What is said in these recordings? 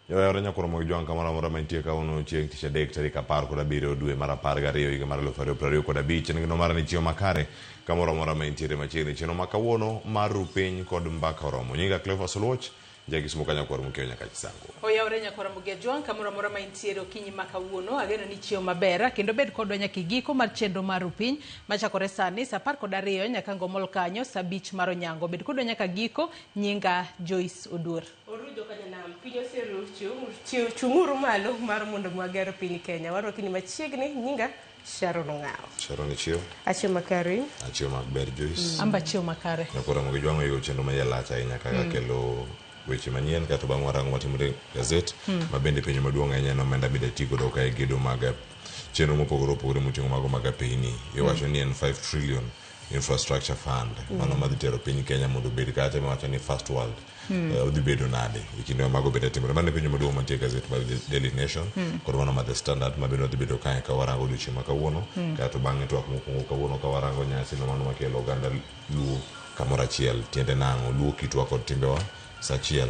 Oyawore nyakoro mag jwang' kamoro amora mantie kawuono chieng' tich adek tarik 17 dwe mar 12 higa mar 2025. En geno mara ni chiemo makare kamoro amora ma intiere machiegni. Chenro ma kawuono mar ru piny kod mbaka oromo. Nyinga Cleophas Oluoch, Jakisumo ka nyakwar Mukeo nyaka Chisango. Oyawore nyakwar Ramogi Ajwang' kamoro amora ma intiere okinyi ma kawuono. Ageno ni chiew maber kendo bed kodwa nyaka e giko mar chenro mar ru piny machakore sani saa 12 nyaka ngomol kanyo saa 5 mar onyango. Bed kodwa nyaka giko. Nyinga Joyce Oduor. Oru jokanyanam, piny oseru, chung'uru malo mar mondo wager piny Kenya. Warwaki ni machiegni, nyinga Sharon Ong'awo. Sharon ichiew? Achiew makare. Achiew maber Joyce. Amba achiew makare. Nyakwar Ramogi Jwang' oigo chenro ma iye lach ahinya kaka kelo weche manyien kaeto bang'e warango matimore e gazet ma bende penjo maduong' ahinya en omenda bende ti godo ka e gedo mag chenro mopogore opogore moting'o mago mag apeyni. Iwacho ni en 5 trillion infrastructure fund mano madhi tero piny Kenya mondo obed kacha miwacho ni first world. Odhi bedo nade e kinde ma mago bende timore. Mano e penjo maduong' mantie e gazet mar Daily Nation kod mano mar The Standard ma bende wadhi bedo kae ka warango odiochieng' ma kawuono. Kaeto bang'e twak mokwongo kawuono ka warango nyasi no mano makelo oganda Luo kamoro achiel. Tiende nang'o? Luo kitwa kod timbewa saa achiel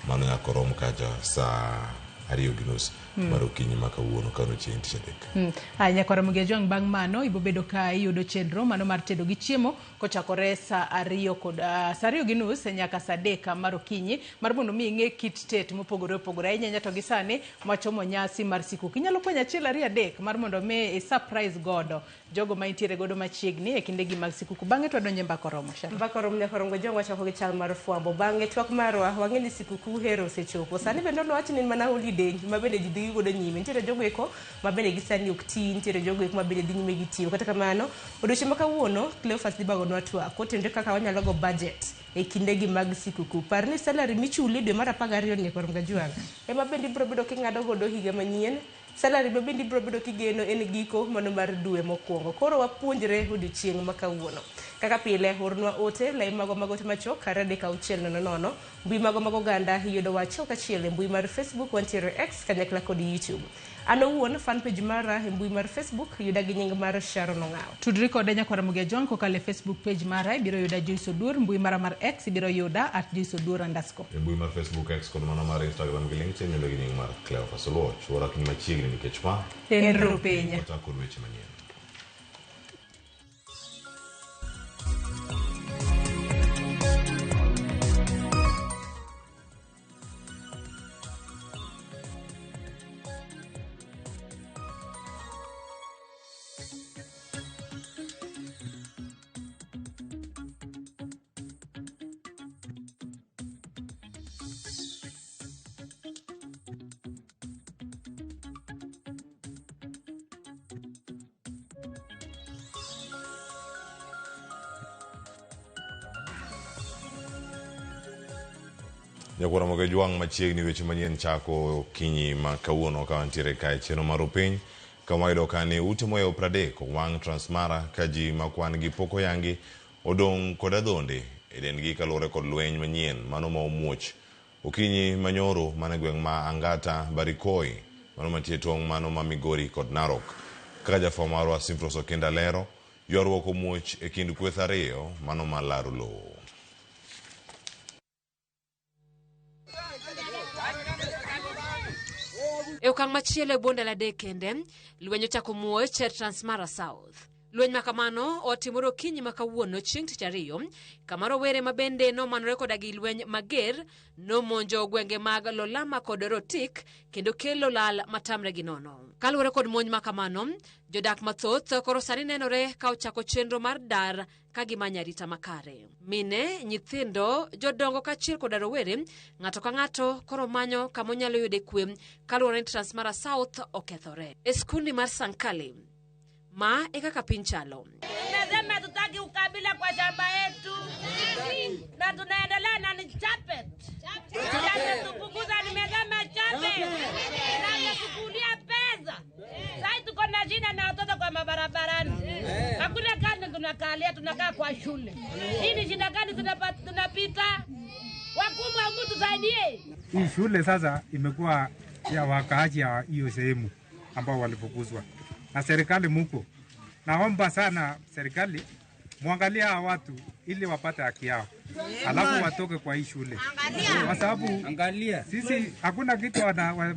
mano nyaka rom kacha saa 2:30 mar okinyi ma kawuono ka odiochieng' tich adek. Aya nyakwar Ramogi Ajwang' bang' mano ibobedo ka iyudo chenro mano mar tedo gi chiemo kochakore saa ariyo kod saa 2:30 nyaka saa 3 mar okinyi mar mondo mi ing'e kit tet mopogore opogore ahinya ahinya to gi sani mwachomo nyasi mar sikuku. Inyalo kwanyo 1 2 3 mar mondo mi i surprise godo jogo ma intiere godo machiegni e kindegi mag sikuku. Bang'e to wadonjo e mbaka oromo. Sharon. Mbaka oromo nyaka oromo Jong wachako gi chal mar fwambo. Bang'e twak marwa wang'e ni sikuku hero osechopo. Sani bende onwach ni en mana holiday ma bende ji dhi godo nyime. Nitiere jogo eko ma bende gi sani ok ti, nitiere jogo eko ma bende dhi nyime gi tiyo. Kata kamano, odiochieng' ma kawuono Cleophas dhi bagonwa twak kotenore kaka wanyalo go budget e kindegi mag sikuku. Par ni salary michuli dwe mar 12 ni Nyakwar Mgajwang' ema bende ibiro bedo king'ado godo higa manyien. Salary ma bende ibiro bedo kigeno en giko mano mar dwe mokwongo. Koro wapuonjre odiochieng' ma kawuono. Kaka pile, ornwa ote, lai magwa mag ote machuok 23600. Mbui magwa mag oganda iyudowa achiel kachiel e mbui mar Facebook, wantiere X kanyakla kod YouTube. An owuon, fan page mara e mbui mar Facebook yuda gi nying mar Sharon Ong'awo. Tudri koda nyakwar Ramogi Ajwang' kokalo e Facebook page mara, ibiro yuda Joyce Oduor, mbui mara mar X ibiro yuda at Joyce Oduor underscore. E mbui mar Facebook, X kod mano mar Instagram gi LinkedIn yudo gi nying mar Cleophas Oluoch. Warakni machiegni nikech ma En ru piny. Wachak kod weche manyien. Nyakwar Ramogi Ajwang' machiegni weche manyien chako okinyi ma kawuono ka wantiere kae chenro mar piny kama wayudo ka ni ute mohewo 30 owang' Transmara ka ji ma kwan gi pok oyangi odong' kod adhonde e dendgi kaluwore kod lweny manyien mano ma omuoch okinyi manyoro mana e gweng' ma Angata Barikoi mano mantie tong' mano ma Migori kod Narok. Kaka jafwambo marwa Simfros Okinda lero, ywaruok omuoch e kind kweth ariyo mano ma laro lowo. E okang' machielo e bwo ndalo adek kende, lweny ochako muoch e Transmara South. Lweny ma kamano otimore okinyi ma kawuono chieng' tich ariyo, kama rowere ma bende nomanore koda gi lweny mager nomonjo gwenge mag Lolama kod Rotik kendo kelo lal matamre gi nono. Kaluwore kod monj ma kamano, jodak mathoth koro sani nenore ka ochako chenro mar dar ka gimanyo arita makare. Mine, nyithindo, jodongo kaachiel koda rowere, ng'ato ka ng'ato koro manyo kama onyalo yude kwe kaluwore ni Transmara South okethore. E skundi mar Sankali, ma e kaka piny chalo. Nasema hatutaki ukabila kwa shamba yetu na tunaendelea na ni chapet. Tupunguza, nimesema chapet na ametukulia pesa. Sasa tuko na shida na watoto kwa mabarabarani. Hakuna kazi tunakalia, tunakaa kwa shule. Hii ni shida gani tunapita? Wakubwa, Mungu tusaidie. Hii shule sasa imekuwa ya wakaaji ya hiyo sehemu ambao walifukuzwa na serikali muko. Naomba sana serikali muangalie hawa watu ili wapate haki yao, alafu watoke kwa hii shule, kwa sababu angalia, sisi hakuna kitu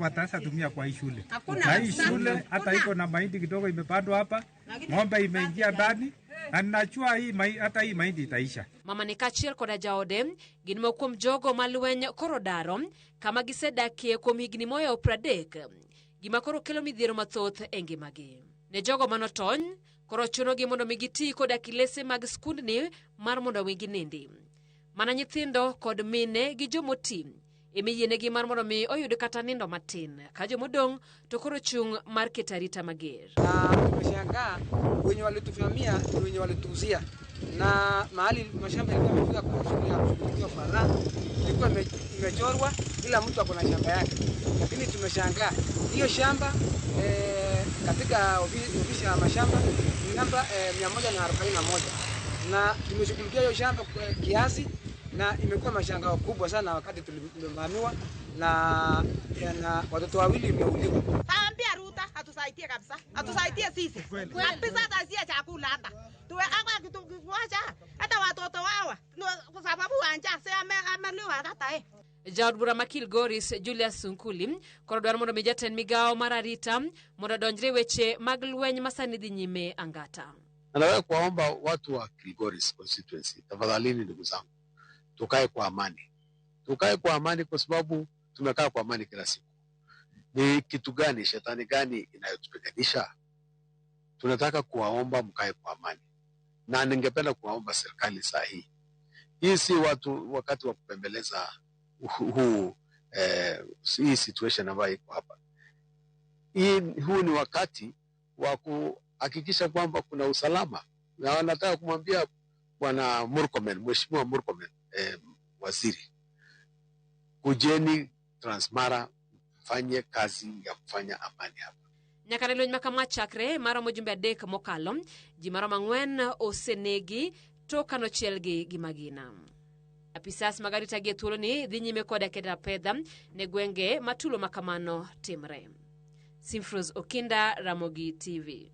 wataweza tumia kwa hii shule. Na hii shule hata iko na mahindi kidogo imepandwa hapa, ng'ombe imeingia ndani, na ninajua hii hata hii mahindi itaisha. Mama ni kaachiel koda jaode gin moko kuom jogo ma lweny koro daro kama gisedakie kuom higni mohewo 30, gima koro kelo midhiero mathoth e ngimagi. Ne jogo manotony, koro chunogi mondo mi giti koda kilese mag skundni mar mondo mi ginindi. Mana nyithindo kod mine gi jomoti emiyienegi mar mondo mi oyud kata nindo matin, ka jomodong' to koro chung' mar keto arita mager. Tumeshangaa wenye walituvamia ni wenye walituuzia, na mahali mashamba yalikuwa yamefika kwa shughuli ya kushughulikiwa kwa raha, ilikuwa imechorwa, kila mtu ako na shamba yake, lakini tumeshangaa hiyo shamba katika ofisi ya mashamba ni namba 141, na tumeshughulikia hiyo shamba kiasi, na imekuwa mashangao kubwa sana wakati tulivamiwa na watoto wawili wameuliwa. Ambia Ruto atusaidie kabisa, atusaidie sisi kabisa, hata chakula hata tuwe hapa kitu kuacha hata watoto wao kwa sababu wanja se ameliwa hata Jaod bura ma Kilgoris Julius Sunkuli koro dwaro mondo mi jatend migawo mar arita mondo odonjre weche mag lweny ma sani dhi nyime Angata. Nataka kuwaomba watu wa Kilgoris constituency, tafadhalini ndugu zangu, tukae kwa amani. Tukae kwa amani kwa sababu tumekaa kwa amani kila siku. Ni kitu gani, shetani gani inayotupiganisha? Tunataka kuwaomba mkae kwa amani. Na ningependa kuwaomba serikali saa hii. Hii si watu wakati wa kupembeleza huu hii situation ambayo iko hapa. Huu ni wakati wa kuhakikisha kwamba kuna usalama. Na nataka kumwambia Bwana Murkomen, Mheshimiwa Murkomen, waziri, kujeni Transmara mfanye kazi ya kufanya amani hapa. Nyaka ne lweny makama chakre maromo jumbe 3 mokalo, ji maromo 4 osenegi to kanochielgi gi magina. Apisas mag arita gi e thuoloni dhi nyime koda keto apedha ne gwenge ma tulo makamano timre. Simfros Okinda, Ramogi TV.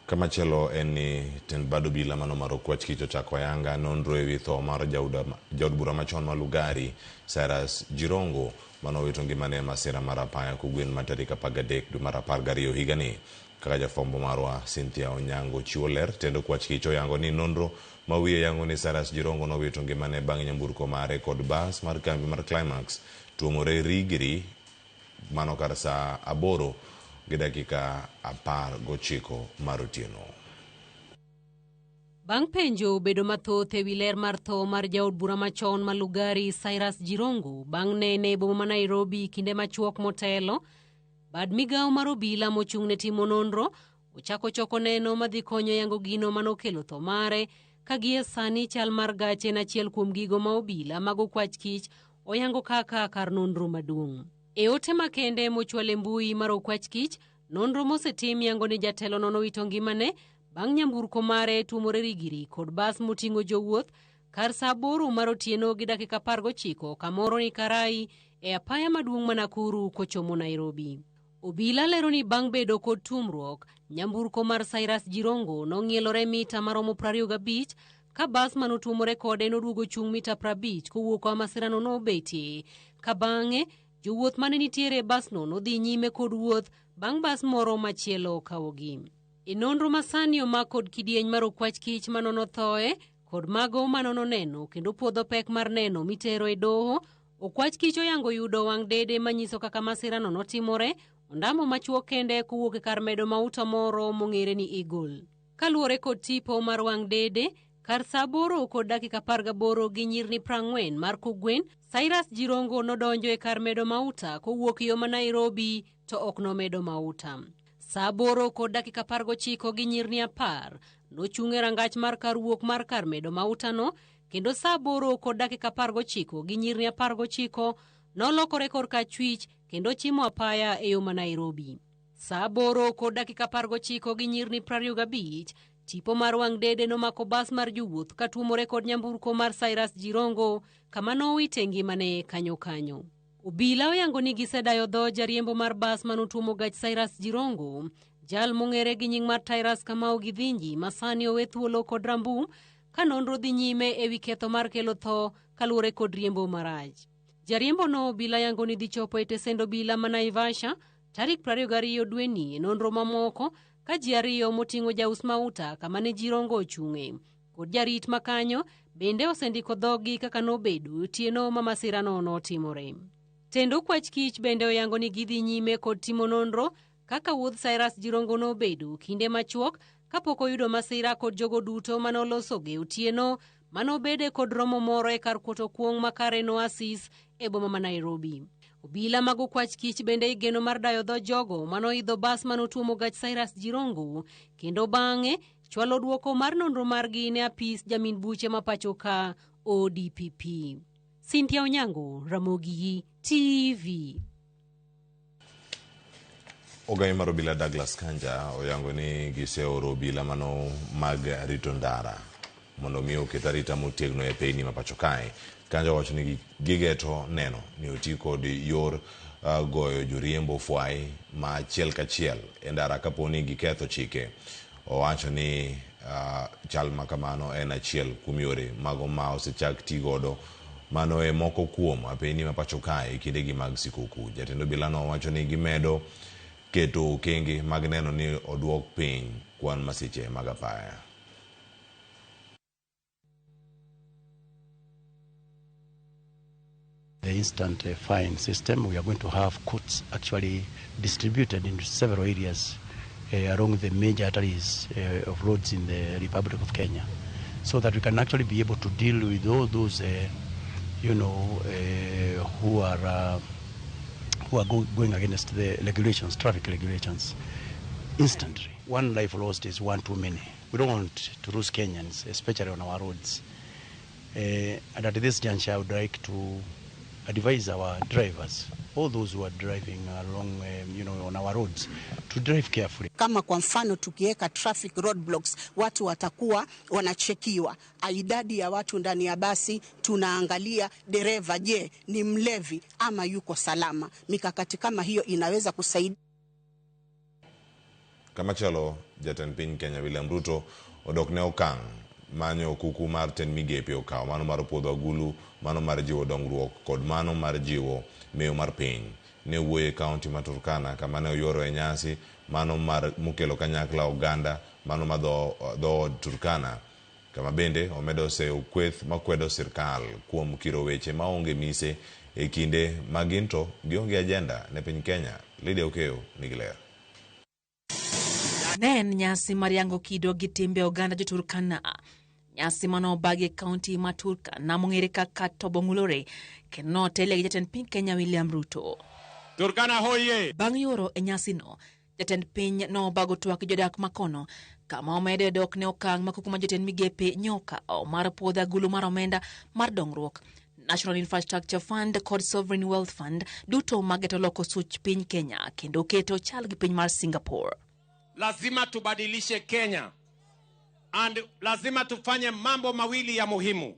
Kamachielo en ni tend bad obila mano mar Okwach Kich ochako ayanga nonro ewi tho mar jaod bura machon ma Lugari Cyrus Jirongo manowito ngimane e masira mar apaya kogwen ma tarik 13 dwe mar 12 higani. Kaka jafwambo marwa Cynthia Onyango chiwo ler, tend Okwach Kich oyango ni nonro ma wiye yango ni Cyrus Jirongo nowito ngimane bang' nyamburko mare kod bas mar kambi mar Climax tuomore Rigiri mano kar saa 8 gi dakika 19 mar otieno. Bang' penjo bedo mathoth ewi ler mar tho mar jaod bura machon ma Lugari Cyrus Jirongo bang' nene e boma ma Nairobi kinde machuok motelo, bad migawo mar obila mochung' ne timo nonro ochako choko neno madhi konyo yango gino manokelo tho mare, ka gie sani chal mar gache en achiel kuom gigo ma obila mag Okwach Kich oyango kaka kar nonro maduong'. E ote makende mochwal e mbui mar Okwach Kich, nonro mosetim yango ni jatelono nowito ngimane bang' nyamburko mare tuomore Rigiri kod bas moting'o jowuoth kar saa 8 mar otieno gi dakika 19 kamoro ni Karai e apaya maduong' ma Nakuru kochomo Nairobi. Obila lero ni bang' bedo kod tuomruok, nyamburko mar Cyrus Jirongo nong'ielore mita maromo 25 ka bas manotuomore kode noduogo chung' mita 50 kowuok kama masirano nobetie, ka bang'e jowuoth mane nitiere e basno nodhi nyime kod wuoth bang' bas moro machielo kawogi. E nonro masani omak kod kidieny mar Okwach Kich manono thoe kod mago manono neno kendo puodho pek mar neno mitero e doho, Okwach Kich oyango yudo wang' dede manyiso kaka masirano notimore, ondamo machuok kende kowuok e kar medo mauta moro mong'ere ni Eagle. Kaluwore kod tipo mar wang' dede, kar saa 8 kod dakika 18 gi nyirni 40 mar kogwen, Cyrus Jirongo nodonjo e kar medo mauta kowuok yo ma Nairobi to ok nomedo mauta. Saa 8 kod dakika 19 gi nyirni 10 nochung' e rangach mar kar wuok mar kar medo mautano, kendo saa 8 kod dakika 19 gi nyirni 19 nolokore korka achwich kendo chimo apaya e yo ma Nairobi. Saa 8 kod dakika 19 gi nyirni 25 tipo mar wang' dede nomako bas mar jowuoth katuomore kod nyamburko mar Cyrus Jirongo kama nowite ngimane kanyo kanyo. Obila oyango ni gisedayo dho jariembo mar bas manotuomo gach Cyrus Jirongo Jal mong'ere gi nying mar Tyrus Kamau Githinji ma sani owe thuolo kod rambum ka nonro dhi nyime ewi ketho mar kelo tho kaluwore kod riembo marach. Jariembono obila yango ni dhi chopo e tesend obila ma Naivasha tarik 22 dweni e nonro mamoko ka ji ariyo moting'o jaus mauta kama ne Jirongo ochung'e kod jarit makanyo bende osendiko dhoggi kaka nobedo otieno ma masirano notimore. Tend okwach kich bende oyango ni gidhi nyime kod timo nonro kaka wuodh Cyrus Jirongo nobedo kinde machuok kapok oyudo masira kod jogo duto manolosoge otieno manobede kod romo moro e kar kuoto kuong' ma Karen Oasis e boma ma Nairobi. Obila mag okwach kich bende igeno mar dayo dho jogo manoidho bas manotuomo gach Cyrus Jirongo kendo bang'e chwalo dwoko mar nonro margi ne apis jamin buche ma pacho ka ODPP. Cynthia Onyango, Ramogi TV. Ogai mar obila Douglas Kanja oyango ni giseoro obila mano mag rito ndara mondo mi oket arita motegno e peyni ma pacho kae. Kanja owacho ni gigeto neno ni oti kod yor goyo joriembo fwai ma achiel kachiel e ndara kapo ni giketho chike. Owacho ni chal ma kamano en achiel kuom yore mago ma osechak ti godo mano e moko kuom apeyni ma pacho kae e kindegi mag sikuku. Jatend obilano wacho ni gimedo keto okenge mag neno ni oduok piny kwan masiche mag apaya. The instant fine system, we are going to have courts actually distributed in several areas along the major arteries of roads in the Republic of Kenya, so that we can actually be able to deal with all those who are going against the regulations, traffic regulations, instantly. One life lost is one too many. We don't want to lose Kenyans, especially on our roads. And at this juncture, I would like to advise our drivers, all those who are driving along, on our roads, to drive carefully. Kama kwa mfano tukiweka traffic roadblocks, watu watakuwa wanachekiwa. Idadi ya watu ndani ya basi, tunaangalia dereva, je, ni mlevi ama yuko salama. Mikakati kama hiyo inaweza kusaidia. Kamachielo, jatend piny Kenya William Ruto odok ne okang' manyo kuku mar tend migepe okawo mano mar puodho agulu, mano mar jiwo dongruok kod mano mar jiwo mewo mar piny. Ne owuoyo e kaunti ma Turkana kama ne oyuoro e nyasi mano mar mokelo kanyakla oganda mano ma dhood Turkana, kama bende omedo seyo kweth makwedo sirkal kuom kiro weche maonge mise e kinde ma ginto gionge ajenda ne piny Kenya. Lydia Okeyo nigi ler. Ne en nyasi mar yango kido gi timbe oganda jo Turkana. Nyasi mano obagi e kaunti ma Turkana mong'ere kaka Tobong'ulore kendo notelie gi jatend piny Kenya William Ruto. Turkana hoye! Bang' yuoro e nyasino, jatend piny nobago twak gi jodak makono kama omede dok ne okang' ma kuku ma jotend migepe nyokawo mar puodho agulu mar omenda mar dongruok, National Infrastructure Fund kod Sovereign Wealth Fund duto mageto loko such piny Kenya kendo keto chal gi piny mar Singapore. Lazima tubadilishe Kenya and lazima tufanye mambo mawili ya muhimu.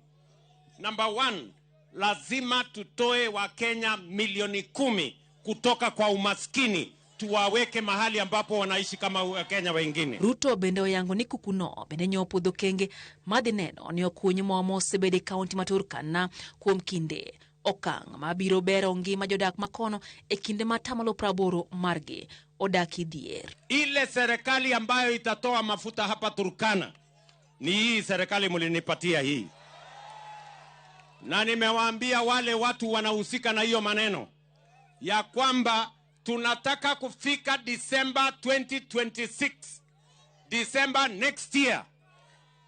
Number one, lazima tutoe Wakenya milioni 10 kutoka kwa umaskini tuwaweke mahali ambapo wanaishi kama Wakenya wengine. Ruto bende oyango ni kukuno bende nyopuodho kenge madhi neno ni okuny mo mosebedo e kaunti ma Turkana kuom kinde okang' mabiro bero ngima jodak makono e kinde ma 80% margi odak e dhier. Ile serikali ambayo itatoa mafuta hapa Turkana ni hii serikali mlinipatia hii, na nimewaambia wale watu wanahusika na hiyo maneno ya kwamba tunataka kufika December 2026, December next year,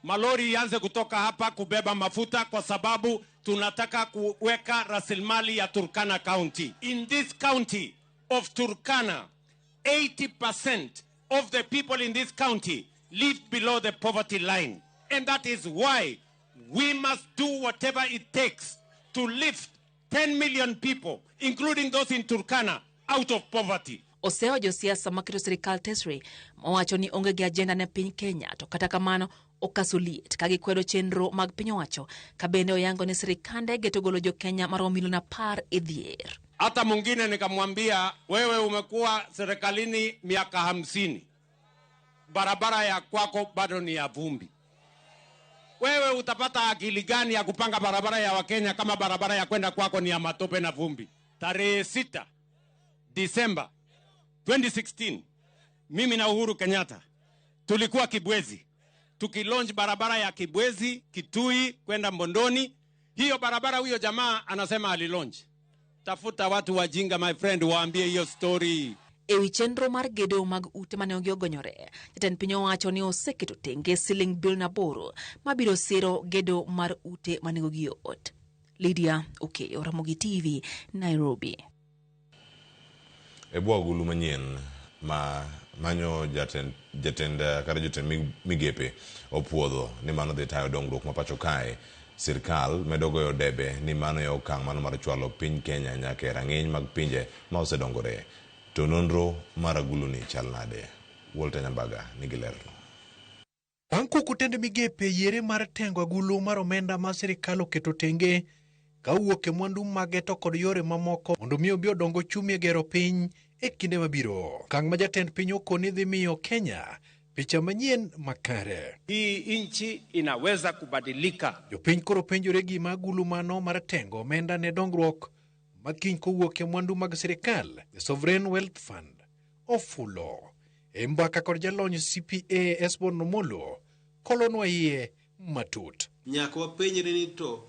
malori ianze kutoka hapa kubeba mafuta, kwa sababu tunataka kuweka rasilimali ya Turkana County. In this county of Turkana, 80% of the people in this county live below the poverty line. And that is why we must do whatever it takes to lift 10 million people, including those in Turkana, out of poverty. Osewa josiasa maketo sirikal tesre mowacho ni onge gi ajenda ne piny Kenya, to kata kamano okaso liet ka gikwedo chenro mag piny owacho ka bende oyango ni sirikande geto golo jo Kenya maromo milion 10 e dhier. Hata mwingine nikamwambia, wewe umekuwa serikalini miaka 50. barabara ya kwako bado ni ya vumbi. Wewe utapata akili gani ya kupanga barabara ya Wakenya kama barabara ya kwenda kwako ni ya matope na vumbi? Tarehe 6 Disemba 2016 mimi na Uhuru Kenyatta tulikuwa Kibwezi tukilaunch barabara ya Kibwezi Kitui kwenda Mbondoni. Hiyo barabara huyo jamaa anasema alilaunch. Tafuta watu wajinga my friend, waambie hiyo story. Ewi chenro mar gedo mag ute mane ogonyore, jatend piny owacho ni oseketo tenge siling bilion 8 mabiro siro gedo mar ute manengogi yot. Lydia Okeyo, Ramogi TV, Nairobi. E bwo agulu manyien ma manyo jatend kata jotend migepe opuodho ni mano dhi tayo dongruok ma pacho kae. Sirkal medo goyo debe ni mano e okang' mano mar chwalo piny Kenya nyaka e rang'iny mag pinje ma osedongore. To nonro mar agulu ni chal nade? Walter Nyambaga nigi lerno. Bang' kuku tend migepe yiere mar tengo agulu mar omenda ma sirikal oketo tenge ka owuok e mwandu mage to kod yore mamoko mondo mi obi odong ochumi e gero piny e kinde mabiro. Okang' ma jatend piny okoni dhi miyo Kenya picha manyien makare. Hii nchi inaweza kubadilika. Jopiny koro penjore gima agulu mano mar tengo omenda ne dongruok makiny kowuok e mwandu mag sirikal, The Sovereign Wealth Fund, ofulo. E mbaka kod jalony CPA Esbon Omolo, kolonwa iye matut. Nyaka wapenjre ni to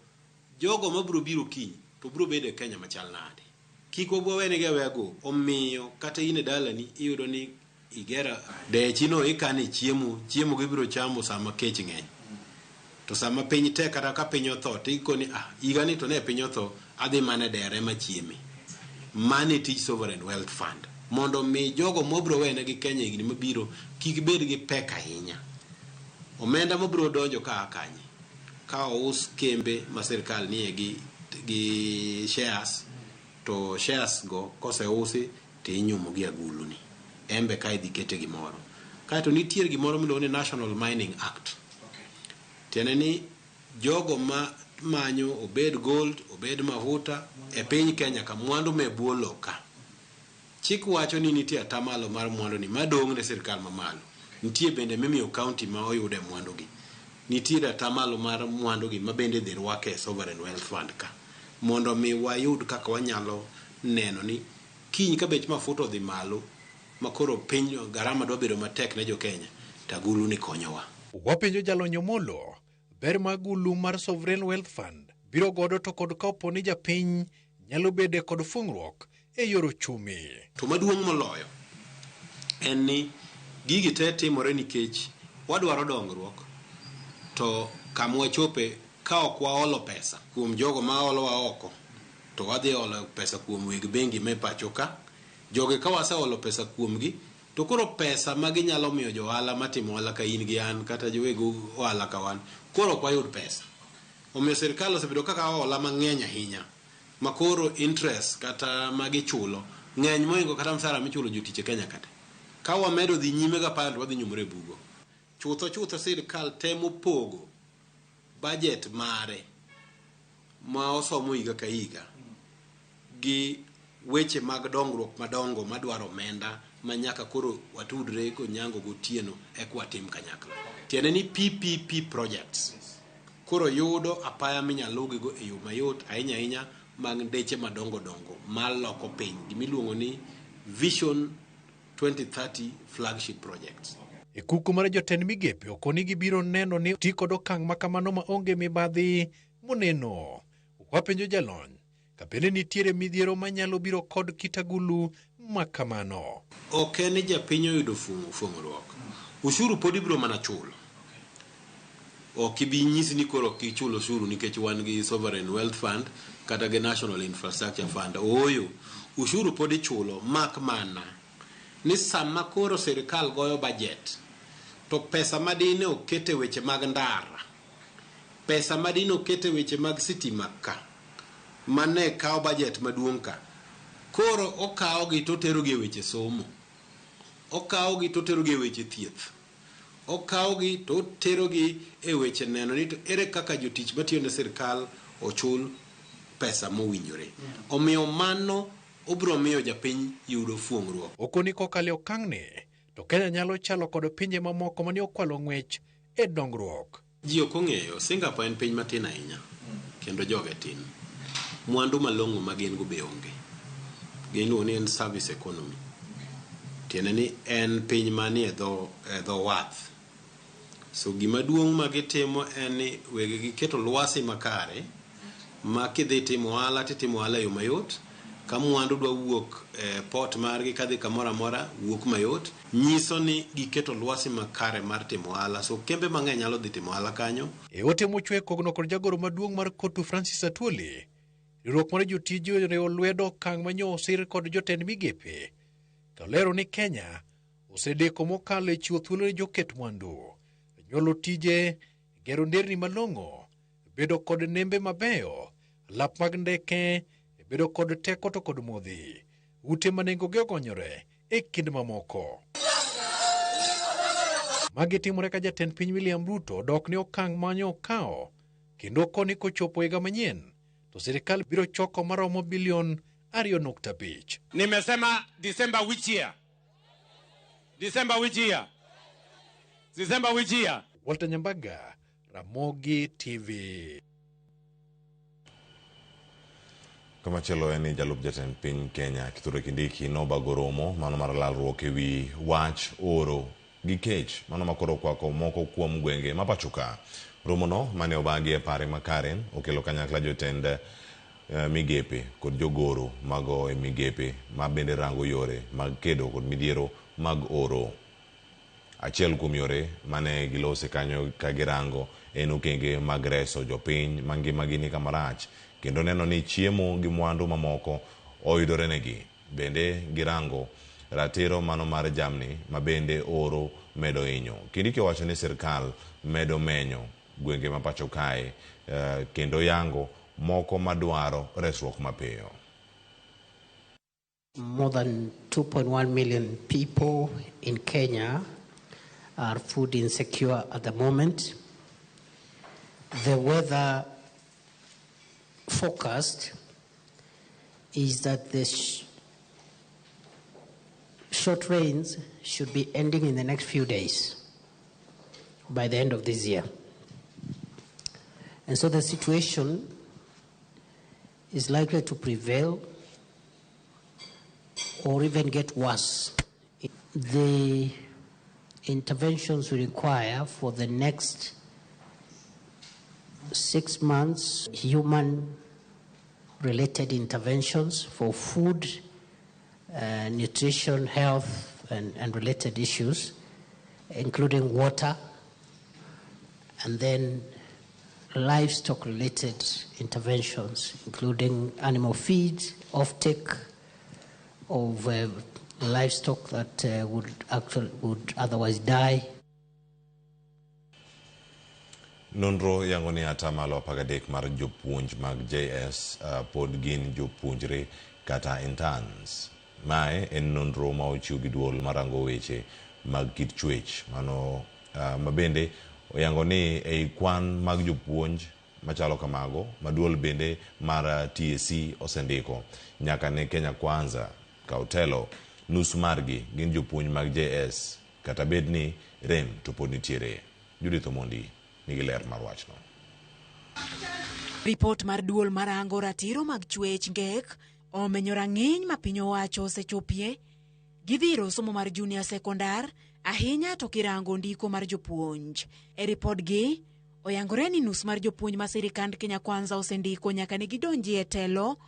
jogo mabiro biro kiny to biro bedo e Kenya machal nade? Kik wabwawenegi aweya go. Omiyo kata in e dalani iyudo ni igera dechino ikane chiemo, chiemo gibiro chamo sama kech ng'eny. To sama piny tek kata ka piny otho to ikoni ah higani to ne piny otho adhi mana dere machieme. Mano e tij Sovereign Wealth Fund. Mondo mi jogo mobiro wenegi Kenya higni mabiro kik bed gi pek ahinya. Omenda mabiro donjo ka kanye? Ka ous kembe ma sirkal nie gi shares, to shares go koseusi to inyumo gi agulu ni. Embe ka idhi kete gimoro. Kaeto nitie gimoro miluongo ni National Mining Act. Tiende ni jogo ma manyo obed gold, obed mafuta e piny Kenya ka mwandu me bwo lowo ka. Chik wacho ni nitie atamalo mar mwandu ni madong' ne sirkal mamalo. Nitie bende mimiyo county ma oyude mwandu gi. Nitie atamalo mar mwandu gi ma bende dhi rwake e Sovereign Wealth Fund ka. Mondo mi wayud kaka wanyalo neno ni kiny ka bech mafuta odhi malo ma koro piny garama dwa bedo matek ne jo Kenya, to agulu ni konyowa. Wapenjo jalony Omolo ber ma agulu mar Sovereign Wealth Fund biro godo to kod kapo ni japiny nyalo bede kod fungruok e yor ochumi. To maduong' moloyo en ni gigi te timore nikech wadwaro dongruok, to kama wachope ka ok waolo pesa kuom jogo ma olowa oko, to wadhi olo pesa kuom weg bengi me pacho ka. Jogi ka waseolo pesa kuomgi, to koro pesa ma ginyalo miyo jo ohala matimo ohala ka in gi an kata joweg ohala ka wan, koro ok wayud pesa. Omiyo sirkal osebedo kaka hola mang'eny ahinya ma koro interest kata magichulo ng'eny mohingo kata msara michulo jotich e Kenya kata. Ka wamedo dhi nyime ga paro to wadhi nyumore e bugo. Chutho chutho sirkal temo pogo budget mare ma osomo higa ka higa gi weche mag dongruok madongo madwaro omenda ma nyaka koro watudre konyango gotieno eka watim kanyakla. Tiende ni PPP projects koro yudo apaya minyalo lugigo e yo mayot ahinya ahinya mag ndeche madongo dongo maloko piny, gimiluongo ni Vision 2030 flagship projects. E kuku mar jotend migepe okoni gibiro neno ni ti kod okang' ma kamano ma onge mibadhi moneno. Wapenjo jalony kapende nitiere midhiero manyalo biro kod kit agulu ma kamano. Ok en ni japiny oyudo fung'ruok. Ushuru pod ibiro mana chulo. Ok ibi nyisi ni koro ok ichul ushuru nikech wan gi Sovereign Wealth Fund kata gi National Infrastructure Fund. Ooyo, ushuru pod ichulo mak mana ni sama koro sirkal goyo budget to pesa madine oket e weche mag ndara, pesa madine oket e weche mag sitima ka, mane kawo budget maduong' ka, koro okawogi to oterogi e weche somo, okawogi to oterogi e weche thieth, okawogi to oterogi e weche neno ni to ere kaka jotich matiyo ne sirkal ochul pesa mowinjore. Omiyo mano obiro miyo japiny yudo fuong'ruok. Okoni kokalo e okang'ni to Kenya nyalo chalo kod pinje mamoko mane okwalo ng'wech e dongruok. Ji ok ong'eyo, Singapore en piny matin ahinya kendo joge tin. Mwandu malong'o ma gin go be onge. Giluongo ni en service economy. Tiende ni en piny manie dho, e dho wath. So gima duong' ma gitimo en ni wegi giketo lwasi makare ma kidhi timo ohala titimo ohala e yo mayot. Ka mwandu dwa wuok e port margi kadhi kamoro amora wuok mayot. Nyiso ni giketo lwasi makare mar timo ohala. So kembe mang'eny nyalo dhi timo ohala kanyo. E ote mochwe kogno kod jagoro maduong' mar KOTU Francis Atwoli, riwruok mar jotije oriwo lwedo okang' manyo osir kod jotend migepe ka olero ni Kenya osedeko mokalo e chiwo thuolo ne joket mwandu, nyuolo tije, gero nderni malong'o, bedo kod nembe mabeyo, lap mag ndeke, bedo kod teko to kod modhi, ute ma nengogi ogonyore e kind mamoko. Magi timore ka jatend piny William Ruto odok ne okang' manyo okawo kendo koni kochopo higa manyien to sirikal biro choko maromo bilion 2.5. Nimesema December which year? December which year? December which year? Walter Nyambaga, Ramogi TV. Kamachielo en ni jalup jatend piny Kenya Kithure Kindiki nobago romo mano mar lalruok ewi wach oro gi kech mano makoro okwako moko kuom gwenge ma pacho ka. Romono mane obagi e pare ma Karen okelo kanyakla jotend migepe kod jogoro mago e migepe ma bende rango yore mag kedo kod midhiero mag oro. Achiel kuom yore mane gilose kanyo ka girango en okenge mag reso jopiny ma ngimagi ni kamarach kendo neno ni chiemo gi mwandu mamoko oyudore negi. Bende girango ratiro mano mar jamni ma bende oro medo hinyo. Kindiki owacho ni sirkal medo menyo gwenge ma pacho kae kendo yango moko madwaro resruok mapiyo. More than 2.1 million people in Kenya are food insecure at the moment. The weather forecast is that the short rains should be ending in the next few days, by the end of this year. And so the situation is likely to prevail or even get worse. The interventions we require for the next 6 months, human-related interventions for food, nutrition, health, and related issues, including water, and then livestock-related interventions, including animal feed, offtake of livestock that would otherwise die. Nonro yango ni atamalo 13 mar jopuonj mag JS pod gin jopuonjre kata interns. Mae en nonro ma ochiw gi duol marango weche mag kit chwech mano mabende oyango ni ei kwan mag jopuonj machalo kamago ma duol bende mar TSC osendiko nyaka ne Kenya Kwanza kaw telo nus margi gin jopuonj mag JS kata bed ni rem to pod nitiere. Judith Omondi nigi ler mar wachno. Ripot mar duol marango ratiro mag chwech ngek omenyo rang'iny ma piny owacho osechopie gidhiro somo mar junior sekondar ahinya to kirango ndiko mar jopuonj. E ripodgi oyangore ni nus mar jopuonj ma sirikand Kenya Kwanza osendiko nyaka ne gidonji e telo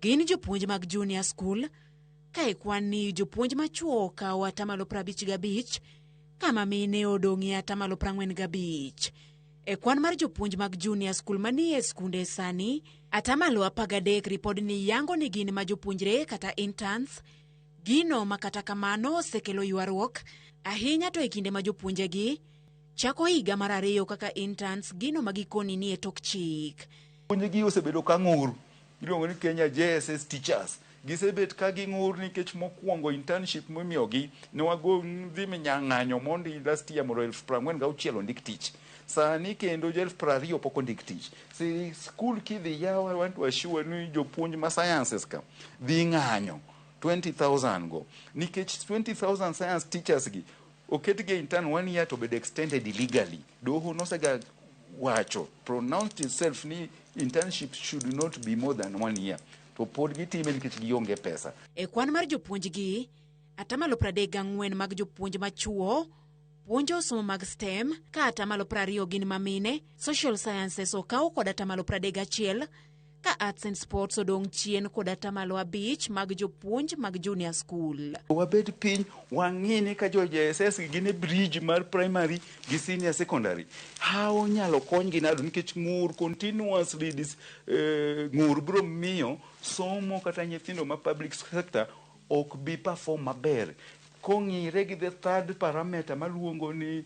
gin jopuonj mag junior school, ka e kwan ni jopuonj machuo okawo 55% kama mine odong'ie 45%. E kwan mar jopuonj mag junior school manie skunde sani, 13% ripodni yango ni gin ma jopuonjre kata interns, gino ma kata kamano osekelo ywaruok ahinya to e kinde ma jopuonjegi chako higa mar 2 kaka interns, gino ma gikoni ni e tok chik. Jopuonjegi osebedo ka ng'ur, iluongo ni Kenya JSS teachers. Gisebet ka ging'ur nikech mokwongo internship mimiyogi ne wago dhi ng'anyo mondi last year mondo 46,000 ondik tich. Sani kendo 20,000 pok ondik tich. Si skul kidhi yaw, I want to assure ni jopuonj ma sciences ka dhi ng'anyo. 20,000 go nikech 20,000 science teachers gi oketgi e intern one year to bedo extended illegally. Doho nosega wacho, pronounced itself ni internship should not be more than one year, to pod gitime nikech gionge pesa. E kwan mar jopuonj gi, 34% mag jopuonj machuo puonjo somo mag STEM ka 20% gin mamine, social sciences okaw kod 31% ka arts and sports odong' chien kod 5% mag jopuonj mag junior school. Wabed piny wang'i ni ka jo JSS gin e bridge mar primary gi senior secondary, how nyalo konygi nado nikech ng'ur continuously this, ng'ur biro miyo somo kata nyithindo ma public sector ok bi perform maber kong'ire gi the third parameter maluongo ni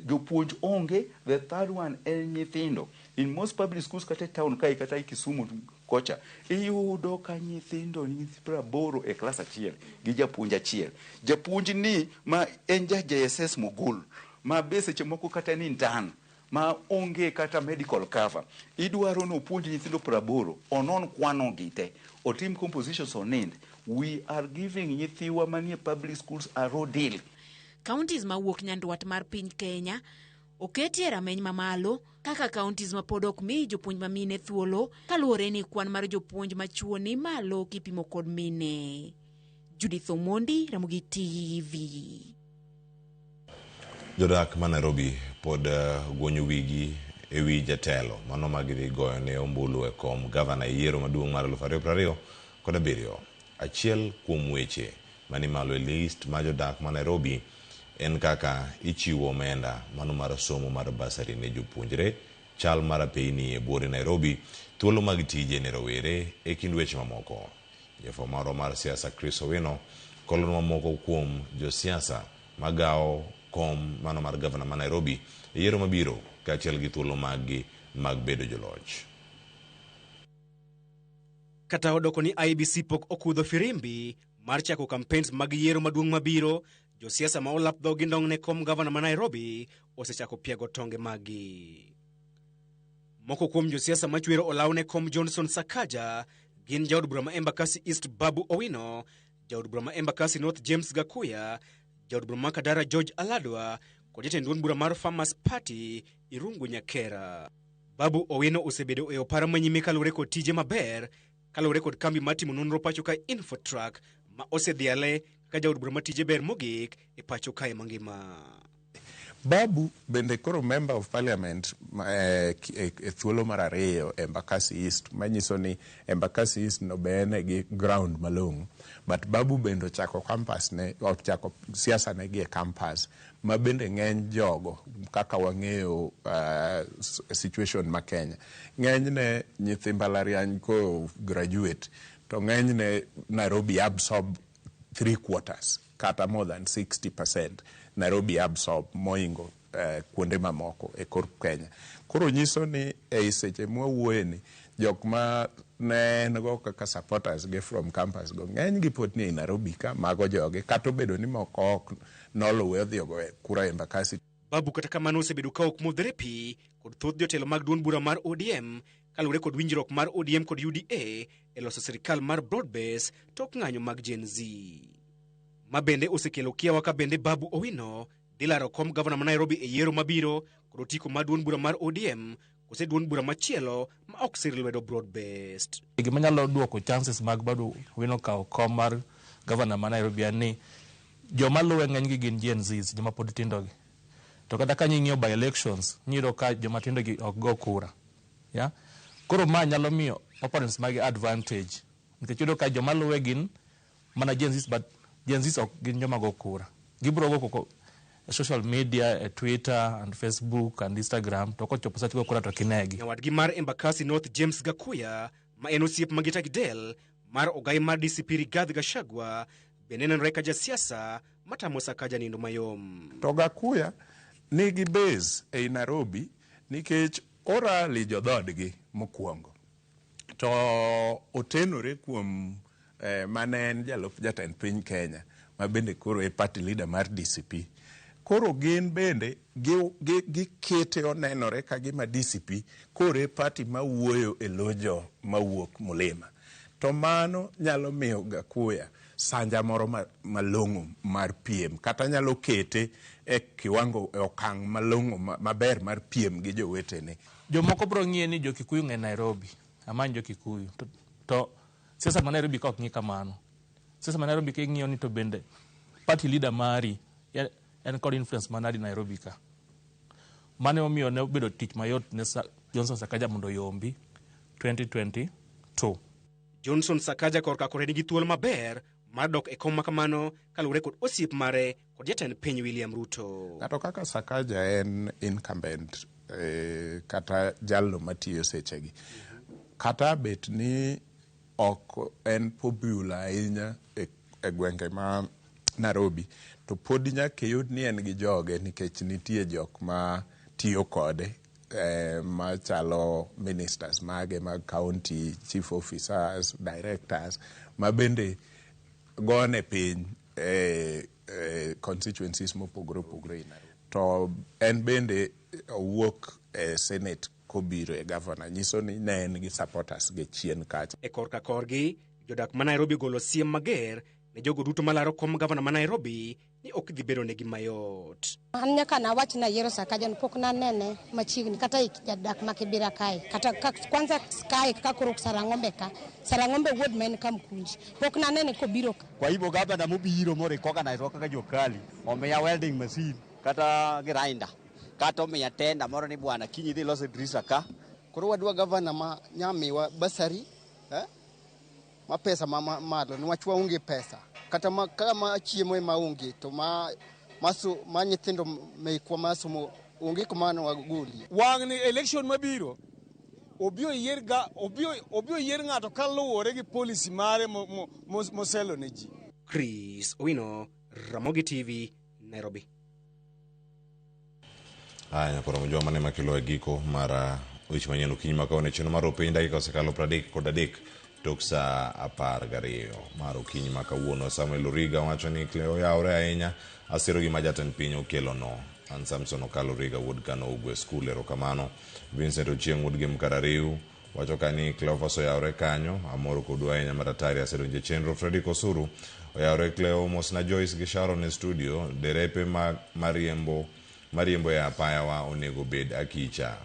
jopuonj onge. The third one en nyithindo. In most public schools kata e town kae kata e Kisumu kocha iyudo ka nyithindo ni 80 e klas achiel gi japuonj achiel. Japuonj ni ma en ja JSS mogol ma be seche moko kata ni intern ma onge kata medical cover, idwaro ni opuonj nyithindo 80, onon kwano gi te, otim compositions, onind. We are giving nyithiwa manie public schools a raw deal. Counties mawuok nyandwat mar piny Kenya oketi e rameny mamalo kaka counties ma pod ok mi jopuonj mamine thuolo kaluwore ni kwan mar jopuonj machuo ni malo kipimo kod mine. Judith Omondi, Ramogi TV. Jodak ma Nairobi pod guonyo wigi e wi jatelo mano ma gidhi goyo ne ombulu e kom gavana e yiero maduong' mar 2027. Achiel kuom weche mani malo e list mar jodak ma Nairobi en kaka ichiwo omenda mano mar somo mar basari ne jopuonjre, chal mar apeyni e buore Nairobi, thuolo mag tije ne rowere e kind weche mamoko. Jafwambo marwa mar siasa Chris Owino kolonwa moko kuom josiasa magawo kom mano mar gavana ma Nairobi e yiero mabiro kaachiel gi thuolo mag-gi mag bedo joloch. Kata odoko ni IEBC pok okudho firimbi mar chako campaigns mag yiero maduong' mabiro, josiasa ma olap dhogi ndong' ne kom gavana ma Nairobi osechako piago tonge maggi. Moko kuom josiasa machwero olaw ne kom Johnson Sakaja gin jaod bura ma Embakasi East Babu Owino, jaod bura ma Embakasi North James Gakuya, jaod bura ma Kadara George Aladwa kod jatend duond bura mar Farmers Party Irungu Nyakera. Babu Owino osebedo e opara manyime kaluwore kod tije maber kaluwore kod kambi mar timo nonro pacho ka Infotrack ma osedhiale kaka jaod bura ma tije ber mogik e pacho kae mangima. Babu bende koro member of parliament e thuolo mar ariyo Embakasi East, manyiso ni Embakasi East no be en gi ground malong'o. But Babu bende ochako campus ne, ochako siasa ne gi e campus ma bende ng'eny jogo kaka wang'eyo situation ma Kenya. Ng'enyne nyithi mbalariany ko graduate to ng'enyne Nairobi absorb 3/4 kata more than 60% Nairobi absorb moingo kuonde mamoko e kor Kenya. Koro nyiso ni ei seche mwawuoye ni jok ma ne en go kaka supporters gi from campus go ng'eny gi pod ni ei Nairobi ka mago jogi kata obedo ni moko ok noluwe odhi ogoyo kura Embakasi. Babu kata kamano osebedo ka ok modhre pi kod thoth jotelo mag duond bura mar ODM kaluwore kod winjruok mar ODM kod UDA e loso sirikal mar broad base tok ng'anyo mag Gen Z. Ma bende osekelo kiawa ka bende Babu Owino dhi laro kom gavana ma Nairobi e yiero mabiro kod otiko mar duond bura mar ODM kose duond bura machielo ma ok sir lwedo broad based. Gima nyalo duoko chances mag Babu Owino kawo kom mar gavana ma Nairobi en ni joma luwe ng'enygi gin Gen Zs, joma pod tindogi. To kata ka ing'iyo by elections, iyudo ka joma tindogi ok go kura. Yeah? Koro ma nyalo miyo opponents magi advantage. Nikech iyudo ka joma luwe gin mana Gen Zs, but Gen Zs ok gin joma go kura. Gibiro go koko e social media, e Twitter and Facebook and Instagram, to kochopo sa go kura to kinegi. Nyawadgi mar Embakasi North James Gakuya ma en osiep magita gi del mar ogai mar DCP Rigathi Gachagua bende nenore ka jasiasa matamo Sakaja nindo mayom. To Gakuya nigi base ei Nairobi nikech orali jodhodgi mokwongo. To otenore kuom mane en jalup jatend piny Kenya ma bende koro e party leader mar DCP. Koro gin bende gikete onenore ka gima DCP koro e party mawuoyo e lo jo mawuok Mulima. To mano nyalo miyo Gakuya sanja moro malong'o mar piem kata nyalo kete e kiwango e okang' malong'o maber mar piem gi jowetene. Jomoko biro ng'iye ni jo-Kikuyu ng'eny Nairobi, amany jo-Kikuyu. To siasa ma Nairobi ka ok ng'i kamano. Siasa ma Nairobi king'iyo ni to bende party leader mari en kod influence manadi Nairobi ka. Mano emomiyo ne obedo tich mayot ne Johnson Sakaja mondo oyombi 2022. Johnson Sakaja korka kore nigi thuolo maber mar dok e kom makamano kaluwore kod osiep mare kod jatend piny William Ruto. Ng'ato kaka Sakaja en incumbent kata jalno matiyo sechegi. Kata bet ni ok en popular ahinya e gwenge ma Nairobi, to pod nyaka iyud ni en gi joge nikech nitie jok ma tiyo kode machalo ministers mage mag county, chief officers, directors ma bende gone piny constituencies mopogore opogore. To en bende owuok e Senate kobiro e governor, nyiso ni ne en gi supporters ge chien kacha. E korka korgi, jodak ma Nairobi ogolo siem mager ne jogo duto malaro kom gavana ma Nairobi ni ok dhi bedo negi mayot. An nyaka nawach ni ayiero Sakaja no pok nanene machiegni kata e jadak ma Kibera kae kata kwanza kae ka koro Sarang'ombe ka Sarang'ombe wuod ma en Kamkunji pok nanene kobiro ka. Kwa hivyo gavana mobiro moriko organize kaka jokali omiya welding machine kata grinder kata omiya tenda moro ni bwana kiny idhi loso drisa ka. Koro wadwa gavana ma nyamiwa basari ma pesa ma malo niwach waonge pesa kata ma kaka ma chiemo ema onge to ma nyithindo mekwa masomo onge kuma ne wagolie. Wang'ni election mabiro obiro yier ng'ato kaluwore gi policy mare moselo ne ji. Chris Owino, Ramogi TV, Nairobi. Aya koro mjua mane makelo e giko mar weche manyien okinyi ma kawuono chenro mar opiny dakika osekalo 33 tok saa 12 mar okinyi ma kawuono. Samuel Origa wacho ni Cleo oyawore ahinya asiro gima jatend piny okelono. An Samson Okalo Origa wuod Kano Ugwe School, erokamano. Vincent Ochieng wuod Gem Karariu wacho ka ni Cleophas oyawore kanyo, amor kodu ahinya maratari asedonjo e chenro. Fredrick Osuru oyawore Cleo, mosna Joyce gi Sharon e studio. Derepe mariembo e apayawa onego bed akicha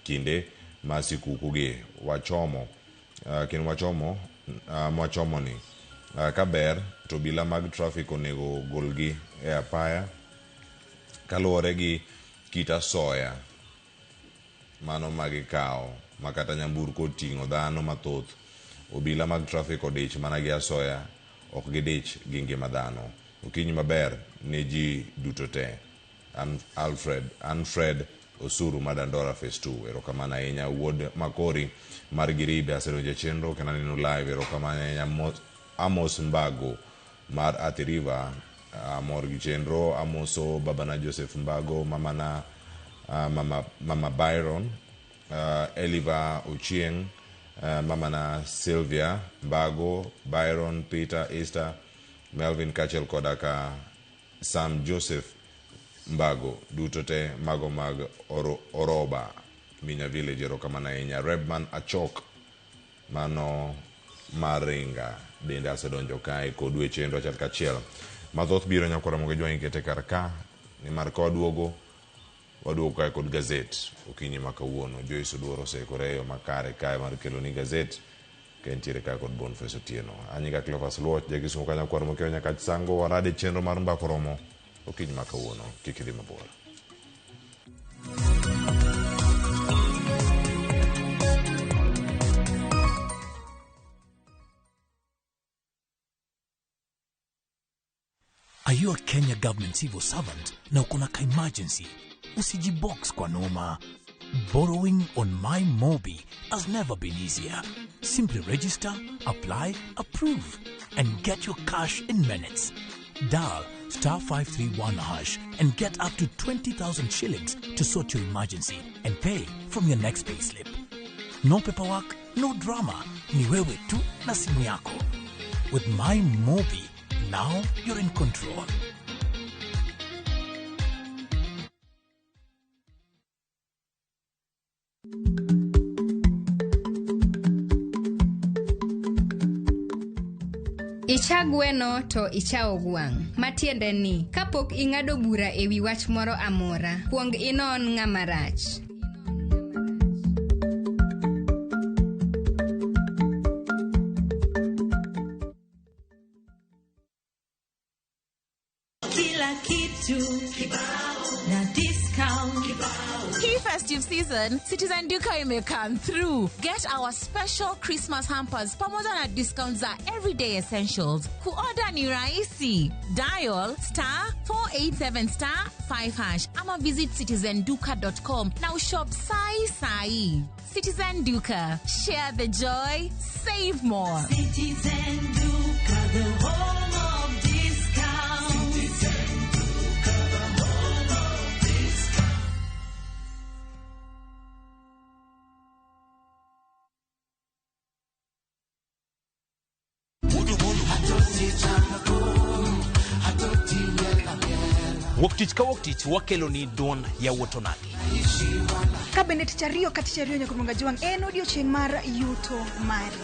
kinde ma sikuku gi wachomo mwachomo ni kaber to obila mag traffic onego golgi e apaya kaluwore gi kit asoya mano magikawo makata nyamburko oting'o dhano mathoth. Obila mag traffic odich mana gi asoya, ok gidich gi ngima dhano. Okinyi maber ne ji duto te. Alfred Osuru Madandora Phase 2, erokamano ahinya. Wuod Makori mar Giribe asedonjo e chenro kendo aneno live, erokamano ahinya. Amos Mbago mar Athi River amor gi chenro. Amoso babana Joseph Mbago, mamana mama Byron, Eliva Ochieng, mamana Sylvia Mbago, Byron, Peter, Esther, Melvin kaachiel koda ka Sam Joseph Mbago, duto te mago mag Oroba Minya Village, erokamano ahinya. Rebman Achok mano Maringa bende asedonjo kae kodu e chenro achiel kachiel. Mathoth biro nyakwara mogo jwang' ikete kar ka nimar ka waduogo kae kod gazet okinyi ma kawuono. Joyce Oduor oseikore e yo makare kae mar keloni gazet ka entiere kae kod Boniface Otieno. Anyinga Cleophas Luoch, jakisumo ka nyakwar Mokeo Nyakach Sango. Warade chenro mar Mbaka Oromo okinyi ma kawuono. Kik idhi mabor. Are you a Kenya government civil servant na uko na ka-emergency? Usijibox kwa noma. Borrowing on MyMobi has never been easier. Simply register, apply, approve, and get your cash in minutes. Dial *531# and get up to 20,000 shillings to sort your emergency and pay from your next payslip. No paperwork, no drama. Ni wewe tu na simu yako. With MyMobi, now you're in control. Icha gweno to icha ogwang'. Matiende ni, kapok ing'ado bura e wi wach moro amora, kuong inon ng'ama rach. Kila kitu na discount. Hii festive season, Citizen Duka ime come through. Get our special Christmas hampers pamoja na discounts za everyday essentials. Kuorder ni rahisi. Dial star 487 star 5 hash ama visit citizenduka.com na ushop sai sai. Citizen Duka. Share the joy, save more. Citizen Duka, the home of discount. Citizen Duka, the home of discount. Wuok tich ka wuok tich wakelo ni duond yawuot onagi. Ka bende tich ariyo ka tich ariyo nyaka Jwang' en odiochieng' mar yuto mari.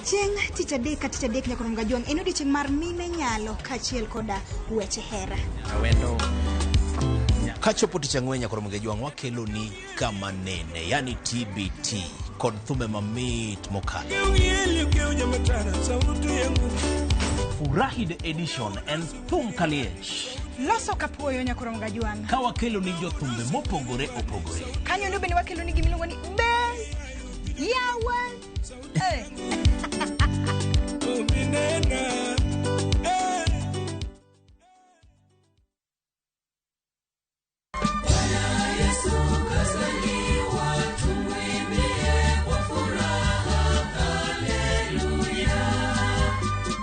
Chieng' tich adek ka tich adek nyaka Jwang' en odiochieng' mar mine nyalo kaachiel koda weche hera. Kachopo tich ang'wen nyaka Jwang' wakelo ni kama nene, yani TBT kod thumbe mamit mokalo. Furahi the edition en thum kaliech. Loso kapuoyo nyaka Jwang'. Ka wakelo ni jothumbe mopogore opogore. Kanyo ndo bende wakelo ni gimiluongo ni be yawa. Eh. Yesu kazaliwa, tumwimbie kwa furaha. Haleluya,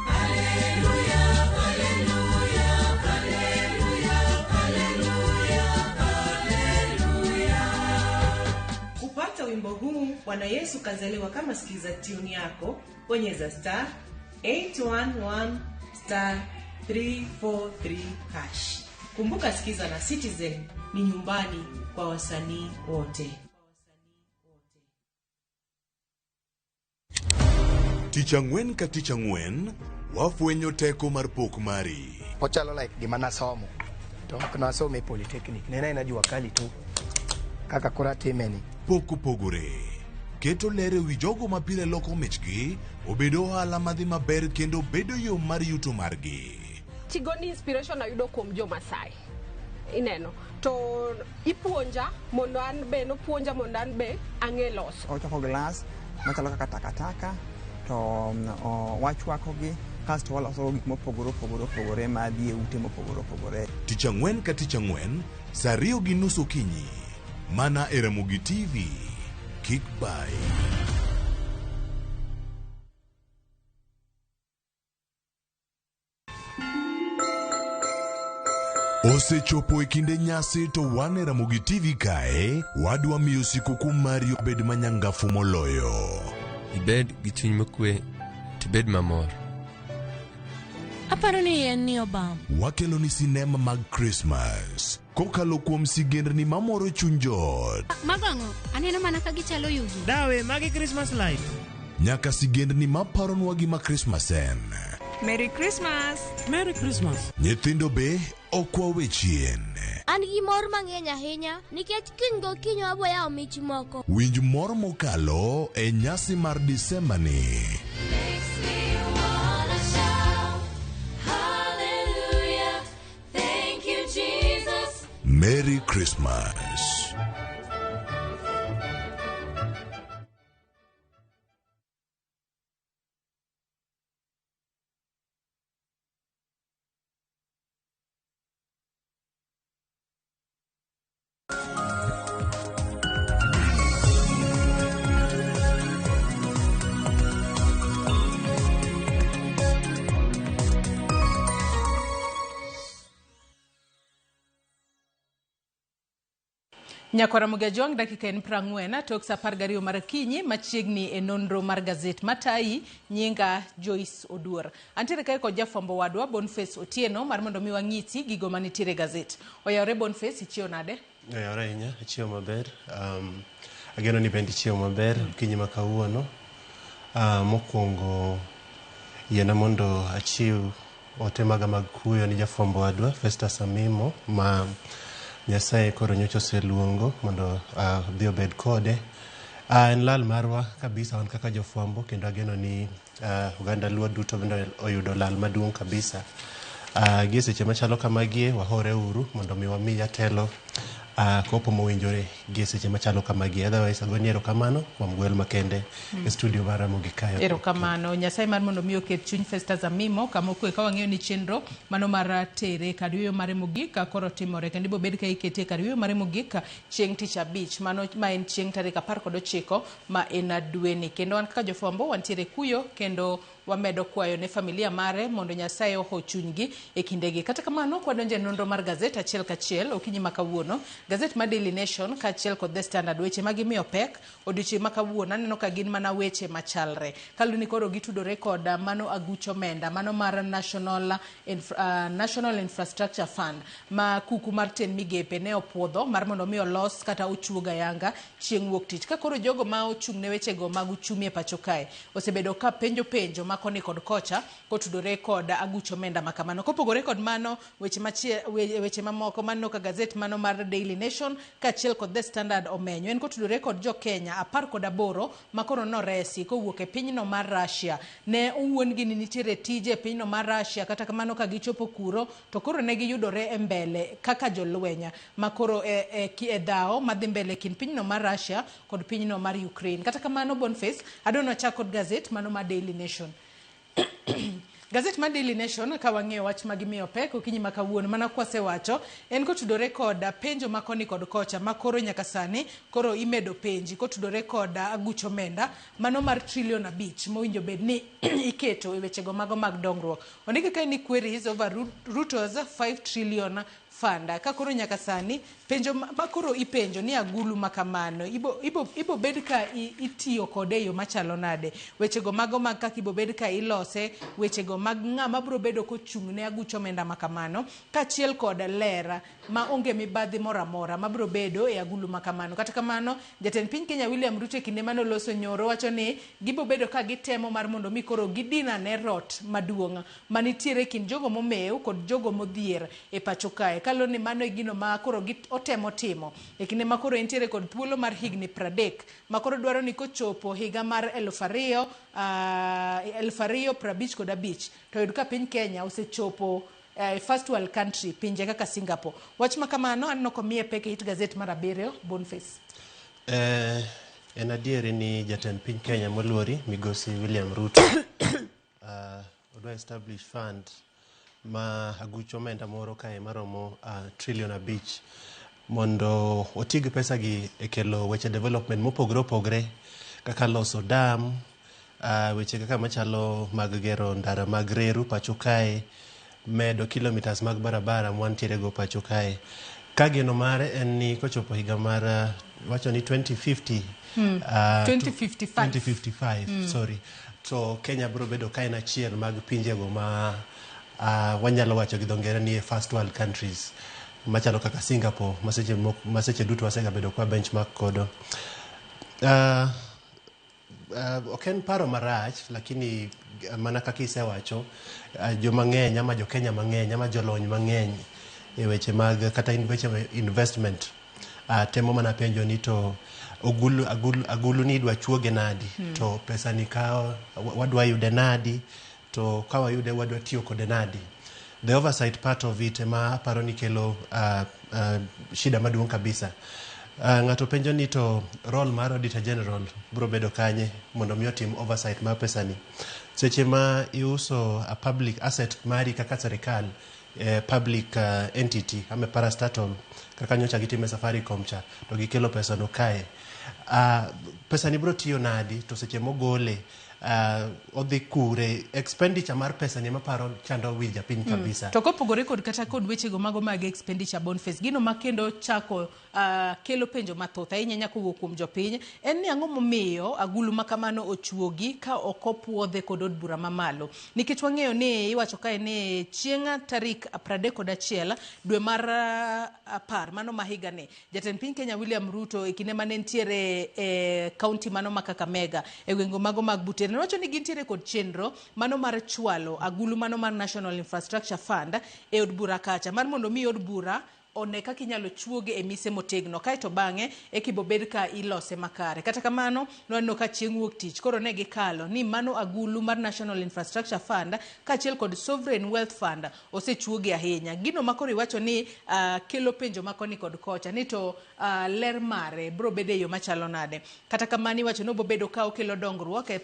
haleluya, haleluya, haleluya, haleluya, haleluya. Kupata wimbo huu Bwana Yesu kazaliwa kama sikiza tune yako, bonyeza star 811 star 343 hash. Kumbuka sikiza na Citizen ni nyumbani kwa wasanii wote. Tich ang'wen ka tich ang'wen, wafwenyo teko mar pok mari. Ochalo like gima nasomo to ok nasomo e polytechnic ne en jua kali tu kaka koro atimeni. Pok opogore. Keto ler e wi jogo ma pile loko michgi obedo ohala madhi maber kendo bedo yo mar yuto margi. Tigoni inspiration ayudo kuom jo Masai. Ineno to ipuonja mondo an be nopuonja mondo an be ang'e loso. Ochoko glass machalo kaka takataka to wachwakogi kasto waloso gik mopogore opogore opogore madhi e ute mopogore opogore. Tich ang'wen ka tich ang'wen, saa 2:30 okinyi. Mana e Ramogi TV. Kik bai. Osechopo e kinde nyasi to wan e Ramogi TV kae, wadwa miyo sikuku mari obed manyangafu moloyo. Ibed gi chuny mokwe, tibed mamor. Aparo ni yien ni obam. Wakelo ni sinema mag Christmas kokalo kuom sigendni mamoro chuny joot. Mago ang'o? Aneno mana ka gichalo yugi. Dawe, magi Christmas light. Nyaka sigendni maparonwa gima Christmas en. Merry Christmas. Merry Christmas. Nyithindo be ok wawe chien. An gi mor mang'eny ahinya nikech kiny gokinyi wabo yawo mich moko. Winj mor mokalo e nyasi mar Disemba ni. Makes me wanna shout, hallelujah, thank you Jesus. Merry Christmas. Nyakwara Mugajwang' dakika en 40 tok sa 12 mar okinyi machiegni e nonro mar gazet matayi nyinga Joyce Oduor. Antiere kae kod jafwambo wadwa Boniface Otieno mar mondo mi wang'isi gigo manitiere e gazet. Oyawore Boniface, ichiewo nade? Oyawore ahinya, achiewo maber. Ageno ni bende ichiewo maber okinyi ma kawuono. Mokwongo Yiena mondo achiw ote maga mag kuyo ni jafwambo wadwa Festus Amimo ma Nyasaye koro nyocha oseluongo mondo odhi obed kode. En lal marwa kabisa wan kaka jofwambo kendo ageno ni oganda Luo duto bende oyudo lal maduong' kabisa. Gi e seche machalo kamagie wahore uru mondo mi wami jatelo kopo mowinjore gi e seche machalo kamagie. Otherwise agoni erokamano kuom gwel makende e studio mar Ramogi kae. Erokamano. Nyasaye mar mondo mi oket chuny Festus Amimo kama okwe ka wang'eyo ni chenro mano mar tere kar yueyo mare mogik koro timore kendo ibiro bed ka ikete kar yueyo mare mogik chieng' tich abich mano ma en chieng' tarik 19 ma en dweni. Kendo wan kaka jofwambo wantiere kuyo kendo wamedo kwayo ne familia mare mondo Nyasaye oho chunygi e kindegi. Kata kamano, kwadonjo e nonro mar gazet achiel kachiel okinyi ma kawuono, gazet mar Daily Nation kaachiel kod The Standard weche ma gimiyo pek odiochieng' ma kawuono aneno ka gin mana weche machalre. Kaluwore ni koro gitudore kod mano aguch omenda mano mar National Infrastructure Fund ma kuku mar ten migepe ne opuodho mar mondo mi olos kata ochuog ayanga chieng' wuok tich. Ka koro jogo ma ochung' ne wechego mag uchumi e pacho kae osebedo ka penjo penjo ma koni kod kocha kotudore kod aguch omenda ma kamano. Kopogore kod mano, weche mamoko maneno ka gazet mano mar Daily Nation kaachiel kod The Standard omenyo en kotudore kod jo Kenya 18 ma koro noresi kowuok e pinyno mar Russia. Ne owuondgi ni nitiere tije e pinyno mar Russia, kata kamano ka gichopo kuro to koro ne giyudore e mbele kaka jolweny ma koro e dhawo madhi mbele e kind pinyno mar Russia kod pinyno mar Ukraine. Kata kamano, Boniface, adwa ni wachak kod gazet mano mar Daily Nation. Gazet mar Daily Nation ka wang'iyo wach ma gimiyo pek okinyi ma kawuono mana kwasewacho en kotudore kod penjo ma koni kod kocha ma koro nyaka sani koro imedo penji kotudore kod aguch omenda mano mar trilion 5 mowinjo bed ni iketo e wechego mago mag dongruok. Ondike kae ni queries over Ruto's 5 trillion fund. Ka koro nyaka sani penjo ma koro ipenjo ni agulu ma kamano ibo bed ka itiyo kode e yo machalo nade, wechego mago mag kaka ibo bed ka ilose, wechego mag ng'ama biro bedo kochung' ne aguch omenda ma kamano, kaachiel kod ler ma onge mibadhi moro amora mabiro bedo e agulu ma kamano. Kata kamano, jatend piny Kenya William Ruto e kinde mane oloso nyoro wacho ni gibo bedo ka gitemo mar mondo mi koro gidin ane rot maduong' manitiere e kind jogo momew kod jogo modhier e pacho kae. Kaluwore ni mano e gino ma koro otemo timo e kinde ma koro entiere kod thuolo mar higni 30 ma koro dwaro ni kochopo higa mar 2055 to yud ka piny Kenya osechopo first world country, pinje kaka Singapore. Wach ma kamano aneno komiye pek e it gazet mar 7, Boniface. En adieri ni jatend piny Kenya moluori migosi William Ruto odwa establish fund ma aguch omenda moro kae maromo trilion 5 mondo oti gi pesa gi e kelo weche development mopogore opogore kaka loso dam, weche kaka machalo mag gero ndara mag reru pacho kae, medo kilometers mag barabara mwantiere go pacho kae. Ka geno mare en ni kochopo higa mar wacho ni 2050 2055. 2055 sorry, to Kenya biro bedo ka en achiel mag pinjego ma wanyalo wacho gi dho ngere ni first world countries machalo kaka Singapore ma seche duto wasegabedo kwa benchmark kodo. Ok en paro marach, lakini mana kaka isewacho, joma ng'eny ama jo Kenya mang'eny ama jolony mang'eny e weche mag kata weche investment temo mana penjo ni to agulu ni idwa chuoge nadi, to pesa ni ka wadwa yude nadi, to ka wayude wadwa tiyo kode nadi. The oversight part of it ema aparo ni kelo shida maduong' kabisa. Ng'ato penjo ni to role mar Auditor General biro bedo kanye mondo mi otim oversight mar pesa ni. Seche ma iuso a public asset mari kaka serikal, public entity ama parastatal kaka nyocha gitime Safaricom cha to gikelo pesa no kae. Pesa ni biro tiyo nadi to seche mogole odhi kure, expenditure mar pesa ni maparo chando wi japiny kabisa. To kopogore kod kata kod wechego mago mag expenditure, Boniface, gino ma kendo chako kelo penjo mathoth ahinya nyaka owuok kuom jopiny en ni ang'o momiyo agulu ma kamano ochuogi ka ok opuodhe kod od bura mamalo, nikech wang'eyo ni iwacho kae ni chieng' tarik 31 dwe mar 10 mano ma higani, jatend piny Kenya William Ruto e kinde mane nitiere e kaunti mano ma Kakamega e gwenge mago mag Butere Otieno. Nowacho ni gintiere kod chenro mano mar chwalo agulu mano mar National Infrastructure Fund e od bura kacha mar mondo mi od bura one kaka inyalo chuoge e mise motegno kaeto bang'e eka ibobed ka ilose makare. Kata kamano nwaneno ka chieng' wuok tich koro ne gikalo ni mano agulu mar National Infrastructure Fund kaachiel kod Sovereign Wealth Fund osechuogi ahinya. Gino ma koro iwacho ni kelo penjo ma koni kod kocha ni to ler mare bro bedo e yo machalo nade. Kata kamano iwacho ni obobedo ka okelo dongruok e,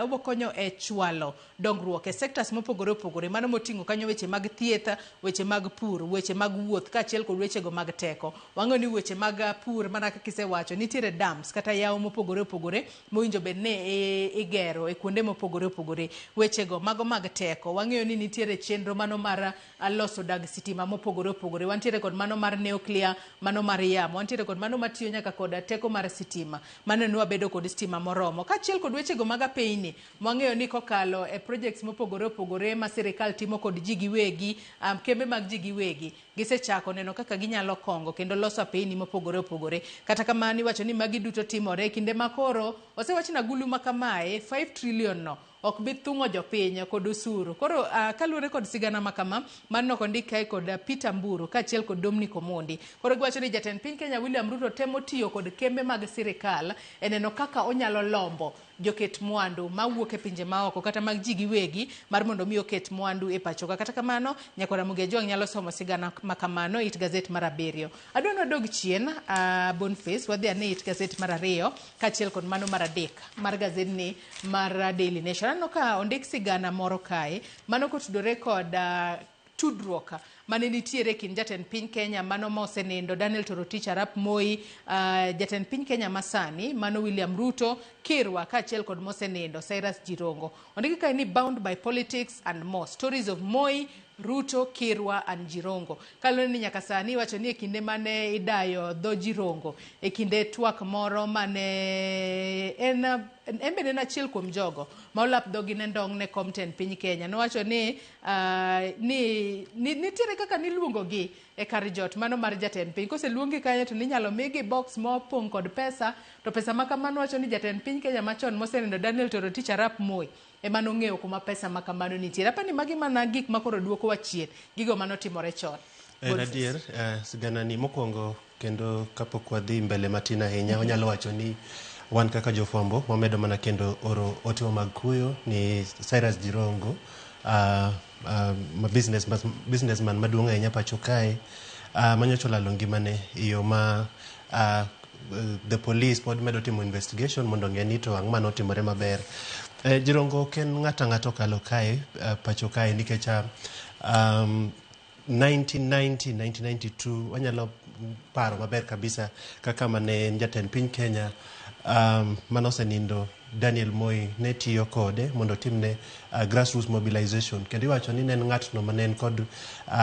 obokonyo e chwalo dongruok e sectors mopogore opogore mano moting'o kanyo weche mag thieth, weche mag pur, weche mag wuoth kaachiel kod wechego mag teko. Wang'eyo ni weche mag pur mana kaka isewacho nitiere dams kata yawo mopogore opogore mowinjo bed ni igero e kuonde mopogore opogore. Wechego mago mag teko wang'eyo ni nitiere chenro mano mar loso dag sitima mopogore opogore. Wantiere kod mano mar nuclear, mano mar yamo, wantiere kod mano matiyo nyaka kod teko mar sitima. Mano ni wabedo kod stima moromo. Kaachiel kod wechego mag apeyni mwang'eyo ni kokalo e projects mopogore opogore ma sirikal timo kod ji giwegi, kembe mag ji giwegi gisechako neno kaka ginyalo kongo kendo loso apeyni mopogore opogore. Kata kamano iwacho ni magi duto timore e kinde ma koro osewach ni agulu ma kamae 5 trillion no ok bi thung'o jopiny kod osuru. Koro kaluwore kod sigana ma kama, mano ok ondik kae kod Peter Mburu kaachiel kod Dominic Omondi. Koro giwacho ni jatend piny Kenya William Ruto temo tiyo kod kembe mag sirikal e neno kaka onyalo lombo joket mwandu mawuok e pinje maoko kata mag ji giwegi mar mondo mi oket mwandu e pachoka. Kata kamano, Nyakwar Ramogi Ajwang' nyalo somo sigana ma kamano it gazet mar 7. Adwa ni wadog chien, Boniface, wadhi ane it gazet mar 2 kaachiel kod mano mar 3 mar gazedni mar Daily Nation. Aneno ka ondik sigana moro kae mano kotudore kod tudruok mane nitiere kind jatend piny Kenya mano ma osenindo Daniel Toroitich arap Moi, jatend piny Kenya masani mano William Ruto, Kirwa kaachiel kod mosenindo Cyrus Jirongo. Ondiki kae ni bound by politics and more stories of Moi, Ruto, Kirwa and Jirongo. Kaluwore ni nyaka sani iwacho ni e kinde mane idayo dho Jirongo, e kinde twak moro mane en bende en achiel kuom jogo ma olap dhogi ne ndong' ne kom tend piny Kenya. Nowacho ni nitiere kaka niluongogi e kar jot mano mar jatend piny. Koseluongi kanyo to ninyalo migi box mopong' kod pesa, to pesa ma kamano wacho ni jatend piny Kenya machon mosenindo Daniel Toroitich arap Moi ema nong'eyo kuma pesa ma kamano nitiere. Apani magi mana gik ma koro duokowa chien, gigo manotimore chon. En adier, sigana ni mokwongo kendo kapok wadhi mbele matin ahinya, wanyalo wacho ni wan kaka jofwambo wamedo mana kendo oro otewa mag kuyo ni Cyrus Jirongo, ma businessman maduong' ahinya pacho kae, manyocha olalo ngimane e yo ma the police pod medo timo investigation mondo ong'e ni to ang'o manotimore maber. Jirongo ok en ng'ato ang'ata okalo kae pacho kae nikech 1990 1992 wanyalo paro maber kabisa kaka mane en jatend piny Kenya manosenindo Daniel Moi ne tiyo kode mondo otimne grassroots mobilization, kendo iwacho ni ne en ng'atno mane en kod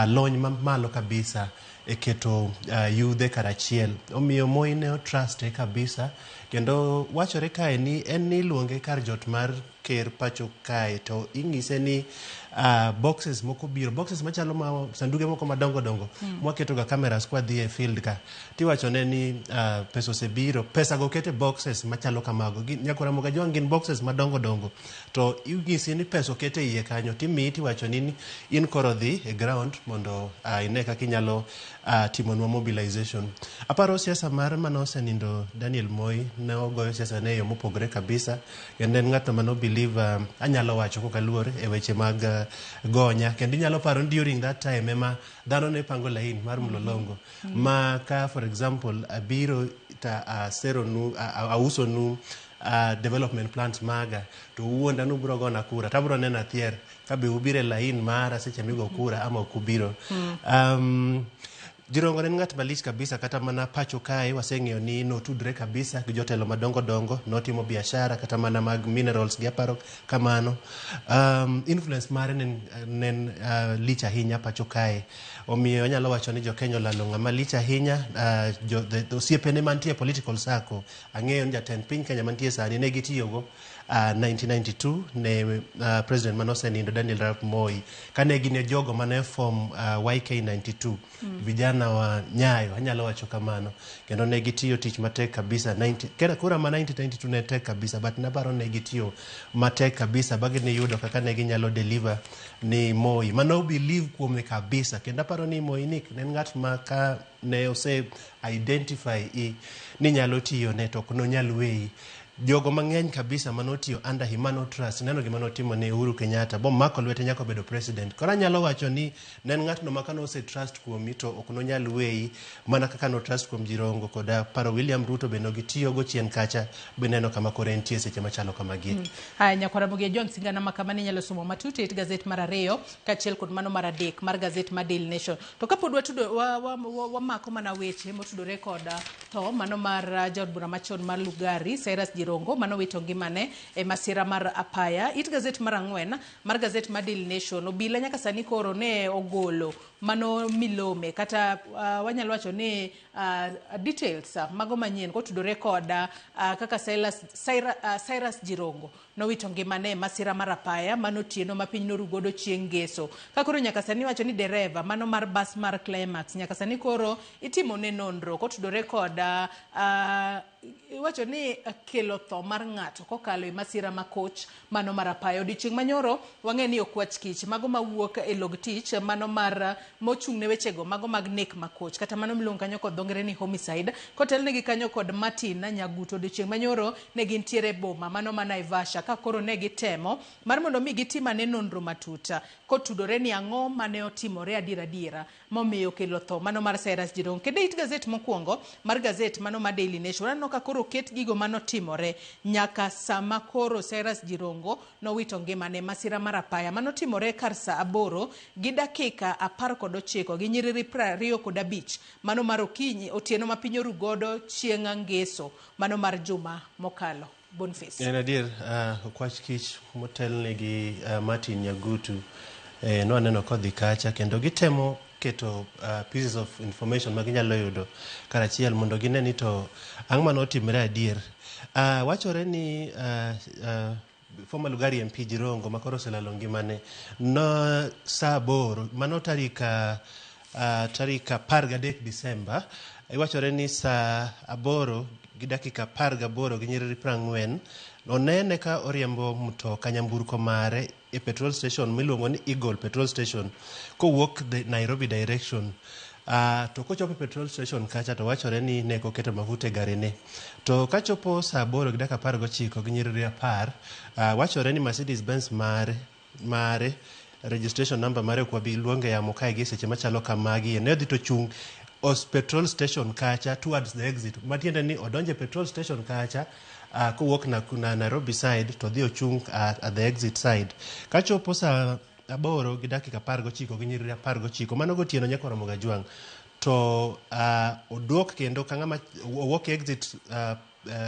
lony mamalo kabisa e keto yudhe karachiel. Omiyo Moi ne otruste kabisa, kendo wachore kae ni en niluonge kar jot mar ker pacho kae to ing'ise ni boxes moko biro, boxes machalo ma sanduge moko madongo dongo mwaketo ga cameras kwa dhi e field ka, tiwacho ne ni pesa osebiro, pesa go kete boxes machalo kamago. Nyakwar Ramogi Ajwang' gin boxes madongo dongo to inyisi ni pesa oket e iye kanyo, timiyi tiwacho ni in koro dhi e ground mondo ine kaka inyalo timonwa mobilization. Aparo siasa mar mane osenindo Daniel Moi ne ogoyo siasa ne e yo mopogore kabisa, kendo en ng'atno mane believe anyalo wacho kokaluor e weche mag gonya, kendo inyalo paro ni during that time ema dhano ne pango lain mar mlolongo ma ka for example abiro ta aseronu ausonu development plans maga to uwuonda ni ubiro gona kura tabiro neno athier kabe ubiro e lain mara seche migo kura ama ok ubiro. Jirongo ne en ng'at malich kabisa, kata mana pacho kae waseng'eyo ni notudre kabisa gi jotelo madongo dongo, notimo biashara kata mana mag minerals gi aparo kamano. Influence mare ne en lich ahinya pacho kae, omiyo anyalo wacho ni jokenya olalo ng'ama lich ahinya. Osiepene mantie e political circle, ang'eyo ni jatend piny Kenya mantie sani ne gitiyogo 1992 ne president manosenindo Daniel Arap Moi, kane gin e jogo mane form YK92 vijana. vijana wa Nyayo, anyalo wacho kamano. Kendo ne gitiyo tich matek kabisa. 90, kera kura ma 1992 ne tek kabisa, but naparo ne gitiyo matek kabisa ba giniyudo kaka ne ginyalo deliver ni Moi. Mano believe kuome kabisa. Kendo aparo ni Moi ni ne en ng'at ma ka ne ose identify i ni nyalo tiyo ne to ok nonyal weyi. Jogo mang'eny kabisa manotiyo under him, mano trust, neno gima notimo ne Uhuru Kenyatta, bomako lwete nyaka obedo president. Koro anyalo wacho ni ne en ng'atno ma kane ose trust kuomi to ok nonyal weyi, mana kaka no trust kuom Jirongo koda paro William Ruto be nogitiyogo chien kacha, bineno kama koro entie seche machalo kamagi. Haya, nyakwara Mogi Ojwang', sigana ma kama inyalo somo matut e it gazet mar 2 kaachiel kod mano mar 3 mar gazet mar Daily Nation. To kapod watudo wamako mana weche motudore kod tho mano mar jaod bura machon mar Lugari, Cyrus Jirongo, mano wito ngimane e masira mar apaya. It gazet mar 4 mar gazet mar Daily Nation, obila nyaka sani koro ne ogolo mano milome kata wanyalo wacho ni details mago manyien kotudore kod kaka Cyrus Jirongo nowito ngimane e masira mar apaya mano otieno ma piny noru godo chieng' ngeso. Ka koro nyaka sani wacho ni dereva mano mar bas mar Climax nyaka sani koro itimo ne nonro kotudore kod iwacho ni kelo tho mar ng'ato kokalo e masira ma koch mano mar apaya. Odiochieng' manyoro wang'e ni okwach kich mago mawuok e log tich mano mar mochung' ne wechego mago mag nek ma koch kata mano miluongo kanyo kod dho ngere ni homicide kotelnegi kanyo kod Martin Nyaguto. Odiochieng' manyoro ne gintiere e boma mano ma Naivasha ka koro ne gitemo mar mondo mi gitim ane nonro matut kotudore ni ang'o mane otimore adiera adiera momiyo kelo tho mano mar Cyrus Jirongo. Kendo e it gazet mokwongo mar gazet mano ma Daily Nation waneno ka koro oket gigo manotimore nyaka sama koro Cyrus Jirongo nowito ngimane masira mar apaya manotimore kar saa 8:19 gi nyiriri 25 mano mar okinyi otieno ma piny oru godo chieng' ngeso mano mar juma mokalo. Boniface. En adier, okwach kich motelne gi Martin Nyagutu nwaneno kodhi kacha kendo gitemo keto pieces of information ma ginyalo yudo karachiel mondo gine ni to ang' mane otimore adier. Wachore ni former Lugari MP Jirongo ma koro oselalo ngimane no saa 8 mano tarik 13 Disemba, iwachore ni saa 8:18 gi nyiriri 40 onene ka oriembo mtoka nyamburko mare e petrol station miluongo ni Eagle petrol station kowuok the Nairobi direction. To kochopo e petrol station kacha to wachore ni ne oketo mafuta e garine. To kachopo saa 8:19 gi nyiriri 10, wachore ni Mercedes Benz mare registration number mare ok wabi luonge yamo kae gi seche machalo kamagi ne odhi to chung' os petrol station kacha towards the exit, matiende ni odonje petrol station kacha kowuok na Nairobi side to dhi ochung' at the exit side. Kachopo saa 8:19 gi nyiriri 19 mano gotieno nyaka oromo Gajwang' to oduok kendo ka ng'ama owuok e exit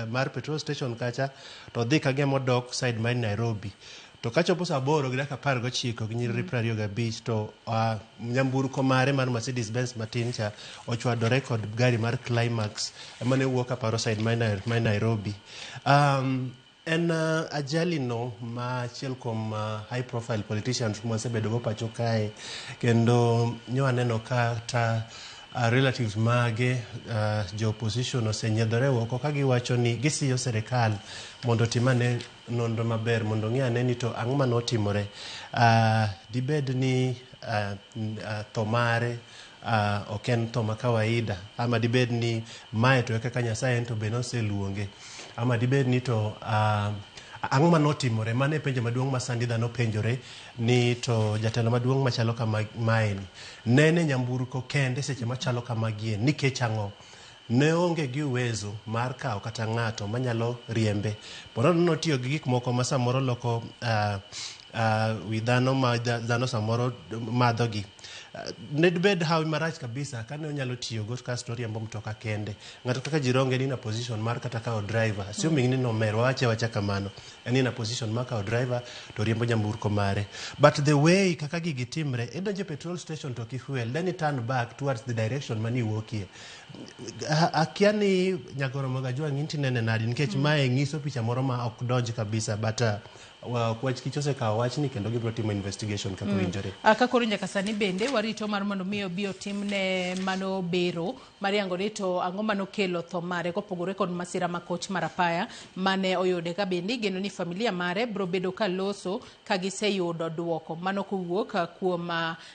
mar petrol station kacha to dhi ka gema odok side mar Nairobi. To kachopo saa 8:19 gi nyiriri 25 to nyamburko mare mar Mercedes Benz matin cha ochwadore kod gari mar Climax mane wuok aparo side mar Nairobi. En ajali no ma achiel kuom high profile politicians mwasebedo go pacho kae kendo nyo aneno kata relatives mage jo opposition osenyiedhore oko ka giwacho ni gisiyo serikal mondo otim ane nonro maber mondo ong'e ane ni to ang'o mane otimore. Dibed ni tho mare ok en tho ma kawaida, ama dibed ni mae to e kaka Nyasaye en to be noseluonge, ama dibed ni to ang'o mane otimore. Mano e penjo maduong' ma sani dhano penjore ni to jatelo maduong' machalo kama maeni nene nyamburko kende seche machalo kamagie nikech ang'o? Ne onge gi uwezo mar kawo kata ng'ato manyalo riembe. Ponono notiyo gi gik moko ma samoro loko wi dhano ma dhano samoro madhogi. Ne dibed hawi marach kabisa kane onyalo tiyo go kasto oriembo mtoka kende. Ng'ato kaka Jirongo en in a position mar kata kawo driver, assuming ni nomer, wawache awacha kamano, en in a position mar kawo driver to riembo nyamburko mare. But the way kaka gigi timre, idonjo e petrol station to kifuel, then you turn back towards the direction mane iwuokie. Akia ni Nyagoro Mogajwang' in tinene nadi nikech mae nyiso picha moro ma ok donj kabisa, but okwach kich osekawo wachni kendo gibiro timo investigation kaka owinjore. Ka koro nyaka sani bende warito mar mondo mi obi otimne mano bero mar yango ni to ang'o manokelo tho mare kopogore kod masira ma koch mar apaya mane oyude. Ka bende igeno ni familia mare biro bedo ka loso ka giseyudo duoko mano kowuok kuom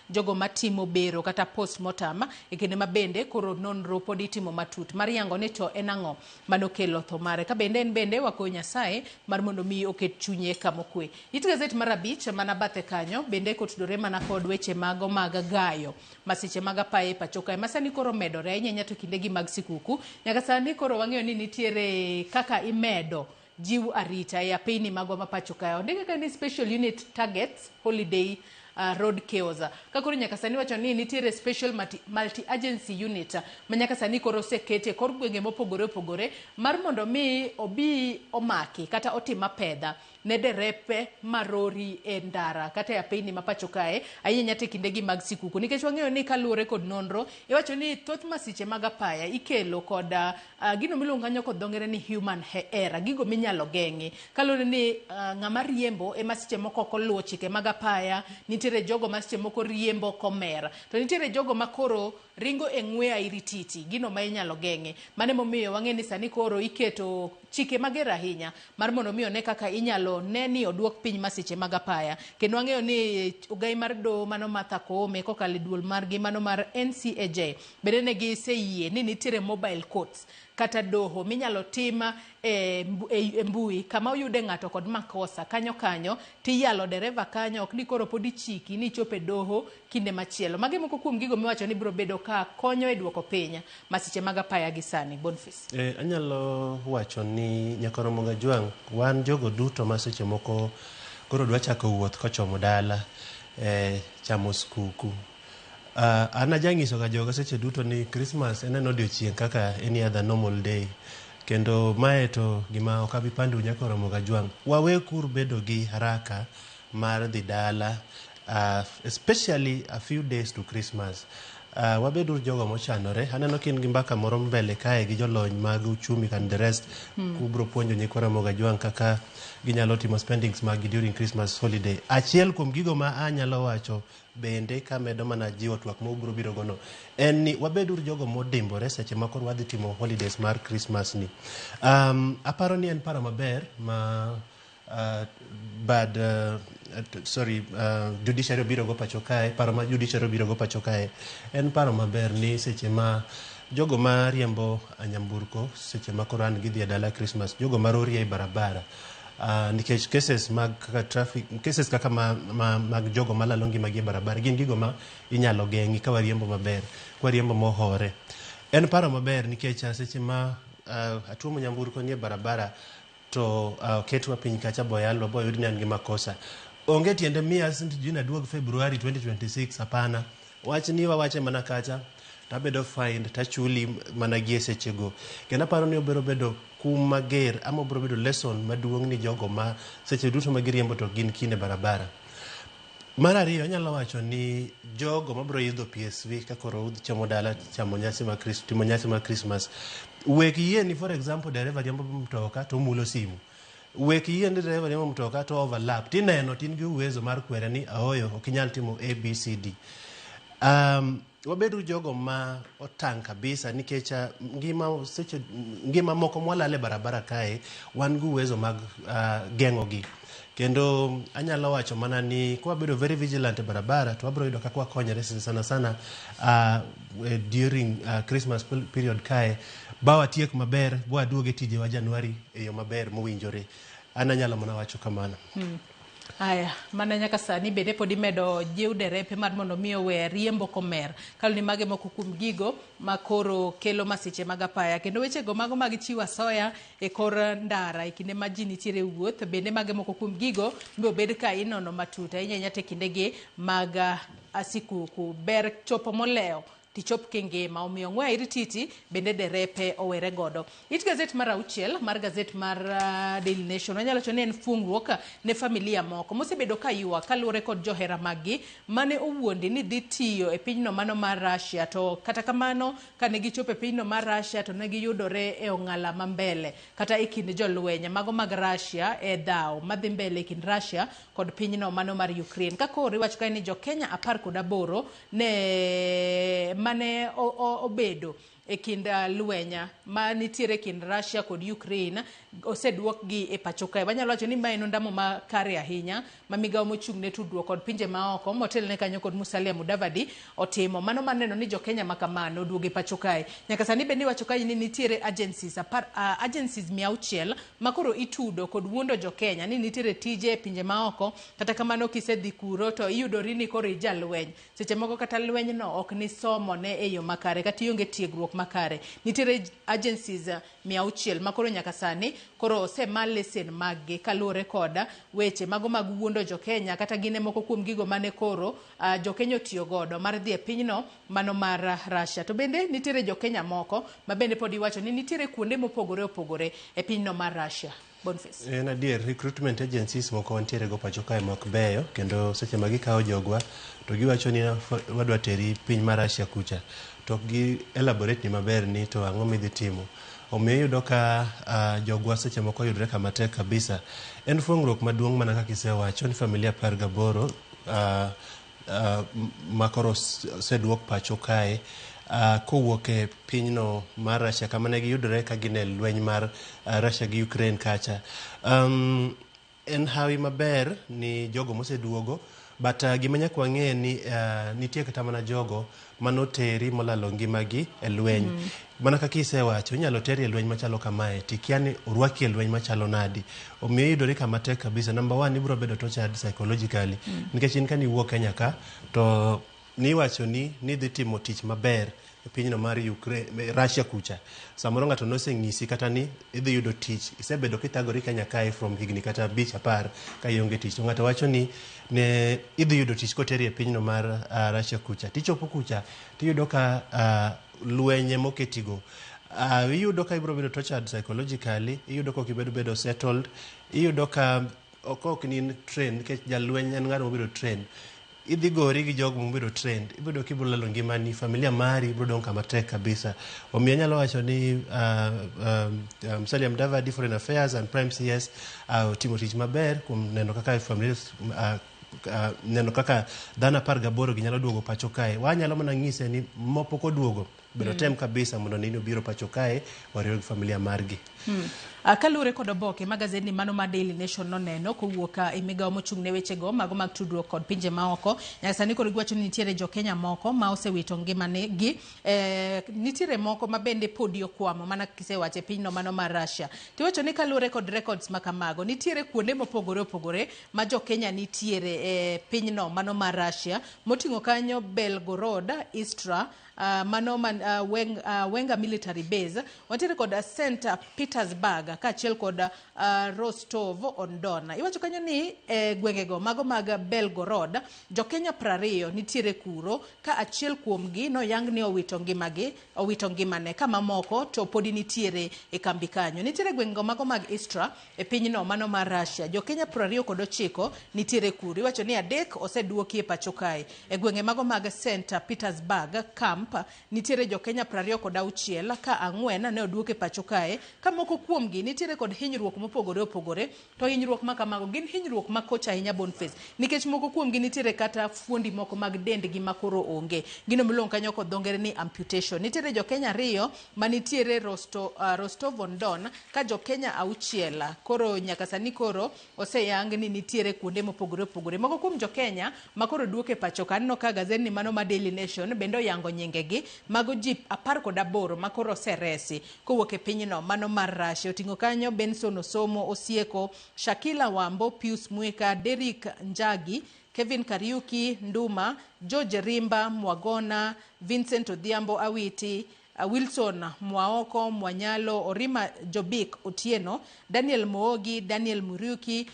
jogo matimo bero kata postmortem, e kinde ma bende koro nonro pod itimo matut mar yango ni to en ang'o manokelo tho mare. Ka bende en bende wakwayo Nyasaye mar mondo mi oket chunye kamokwe. It gazet mar 5 mana bathe kanyo bende kotudore mana kod weche mago mag gayo masiche mag apaya e pacho kae masani koro medore ahinya ahinya to kindegi mag sikuku. Nyaka sani koro wang'eyo ni nitiere kaka imedo jiw arita e apeyni magwa ma pacho kae. Ondike ka ni special unit targets holiday road chaos. Ka koro nyaka sani wacho ni nitiere special multi-agency unit ma nyaka sani koro osekete e kor gwenge mopogore opogore mar mondo mi obi omaki kata otim apedha ne derepe marori e ndara kata e apeyni ma pacho kae ahinya ahinya to e kindegi mag sikuku, nikech wang'eyo ni kaluwore kod nonro iwacho ni thoth masiche mag apaya ikelo kod gino miluongo kanyo kod dho ngere ni human error, gigo minyalo geng'i kaluwore ni ng'ama riembo ema seche moko ok oluwo chike mag apaya. Nitiere jogo ma seche moko riembo komer, to nitiere jogo ma koro ringo e ng'we airititi, gino ma inyalo geng'i. Mano emomiyo wang'e ni sani koro iketo chike mager ahinya mar mondo mi one kaka inyalo ne ni oduok piny masiche mag apaya. Kendo wang'eyo ni ogai mar doho mano Martha Koome kokalo e duol margi mano mar NCAJ bende ne giseyie ni nitiere mobile courts kata doho minyalo tim e mbui kama oyude ng'ato kod makosa kanyo kanyo tiyalo dereva kanyo, ok ni koro pod ichiki ni ichop e doho kinde machielo. Magi moko kuom gigo miwacho ni biro bedo ka konyo e duoko piny masiche mag apaya gi sani. Boniface. Anyalo wacho ni Nyakoromo Gajwang', wan jogo duto ma seche moko koro dwa chako wuoth kochomo dala chamo skuku. An ajanyiso ga joga seche duto ni Christmas en odiochieng' kaka any other normal day. Kendo mae to gima ok abi pando Nyakoromo Gajwang'. Wawe kur bedo gi haraka mar dhi dala, especially a few days to Christmas. Wabedo jogo mochanore. Aneno ka in gi mbaka moro mbele kae gi jolony mag uchumi and the rest. Kubro puonjo nyikwa Ramogi Ajwang' kaka ginyalo timo spendings mag gi during Christmas holiday. Achiel kuom gigo ma anyalo wacho bende kamedo mana jiwo twak ma ubro biro gono en ni wabeduru jogo modimbore seche ma koro wadhi timo holidays mar Christmas ni. Aparo ni en paro maber ma bad sorry judiciary obiro go pacho kae. Paro ma judiciary obiro go pacho kae en paro maber ni seche ma jogo ma riembo nyamburko seche ma koro an gidhi e dala Christmas, jogo ma rori e barabara, nikech cases mag kaka traffic cases kaka mag jogo malalo ngimagi e barabara gin gigo ma inyalo geng'i ka wariembo maber, ka wariembo mohore. En paro maber nikech seche ma atuomo nyamburko nie barabara to oketwa piny kacha boyalwa boyud ni an gi makosa, onge tiende miya sijui naduog February 2026. Hapana, wach ni wawache mana kacha tabedo fined tachuli mana gi e sechego. Kendo aparo ni obiro bedo kum mager ama obiro bedo lesson maduong' ni jogo ma seche duto ma giriembo to gin kine barabara. Mar ariyo, anyalo wacho ni jogo mabiro idho PSV ka koro udhi chomo dala chamo nyasi mar timo nyasi mar Christmas, wek yie ni for example dereva riembo mtoka to omulo simu, wek yie ni dereva riembo mtoka to overlap tineno tin gi uwezo mar kwere ni aoyo ok inyal timo ABCD. Wabedo jogo ma otang' kabisa nikech ngima seche ngima moko mwalale barabara kae wan gi uwezo mag geng'o gi. Kendo anyalo wacho mana ni kwabedo very vigilant e barabara to wabiro yudo kaka wakonyore sana sana during Christmas period kae ba watiek maber ba waduog e tijewa Januari e yo maber mowinjore. An anyalo mana wacho kamano. Aya, mana nyaka sani bende pod imedo jiw derepe mar mondo mi owe riembo komer. Kaluwore ni mage moko kuom gigo ma koro kelo masiche mag apaya. Kendo wechego mago mag chiwo asoya e kor ndara e kinde ma ji nitiere e wuoth, bende mage moko kuom gigo obed ka inono matut ahinya ahinya to e kindegi mag sikuku. Ber chopo molewo. tichop kingima. Omiyo ng'we airititi bende derepe owere godo. It gazet mar auchiel mar gazet mar Daily Nation wanyalo wacho ni en fuongruok ne familia moko mosebedo ka ywak kaluwore kod johera maggi mane owuondi ni dhi tiyo e pinyno mano mar Russia, to kata kamano kane gichopo e pinyno mar Russia to ne giyudore e ong'ala ma mbele kata e kind jolweny mago mag Russia e dhaw madhi mbele e kind Russia kod pinyno mano mar Ukraine. Ka koro iwacho kae ni jo-Kenya 18 ne mane obedo e kind lweny ma nitiere e kind Russia kod Ukraine oseduokgi e pacho kae. Wanyalo wacho ni mae en ondamo makare ahinya ma migawo mochung' ne tudruok kod pinje maoko motelne kanyo kod Musalia Mudavadi otimo. Mano mar neno ni jo-Kenya ma kamano oduogo e pacho kae. Nyaka sani bende iwacho kae ni nitiere agencies agencies 600 ma koro itudo kod wuondo jo-Kenya ni nitiere tije e pinje maoko, kata kamano kisedhi kuro to iyudori ni koro ijalweny. Seche moko kata lweny no ok nisomo ne e yo makare kata ionge tiegruok makare. Nitiere agencies 600 ma koro nyaka sani koro osema lesen maggi kaluwore kod weche mago mag wuondo jo-Kenya kata gin e moko kuom gigo mane koro jo-Kenya otiyo godo mar dhi e pinyno mano mar Russia. To bende nitiere jo-Kenya moko ma bende pod iwacho ni nitiere kuonde mopogore opogore e pinyno mar Russia. Boniface. En adier, recruitment agencies moko wantiere go pacho kae mok beyo, kendo seche ma gikawo jogwa to giwacho ni wadwa teri piny mar Russia kucha, to ok gi elaborate ni maber ni to ang'o midhi timo. Omiyo iyudo ka jogwa seche moko yudre kama tek kabisa. En fuong'ruok maduong' mana kaka isewacho ni familia 18 ma koro oseduok pacho kae kowuok e pinyno mar Russia kama ne giyudore ka gin e lweny mar Russia gi Ukraine kacha. En hawi maber ni jogo moseduogo, but gima nyaka wang'e ni nitie kata mana jogo manoteri molalo ngimagi e lweny. Mana kaka isewacho, inyalo teri e lweny machalo kamae, tikia ni orwaki e lweny machalo nadi. Omiyo iyudori kama tek kabisa. Number one, ibiro bedo tortured psychologically. Nikech in kaniwuok Kenya ka, to niwacho ni nidhi timo tich maber e pinyno mar Ukraine, Russia kucha. Samoro ng'ato noseng'isi kata ni idhi yudo tich, isebedo kithagori Kenya kae from higni kata 5 10 ka ionge tich. To ng'ato wacho ni ne idhi yudo tich koteri e pinyno mar Russia kucha. Tichopo kucha, tiyudo ka lwenye moketigo. Iyudo ka ibiro bedo tortured psychologically, iyudo ka ok ibedo bedo settled, iyudo ka ok ni in trained, nikech jalweny en ng'ano mobedo trained. Idhi gori gi jogo mobedo trained, ibedo kibiro lalo ngimani, familia mari biro dong' kama tek kabisa. Omiyo anyalo wacho ni Musalia Mudavadi, Foreign Affairs and Prime CS otimo tich maber kuom neno kaka families neno kaka dhano 18 gi nyalo duogo pacho kae. Wanyalo mana ng'ise ni mopok oduogo, bedo tem kabisa mondo nini obiro pacho kae wariwe gi familia margi. Kaluwore kod oboke ma gazetni mano ma Daily Nation noneno kowuok e migawo mochung' ne wechego mago mag tudruok kod pinje maoko, nyaka sani koro giwacho ni nitiere jo-Kenya moko ma osewito ngimagi, nitiere moko ma bende podi okwamo mana kisewacho e pinyno mano mar Russia. Tiwacho ni kaluwore kod records ma kamago, nitiere kuonde mopogore opogore ma jo-Kenya nitiere e pinyno mano mar Russia, moting'o kanyo Belgorod, Istra, mano man Wenga military base, wantiere kod St Petersburg kaachiel kod Rostov on Don. Iwacho kanyo ni gwengego mago mag Belgorod, jo-Kenya 20 nitiere kuro, ka achiel kuomgi noyang ni owito ngimagi, owito ngimane, ka mamoko to podi nitiere e kambi kanyo. Nitiere gwengego mago mag Istra e pinyno mano mar Russia, jo-Kenya 29 nitiere kuro. Iwacho ni 3 oseduoki e pacho kae. E gwenge mago mag St Petersburg camp nitiere jo-Kenya 26 ka 4 ne oduok e pacho kae, ka moko kuomgi nitiere kod hinyruok mopogore opogore. To hinyruok ma kamago gin hinyruok makoch ahinya Boniface, nikech moko kuomgi nitiere kata fuondi moko mag dendgi ma koro onge, gino miluongo kanyo kod dho ngere ni amputation. Nitiere jo-Kenya 2 manitiere Rostov on Don, ka jo-Kenya 6 koro nyaka sani koro oseyang ni nitiere kuonde mopogore opogore. Moko kuom jo-Kenya ma koro duok e pacho ka, aneno ka gazetni mano ma Daily Nation bende oyango nyingegi, mago ji 18 ma koro oseresi kowuok e pinyno mano mar Russia. Oting'o kanyo Benson Osomo Osieko, Shakila Wambo, Pius Mwika, Derrick Njagi, Kevin Kariuki Nduma, George Rimba Mwagona, Vincent Odhiambo Awiti, Wilson Mwaoko Mwanyalo, Orima Jobik Otieno, Daniel Moogi, Daniel Muriuki,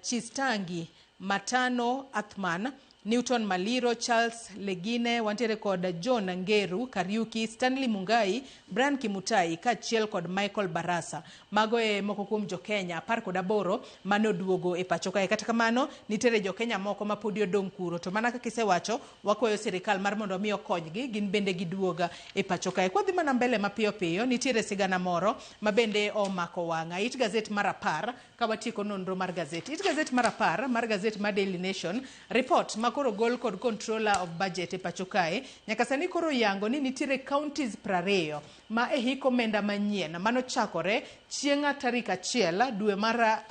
Chistangi Matano Athman, Newton Maliro, Charles Legine, wantiere kod John Ngeru Kariuki, Stanley Mungai, Brian Kimutai kaachiel kod Michael Barasa. Mago e moko kuom jokenya 18 mane oduogo e pacho kae. Kata kamano, nitiere jokenya moko ma podi odong' kuro, to mana kaka isewacho, wakwayo sirikal mar mondo mi okonygi gin bende giduoga e pacho kae. Kwadhi mana mbele mapiyo piyo, nitiere sigana moro ma bende omako wang'a. It gazet mar 10 ka watieko nonro mar gazet. It gazet mar 10 mar gazet mar Daily Nation, report ma koro gol kod controller of budget e pacho kae nyaka sani koro yango ni nitiere counties 20 ma e hik omenda manyien manochakore chieng' tarik 1 dwe mar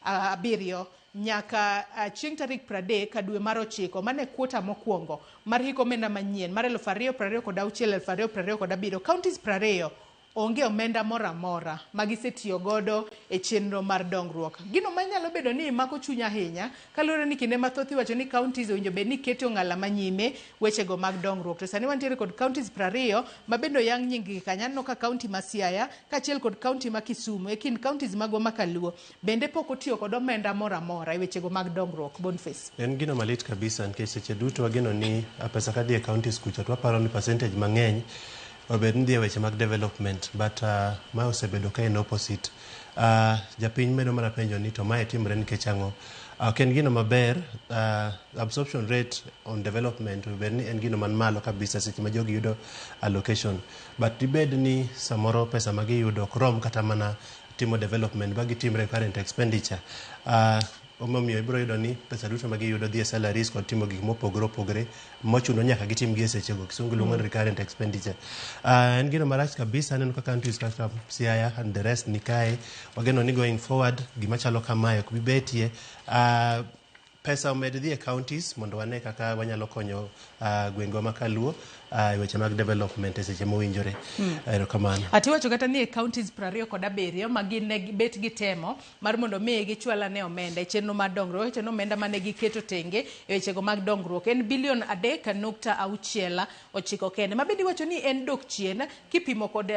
7 nyaka chieng' tarik 30 dwe mar 9, mane kwota mokwongo mar hik omenda manyien mar 2026 2027. Counties 20 onge omenda moro amora ma gisetiyo godo e chenro mar dongruok. Gino manyalo bedo ni mako chuny ahinya kaluwore ni kinde mathoth iwacho ni counties owinjo bed ni keto ng'ala manyime wechego mag dongruok. To sani wantiere kod counties 20 ma bende oyang nying-gi kanyo. Aneno ka county ma Siaya kaachiel kod county ma Kisumu e kind counties magwa ma Kaluo bende pok otiyo kod omenda moro amora e wechego mag dongruok. Boniface. En gino malit kabisa nikech seche duto wageno ni pesa kadhi e counties kucha to waparo ni percentage mang'eny obed ni dhi e weche mag development, but ma osebedo ka en opposite. Japiny medo mana penjo ni to mae timore nikech ang'o? Ok en gino maber. Absorption rate on development obed ni en gino man malo kabisa seche ma jogi yudo allocation, but dibed ni samoro pesa ma giyudo ok rom kata mana timo development ba gitim recurrent expenditure. Omomiyo ibiro yudo ni pesa duto ma giyudo dhi e salaries kod timo gik mopogore opogore mochuno nyaka gitim gi e sechego. Kisungu luongo ni recurrent expenditure. En gino marach kabisa. Aneno ka counties kaka Siaya and the rest ni kae. Wageno ni going forward gima chalo kamae ok bi betie. Pesa omed dhi e counties mondo wane kaka wanyalo konyo gwengewa ma Kaluo e weche mag development e seche mowinjore. Erokamano. Atiwacho kata ni e counties 27 ma gin ne bet gitemo mar mondo mi gichwal ane omenda e chenro mar dongruok. Wacho ni omenda mane giketo tenge e wechego mag dongruok en bilion 3.69 kende. Ma bende iwacho ni en dok chien kipimo kod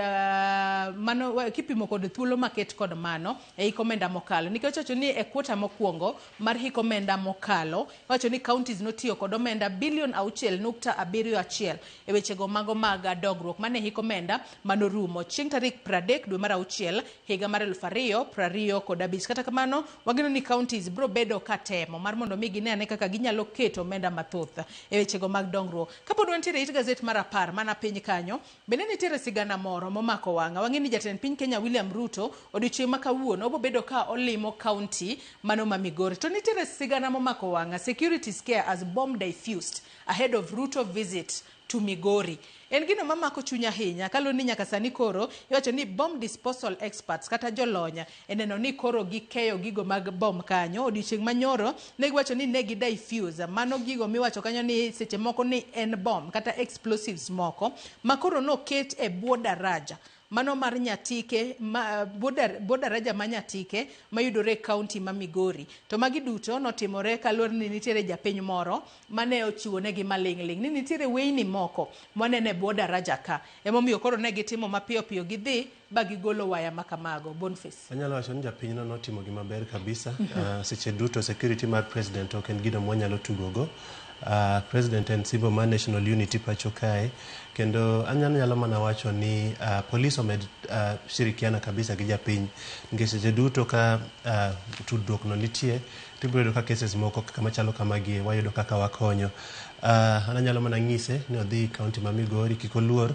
mano, kipimo kod thuolo maket kod mano e hik omenda mokalo. Nikech wacho ni e kwota mokwongo mar hik omenda mokalo, wacho ni counties notiyo kod omenda bilion 6.71 e wechego mago mag dongruok mane hik omenda manorumo chieng' tarik 30 dwe mar 6 higa mar 2025. Kata kamano, wageno ni counties biro bedo ka temo mar mondo mi gine ane kaka ginyalo keto omenda mathoth e wechego mag dongruok. Kapod wantiere it gazet mar 10 mana piny kanyo, bende nitiere sigana moro momako wang'a. Wang'e ni jatend piny Kenya William Ruto odiochieng' ma kawuono obo bedo ka olimo county mano ma Migori. To nitiere sigana momako wang'a, security scare as bomb diffused ahead of Ruto visit to Migori. En gino mamako chuny ahinya kaluwore ni nyaka sani koro iwacho ni bomb disposal experts kata jolony e neno ni koro gikeyo gigo mag bomb kanyo. Odiochieng' manyoro ne giwacho ni ne gi diffuse mano gigo miwacho kanyo ni seche moko ni en bomb kata explosives moko ma koro noket e bwo daraja mano mar Nyatike, bwo daraja ma Nyatike mayudore e county ma Migori. To magi duto notimore kaluwore ni nitiere japiny moro mane ochiwo negi maling' ling' ni nitiere weyni moko mwaneno e bwo daraja ka. Emomiyo koro ne gitimo mapiyo piyo gidhi ba gigolo waya ma kamago. Boniface. Anyalo wacho ni japinyno notimo gima ber kabisa. Seche duto security mar president ok en gino mwanyalo tugogo. President en symbol mar national unity pacho kae, kendo anyalo mana wacho ni police omed shirikiana kabisa gi japiny nikech seche duto ka tudruok no nitie tibiro yudo ka cases moko kaka machalo kamagi wayudo kaka wakonyo. An anyalo mana ng'ise ni odhi county ma Migori kik oluor.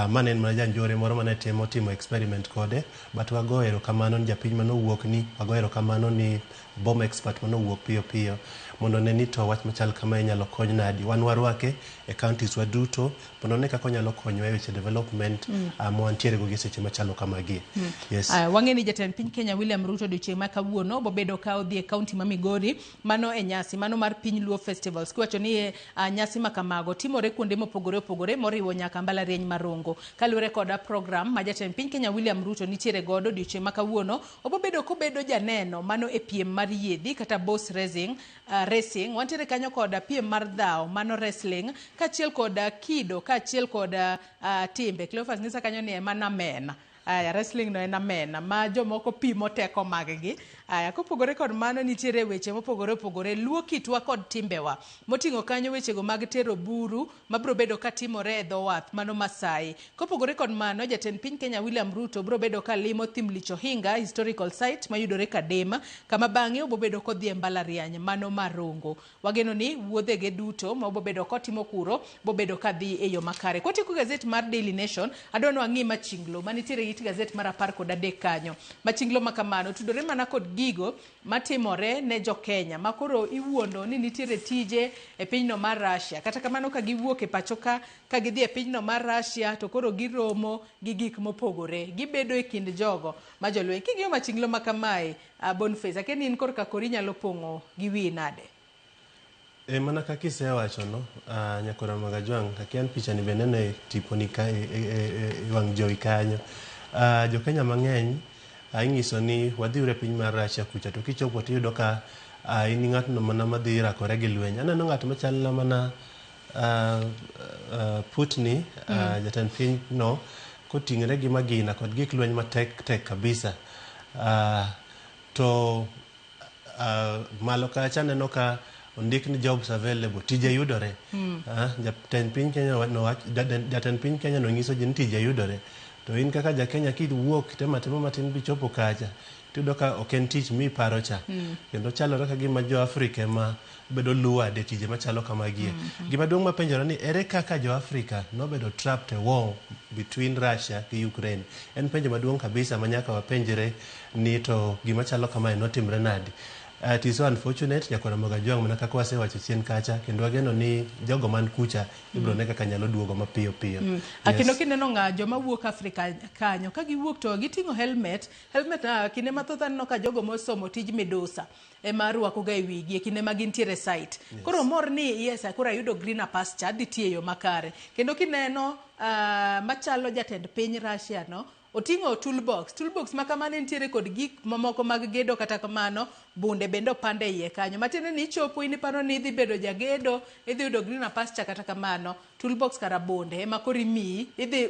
Mane en mana janjore moro mane temo timo experiment kode, but wago erokamano ni japiny manowuok ni wago erokamano ni bomb expert manowuok piyo piyo mondo ne ni to wach machal kama inyalo kony nadi. Wan warwake e counties wa duto mondo one kaka onyalo konyowa e weche development ma wantiere go gi seche machalo kamagi. Yes. Wang'e ni jatend piny Kenya William Ruto odiochieng' ma kawuono bobedo ka odhi e county ma Migori mano e nyasi mano mar piny Luo Festivals kiwacho ni nyasi ma kamago timore kuonde mopogore opogore moriwo nyaka mbalariany mar Rongo. Kaluwore kod program ma jatend piny Kenya William Ruto nitiere godo odiochieng' ma kawuono, obobedo kobedo janeno mano e piem mar yiedhi kata boat racing. Wantiere kanyo kod piem mar dhawo mano wrestling kaachiel kod kido kaachiel kod timbe. Cleophas nyisa kanyo ni ema namena. Aya, wrestling no en amena ma jomoko pimo teko mag gi. Aya, kopogore kod mano nitiere weche mopogore opogore, luo kitwa kod timbewa. Moting'o kanyo wechego mag tero buru mabiro bedo katimore e dho wath mano Masai. Kopogore kod mano, jatend piny Kenya William Ruto biro bedo ka limo Thim Lich Ohinga Historical Site mayudore Kadema, kama bang'e obobedo kodhi e mbalariany mano mar Rongo. Wageno ni wuodhege duto ma obobedo kotimo kuro bobedo kadhi e yo makare. Kwatieko gazet mar Daily Nation, adwa ni wang'i machinglo manitiere it gazet mar 13 kanyo. Machinglo ma kamano tudore mana kod gigo matimore ne jo-Kenya ma koro iwuondo ni nitiere tije e pinyno mar Russia. Kata kamano ka giwuok e pacho ka ka gidhi e pinyno mar Russia to koro giromo gi gik mopogore. Gibedo e kind jogo ma jolweny. King'iyo machinglo ma kamae, Boniface, akia ni in korka kori inyalo pong'o gi wiyi nade? E mana kaka isewacho no, Nyakora Magajwang', akia ni pichani be neno e tiponi ka e wang' jowi kanyo. Jo-Kenya mang'eny ing'iso ni wadhiuru e piny mar Russia kucha to kichopo tiyudo ka in ng'atno mana madhi rakore gi lweny. Aneno ng'at machal mana Putin, jatend piny no, koting're gi magina kod gik lweny matek tek kabisa. To malo kacha aneno ka ondik ni jobs available, tije yudore. Jatend piny Kenya jatend piny Kenya no nyiso ji ni tije yudore. To in kaka ja Kenya kiwuok itemo atema matin bichopo kacha, tiyudo ka ok en tich miparo cha. Kendo chalore ka gima jo Afrika ema bedo lured e tije machalo kamagie. Gima duong' mapenjore ni ere kaka jo Afrika nobedo trapped e war between Russia gi Ukraine? En penjo maduong' kabisa ma nyaka wapenjre ni to gima chalo kamae notimre nadi? It is so unfortunate, Nyakwar Magajwang', mana kaka wasewacho chien kacha, kendo wageno ni jogo man kucha ibiro ne kaka nyalo duogo mapiyo piyo. Yes. Kendo kineno ng'a joma wuok Afrika kanyo, ka giwuok to giting'o helmet. Helmet kinde mathoth aneno ka jogo mosomo tij midusa ema rwako ga e wigi e kinde ma gintiere site. Yes. Koro mor ni yes, koro ayudo greener pasture, adhi tiyo e yo makare. Kendo kineno machalo jatend piny Russia no, oting'o toolbox. Toolbox ma kamano nitiere kod gik mamoko mag gedo, kata kamano bunde bende opande iye kanyo. Matiende ni ichopo in iparo ni idhi bedo jagedo, idhi yudo greener pasture, kata kamano toolbox kara bunde ema koro imiyi, idhi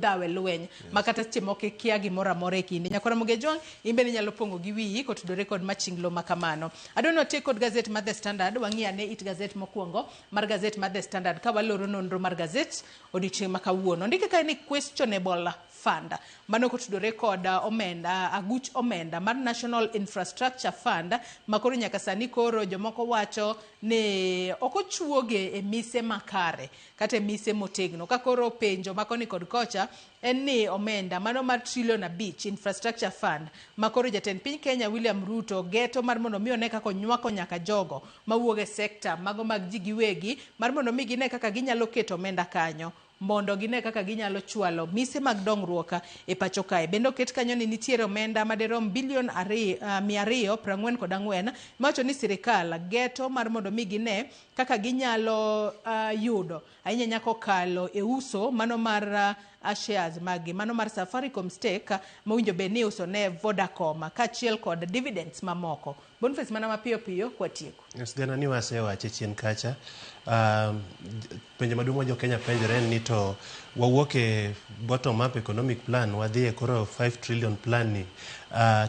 dhawe lweny. Yes. Ma kata seche moko ikia gimoro amora e kinde. Nyakwara Mogejwang', in bende inyalo pong'o gi wiyi kotudore kod machinglo ma kamano. Adwa ni watiek kod gazet mar The Standard, wang'i ane it gazet mokwongo mar gazet mar The Standard ka waloro nonro mar gazet odiochieng' ma kawuono. Ondike kae ni questionable fund. Mano kotudore kod omenda, aguch omenda mar National Infrastructure Fund ma koro nyaka sani koro jomoko wacho ni ok ochuoge e mise makare kata e mise motegno. Ka koro penjo ma koni kod kocha en ni omenda mano mar trilion 5 Infrastructure Fund ma koro jatend piny Kenya William Ruto geto mar mondo mi one kaka onywako nyaka jogo mawuok e sekta mago mag ji giwegi mar mondo mi gine kaka ginyalo keto omenda kanyo mondo gine kaka ginyalo chwalo mise mag dongruok e pacho kae. Bende oket kanyo ni nitiere omenda maderom bilion 244 mawacho ni sirikal geto mar mondo mi gine kaka ginyalo yudo ahinya nyaka okalo e uso mano mar shares magi mano mar Safaricom stake mowinjo bed ni iuso ne Vodacom kaachiel kod dividends mamoko. Boniface, mana mapiyo piyo kwatieko. Sigana ni wasewache chien kacha. Penjo maduong' ma jo Kenya penjore en ni to wawuok e bottom up economic plan wadhi e koro 5 trillion plan ni,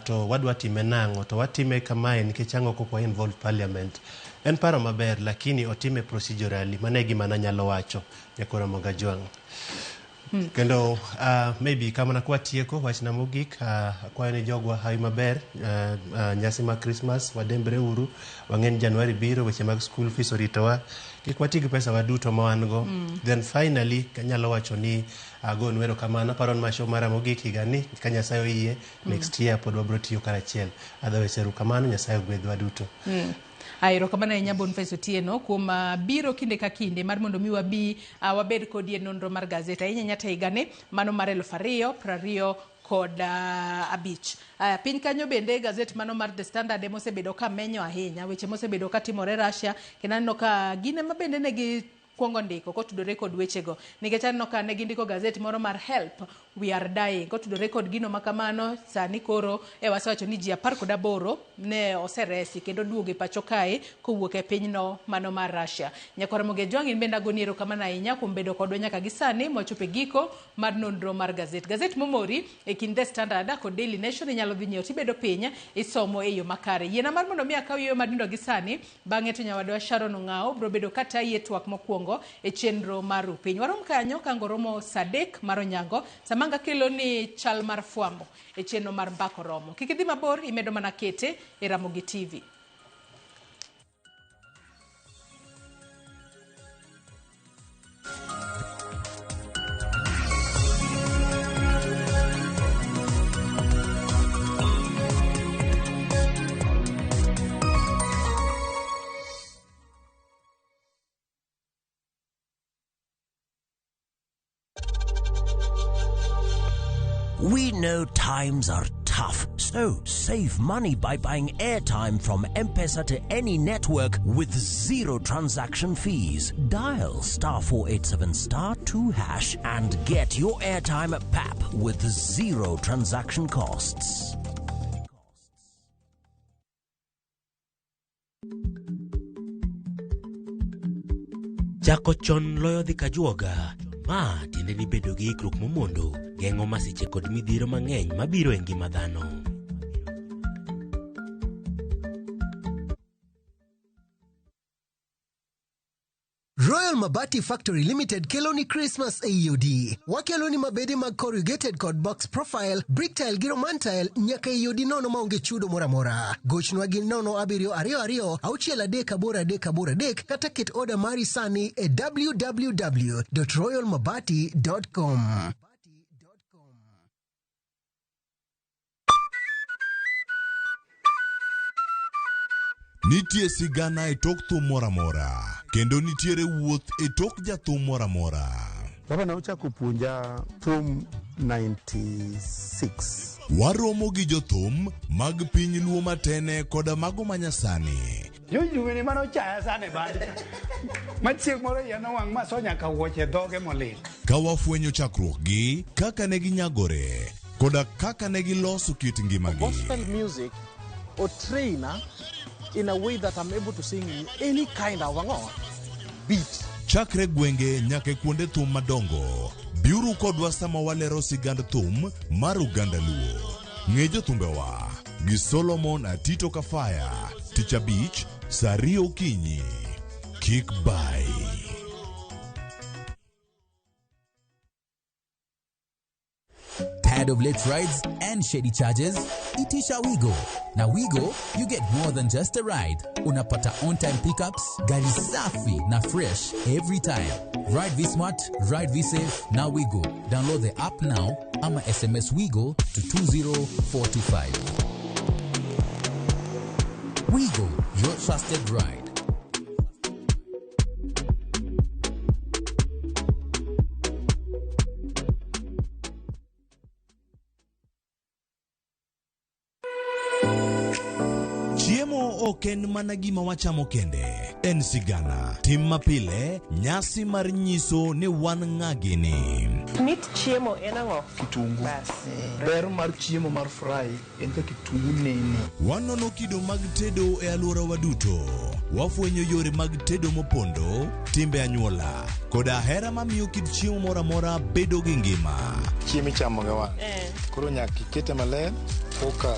to wadwa time nang'o, to watime kamae nikech ang'o kok wa involve parliament? En paro maber lakini otime procedurally, mano e gima nanyalo wacho Nyakwar Mogajwang'. Kendo maybe kamana kwatieko wachna mogik, akwayo ni jogwa hawi maber, nyasi mag Christmas wadembre uru, wang'e ni January biro, weche mag school fees oritowa, kik wati gi pesa waduto ma wan go. Then finally anyalo wacho ni agonu erokamano, aparo ni ma show mara mogik higani, ka Nyasaye oyie, next year pod wabro tiyo karachiel. Otherwise erokamano, Nyasaye ogwedhwa duto. Erokamano ahinya Boniface Otieno kuom biro kinde ka kinde mar mondo mi wabi wabed kodi e nonro mar gazet ahinya nyaka higani mano mar 2025. Piny kanyo bende gazet mano mar The Standard ema osebedo ka menyo ahinya weche mosebedo ka timore Russia, kendo aneno ka gin ema bende negi kuongo ndiko kotudore kod wechego. Nikech aneno ka ne gindiko gazet moro mar Help We Are Dying kotudore kod gino ma kamano. Sani koro wasewacho ni ji 18 ne oseresi kendo duogo e pacho kae kowuok e pinyno mano mar Russia. Nyakwar Ramogi Ojwang' in bende agoni erokamano ahinya kuom bedo kodwa nyaka gi sani mwachopo e giko mar nonro mar gazet. Gazet momori e kind The Standard kod Daily Nation inyalo dhi nyiewo tibedo piny isomo e yo makare. Yiena mar mondo mi akaw yueyo madindo gi sani, bang'e to nyawadwa Sharon Ong'awo biro bedo katayi e twak mokwongo e chenro mar Rupiny. Warom kanyo ka ngoromo saa 3 mar onyango, sama ngakelo ni chal mar fwambo e chenro mar Mbaka Oromo. Kik idhi mabor, imedo mana kete e Ramogi TV. We know times are tough, so save money by buying airtime from M-Pesa to any network with zero transaction fees. Dial *487*2# and get your airtime at PAP with zero transaction costs. Chako chon loyo dhi kajuoga. Ma tiende ni bedo gi ikruok momondo geng'o masiche kod midhiero mang'eny mabiro e ngima dhano. Royal Mabati Factory Limited kelo ni Christmas e EOD. Wakelo ni mabede mag corrugated kod box profile, brick tile gi roman tile nyaka EOD nono maonge chudo moro amora. Gochnwa gi 0722 638 83 kata ket oda mari sani e www.royalmabati.com. Nitie sigana e tok thum moro amora, kendo nitiere wuoth e tok jathum moro amora. Baba ne ochako puonja thum 96. Waromo gi jothum mag piny Luo matene koda mago manyasani. Jojuweni mane ochaya sana e band. Ma chieng' moro iya nowang' ma so nyaka wuoche dhoge molil. Ka wafwenyo chakruokgi, kaka ne ginyagore, koda kaka ne giloso kit ngimagi. Gospel music or trainer in a way that I'm able to sing in any kind of beat. Chakre gwenge nyaka e kuonde thum madongo, biuru kodwa sama walero sigand thum mar oganda Luo. Ng'e jothumbewa gi Solomon Atito Kafaya, tich abich, saa 2 okinyi. Kik bai. Tired of late rides and shady charges? Itisha Wigo. Now Wigo, you get more than just a ride. Unapata on-time pickups, gari safi na fresh every time. Ride V-Smart, ride V-Safe, now Wigo. Download the app now ama SMS Wigo to 20425. Wigo, your trusted ride. Chiemo ok en mana gima wachamo kende, en sigana, tim mapile, nyasi mar nyiso ni wan ng'a gini. Mit chiemo en ang'o? Kitungu. Bas. Ber mar chiemo mar fry en ka kitungu nene. Wanono kido mag tedo e alworawa duto. Wafwenyo yore mag tedo mopondo, timbe anyuola, koda hera mamiyo kit chiemo moro amora bedo gi ngima. Chiemo ichamo gi wang'. Koro nyaka ikete maler koka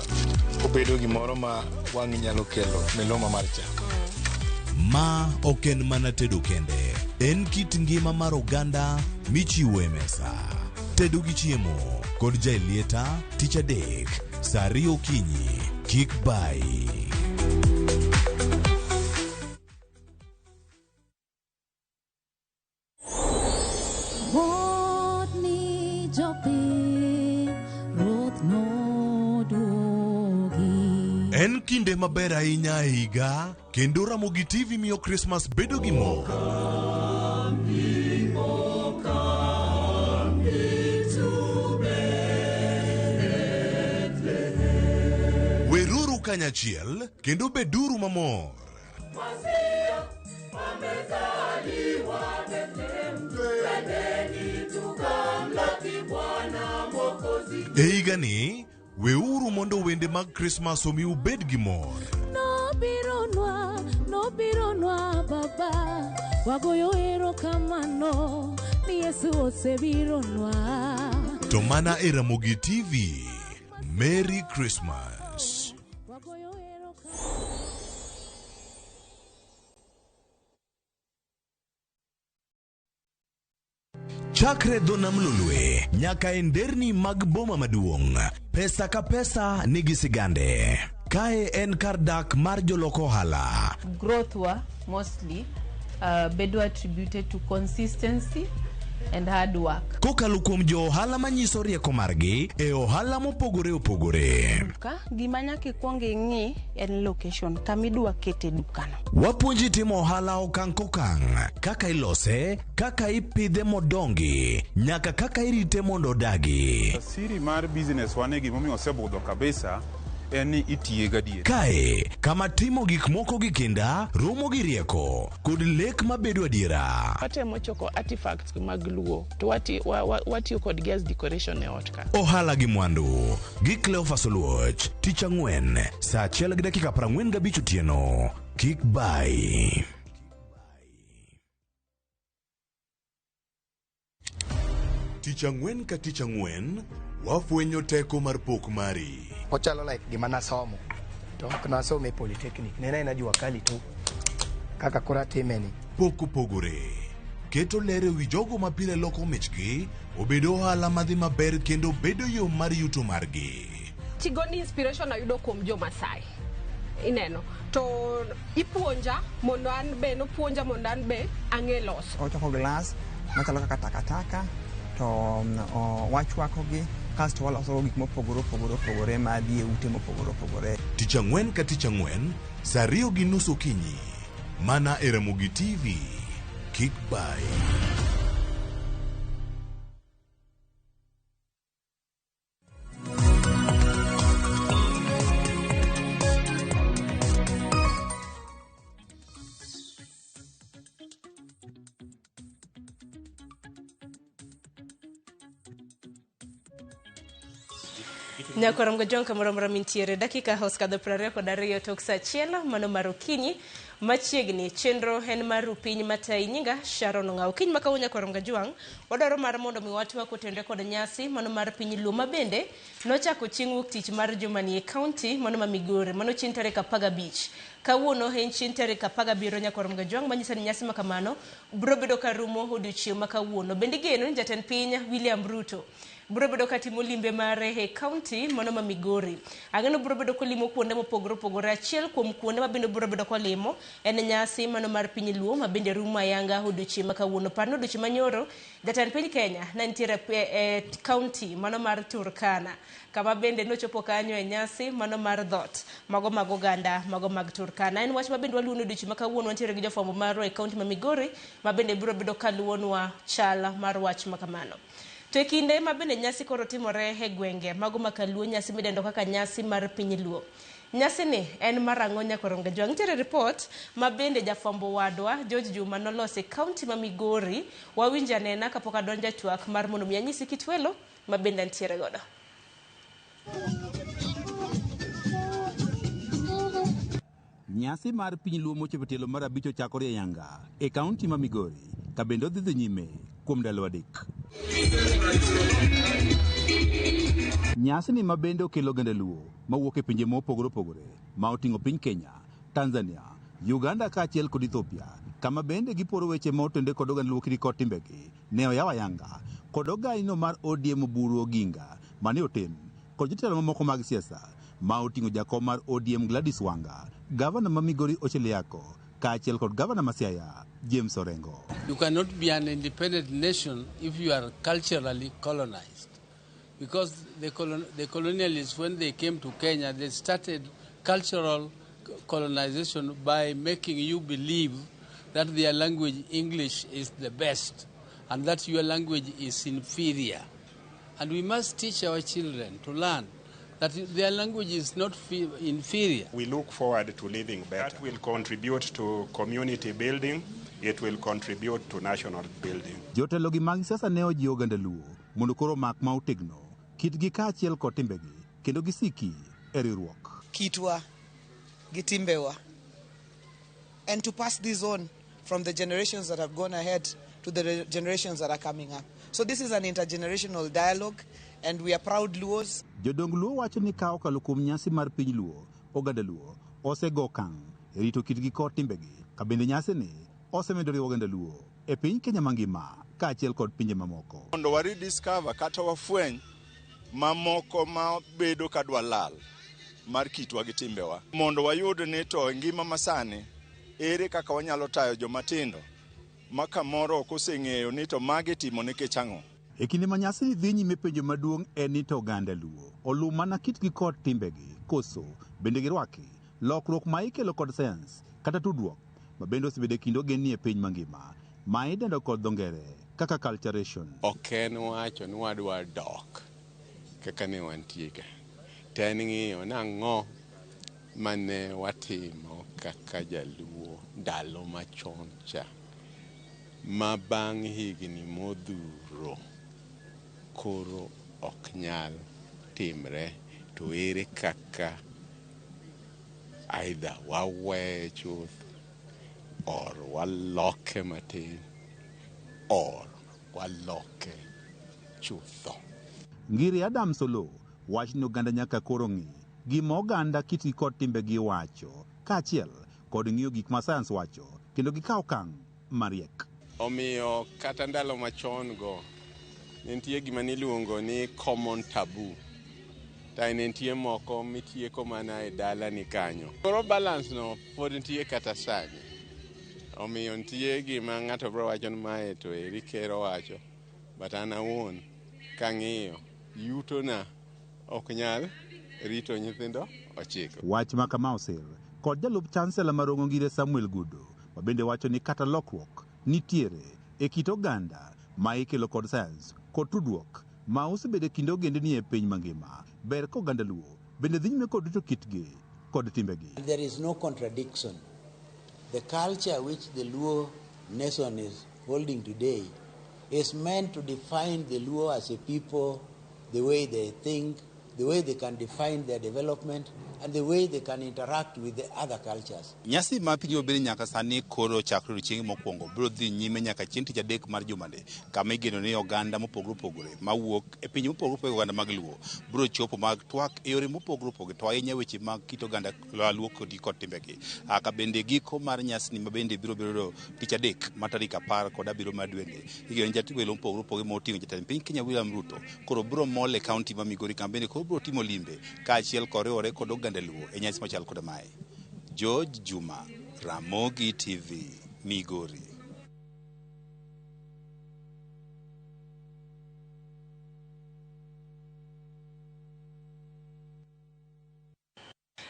obedo gimoro ma wang'i nyalo kelo miluma mar chamo. Ma ok en mana tedo kende, en kit ngima mar oganda michiwo e mesa. Tedo gi chiemo kod Jaelieta tich adek saa 2 okinyi. Kik bai. Ruoth ni jopiny, Ruoth noduogi. En kinde maber ahinya e higa kendo Ramogi TV miyo Christmas bedo gi mor. Weruru kanyachiel kendo beduru mamor. Masia amezaliwa. Higani, weuru mondo wende mag Krismas omi ubed gi mor. Nobironwa, nobironwa baba, wagoyo erokamano ni Yesu osebironwa. To mana e Ramogi TV. Merry Christmas. Chakre dho nam Lolwe nyaka e nderni mag boma maduong', pesa ka pesa nigi sigande. Kae en kar dak mar jolok ohala. Growth wa mostly bedo attributed to consistency and hard work. Kokalo kuom jo ohala manyiso rieko margi e ohala mopogore opogore. Duka, gima nyaka ikwong ing'i en location kama idwa kete dukano. Wapuonji timo ohala okang' kokang', kaka ilose, kaka ipidhe modongi, nyaka kaka irite mondo odagi. Siri mar business wane gimomiyo osebudho kabisa en ni itiye gadier. Kae, kama timo gik moko gi kinda, romo gi rieko, kod lek mabedo adiera. Watemo choko artifacts mag Luo to watiyo kodgi as decoration e ot ka. Ohala gi mwandu gi Cleophas Oluoch, tich ang'wen, saa 1:45 otieno. Kik bai. Tich ang'wen ka tich ang'wen, wafwenyo teko mar pok mari. Ochalo like gima nasomo to ok nasomo e polytechnic ne en aena jua kali tu kaka koro atime ni. Pok opogore. Keto ler e wi jogo ma pile loko michgi obedo ohala madhi maber kendo bedo yo mar yuto margi. Tigoni inspiration ayudo kuom jo Masai. Ineno. To ipuonja mondo an be nopuonja mondo an be ang'e loso. Ochoko glass machalo kaka takataka to wachwakogi kasto waloso gik mopogore opogore opogore madhi e ute mopogore opogore. Tich ang'wen ka tich ang'wen, saa 2:30 okinyi. Mana e Ramogi TV. Kik bai. Nyakwar Mgojong kamoro amora mintiere dakika osekadho 22 tok saa 1 mano mar okinyi machiegni chenro en mar rupiny matayi nyinga Sharon Ong'aw. Kiny ma kawuono nyakwar Mgajwang' wadwaro mar mondo mi watwak otenre kod nyasi mano mar piny Luo ma bende nochako chieng' wuok tich mar jumani e kaunti mano ma Migori mano chieng' tarik 15. Kawuono en chieng' tarik 17 nyakwar Mgajwang' manyiso ni nyasi ma kamano biro bedo ka rumo odiochieng' ma kawuono. Bende igeno ni jatend piny William Ruto biro bedo katimo limbe mare e kaunti mano ma Migori. Ang'eno biro bedo kolimo kuonde mopogore opogore. Achiel kuom kuonde ma bende biro bedo kolimo en nyasi mano mar piny Luo ma bende rumo ayanga odiochieng' ma kawuono. Par ni odiochieng' manyoro jatend piny Kenya ne nitiere e kaunti mano mar Turkana kama bende nochopo kanyo e nyasi mano mar dhot mago mag oganda mago mag Turkana. En wach ma bende waluwo ni odiochieng' ma kawuono wantiere gi jofwambo marwa e kaunti ma Migori ma bende biro bedo kaluwonwa chal mar wach ma kamano. To e kinde ma bende nyasi koro timore e gwenge mago ma kaluo nyasi midendo kaka nyasi mar piny Luo. Nyasi ni en mar ang'o nyakwar Mgajwang'? Nitiere report ma bende jafwambo wadwa George Juma noloso e kaunti ma Migori. Wawinj anena kapok adonjo e twak mar mondo mi anyisi kit welo ma bende antiere godo. Nyasi mar piny Luo mochopo tielo mar 5 ochakore e Yanga e kaunti ma Migori ka bende odhi dhi nyime kuom ndalo 3. Nyasi ni ma bende okelo oganda Luo mawuok e pinje mopogore opogore ma oting'o piny Kenya, Tanzania, Uganda kaachiel kod Ethiopia, kama bende giporo weche ma otende kod oganda Luo kod timbegi ne oyaw ayanga kod ogaino mar ODM Oburu Oginga mane otem kod jotelo mamoko mag siasa ma oting'o jakom mar ODM Gladys Wanga, gavana ma Migori Ochiliako kaachiel kod gavana ma Siaya James Orengo. You cannot be an independent nation if you are culturally colonized. Because the colonialists, when they came to Kenya, they started cultural colonization by making you believe that their language, English, is the best and that your language is inferior. And we must teach our children to learn that their language is not inferior. We look forward to living better. That will contribute to community building. It will contribute to national building. Jotelo gi mag siasa ne ojiwo oganda Luo mondo koro mak ma otegno kitgi kaachiel kod timbegi kendo gisiki e riwruok. Kitwa gi timbewa and to pass this on from the generations that have gone ahead to the generations that are coming up. So this is an intergenerational dialogue and we are proud Luos. Jodong Luo wacho ni ka okalo kuom nyasi mar piny Luo, oganda Luo osego okang' e rito kitgi kod timbegi, ka bende nyasini osemedo riwo oganda Luo e piny Kenya mangima kaachiel kod pinje mamoko. Mondo wa rediscover kata wafweny mamoko ma bedo ka dwa lal mar kitwa gi timbewa. Mondo wayud ni to e ngima masani ere kaka wanyalo tayo joma tindo ma kamoro ok oseng'eyo ni to magi timo nikech ang'o. E kinde ma nyasini dhi nyime, penjo maduong' en ni to oganda Luo oluw mana kitgi kod timbegi koso bende girwaki lokruok ma ikelo kod sayans kata tudruok ma bende osebedo e kind ogendni e piny mangima ma idendo kod dho ngere kaka acculturation. Ok en wacho ni wadwa dok kaka ne wantie ka. To en ng'iyo nang'o mane watimo kaka jaluo ndalo machon cha ma bang' higni modhuro koro ok nyal timre to ere kaka either waweye chuth or waloke matin or waloke chutho. Ngiri Adams Oloo wacho ni oganda nyaka koro ng'i gima oganda kitgi kod timbegi wacho kaachiel kod ng'iyo gik ma sayans wacho kendo gikaw okang' mariek. Omiyo kata ndalo machon go ne nitie gima niluongo ni common taboo. To ne nitie moko mitieko mana e dalani kanyo. Koro balance no pod nitie kata sani. Omiyo nitie gima ng'ato biro wacho ni mae to eri ker owacho. But an awuon kang'iyo yutona ok nyal rito nyithindo 9. Wach ma kama osir kod jalup chansela ma Rongo Ngire Samuel Gudo ma bende wacho ni kata lokruok nitiere e kit oganda ma ikelo kod sayans kod tudruok ma osebedo e kind ogendni e piny mangima, ber ka oganda Luo bende dhi nyime kod rito kitgi kod timbegi. There is no contradiction. The culture which the Luo nation is holding today is meant to define the Luo as a people, the way they think, the way they can define their development, and the way they can interact with the other cultures. Nyasi ma piny obed nyaka sani koro chakre odiochienge mokwongo biro dhi nyime nyaka chieng' tich adek mar jumani, kama igeno ni oganda mopogore opogore mawuok e pinje mopogore opogore oganda mag Luo biro chopo mag twak e yore mopogore opogore to ahinya weche mag kit oganda Luo kod timbegi. Ka bende giko mar nyasini ma bende biro bedo tich adek ma tarik 17 mar dweni, igeno ni jatelo mopogore opogore moting'o jatend piny Kenya William Ruto koro biro mol e kaunti ma Migori kama bende koro biro timo limbe kaachiel kod riwore kod oganda Luo e nyasi machal koda mae. George Juma, Ramogi TV, Migori.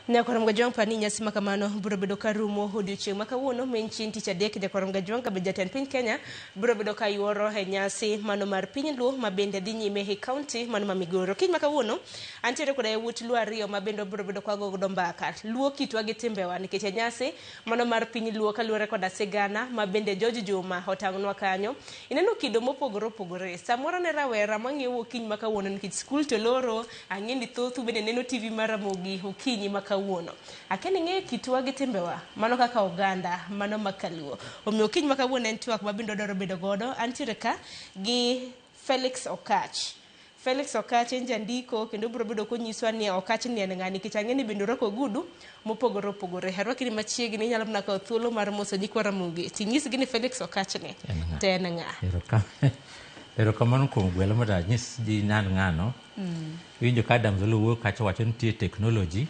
Nyakwar Mgajwang' pani nyasi ma kamano biro bedo ka rumo odiochieng' ma kawuono ma en chieng' tich adek. Nyakwar Mgajwang' ka jatend piny Kenya biro bedo ka yuoro e nyasi mano mar piny Luo ma bende dhi nyime e kaunti mano ma Migori. Kiny ma kawuono antiere koda yawuot Luo ariyo ma bende biro bedo ka gogo mbaka. Luo kitwa gi timbewa nikech e nyasi mano mar piny Luo kaluwore koda sigana ma bende George Juma otang'nwa kanyo. Ineno kido mopogore opogore. Samoro ne rawera mang'iewo okinyi ma kawuono nikech skul to loro, ang'e ni thothu bende neno TV mar Ramogi okinyi ma kawuono. Akia ni ing'eyo kitwa gi timbewa mano kaka oganda mano makaluo. Omiyo okinyi ma kawuono en twak ma bende wadwaro bedo godo. Antiere ka gi Felix Okatch. Felix Okatch en jandiko kendo biro bedo konyiswa ni Okatch ni en ng'a nikech ang'e ni bende orwako ogudu mopogore opogore. Arwaki ni machiegni, inyalo mana kawo thuolo mar moso nyikwa Ramogi tinyisgi ni Felix Okatch ni to en ng'a. Erokamano kuom gwelo mondo anyis ji ni an ng'ano. Iwinjo ka Adams Oloo wuoyo kacha wacho ni nitie technology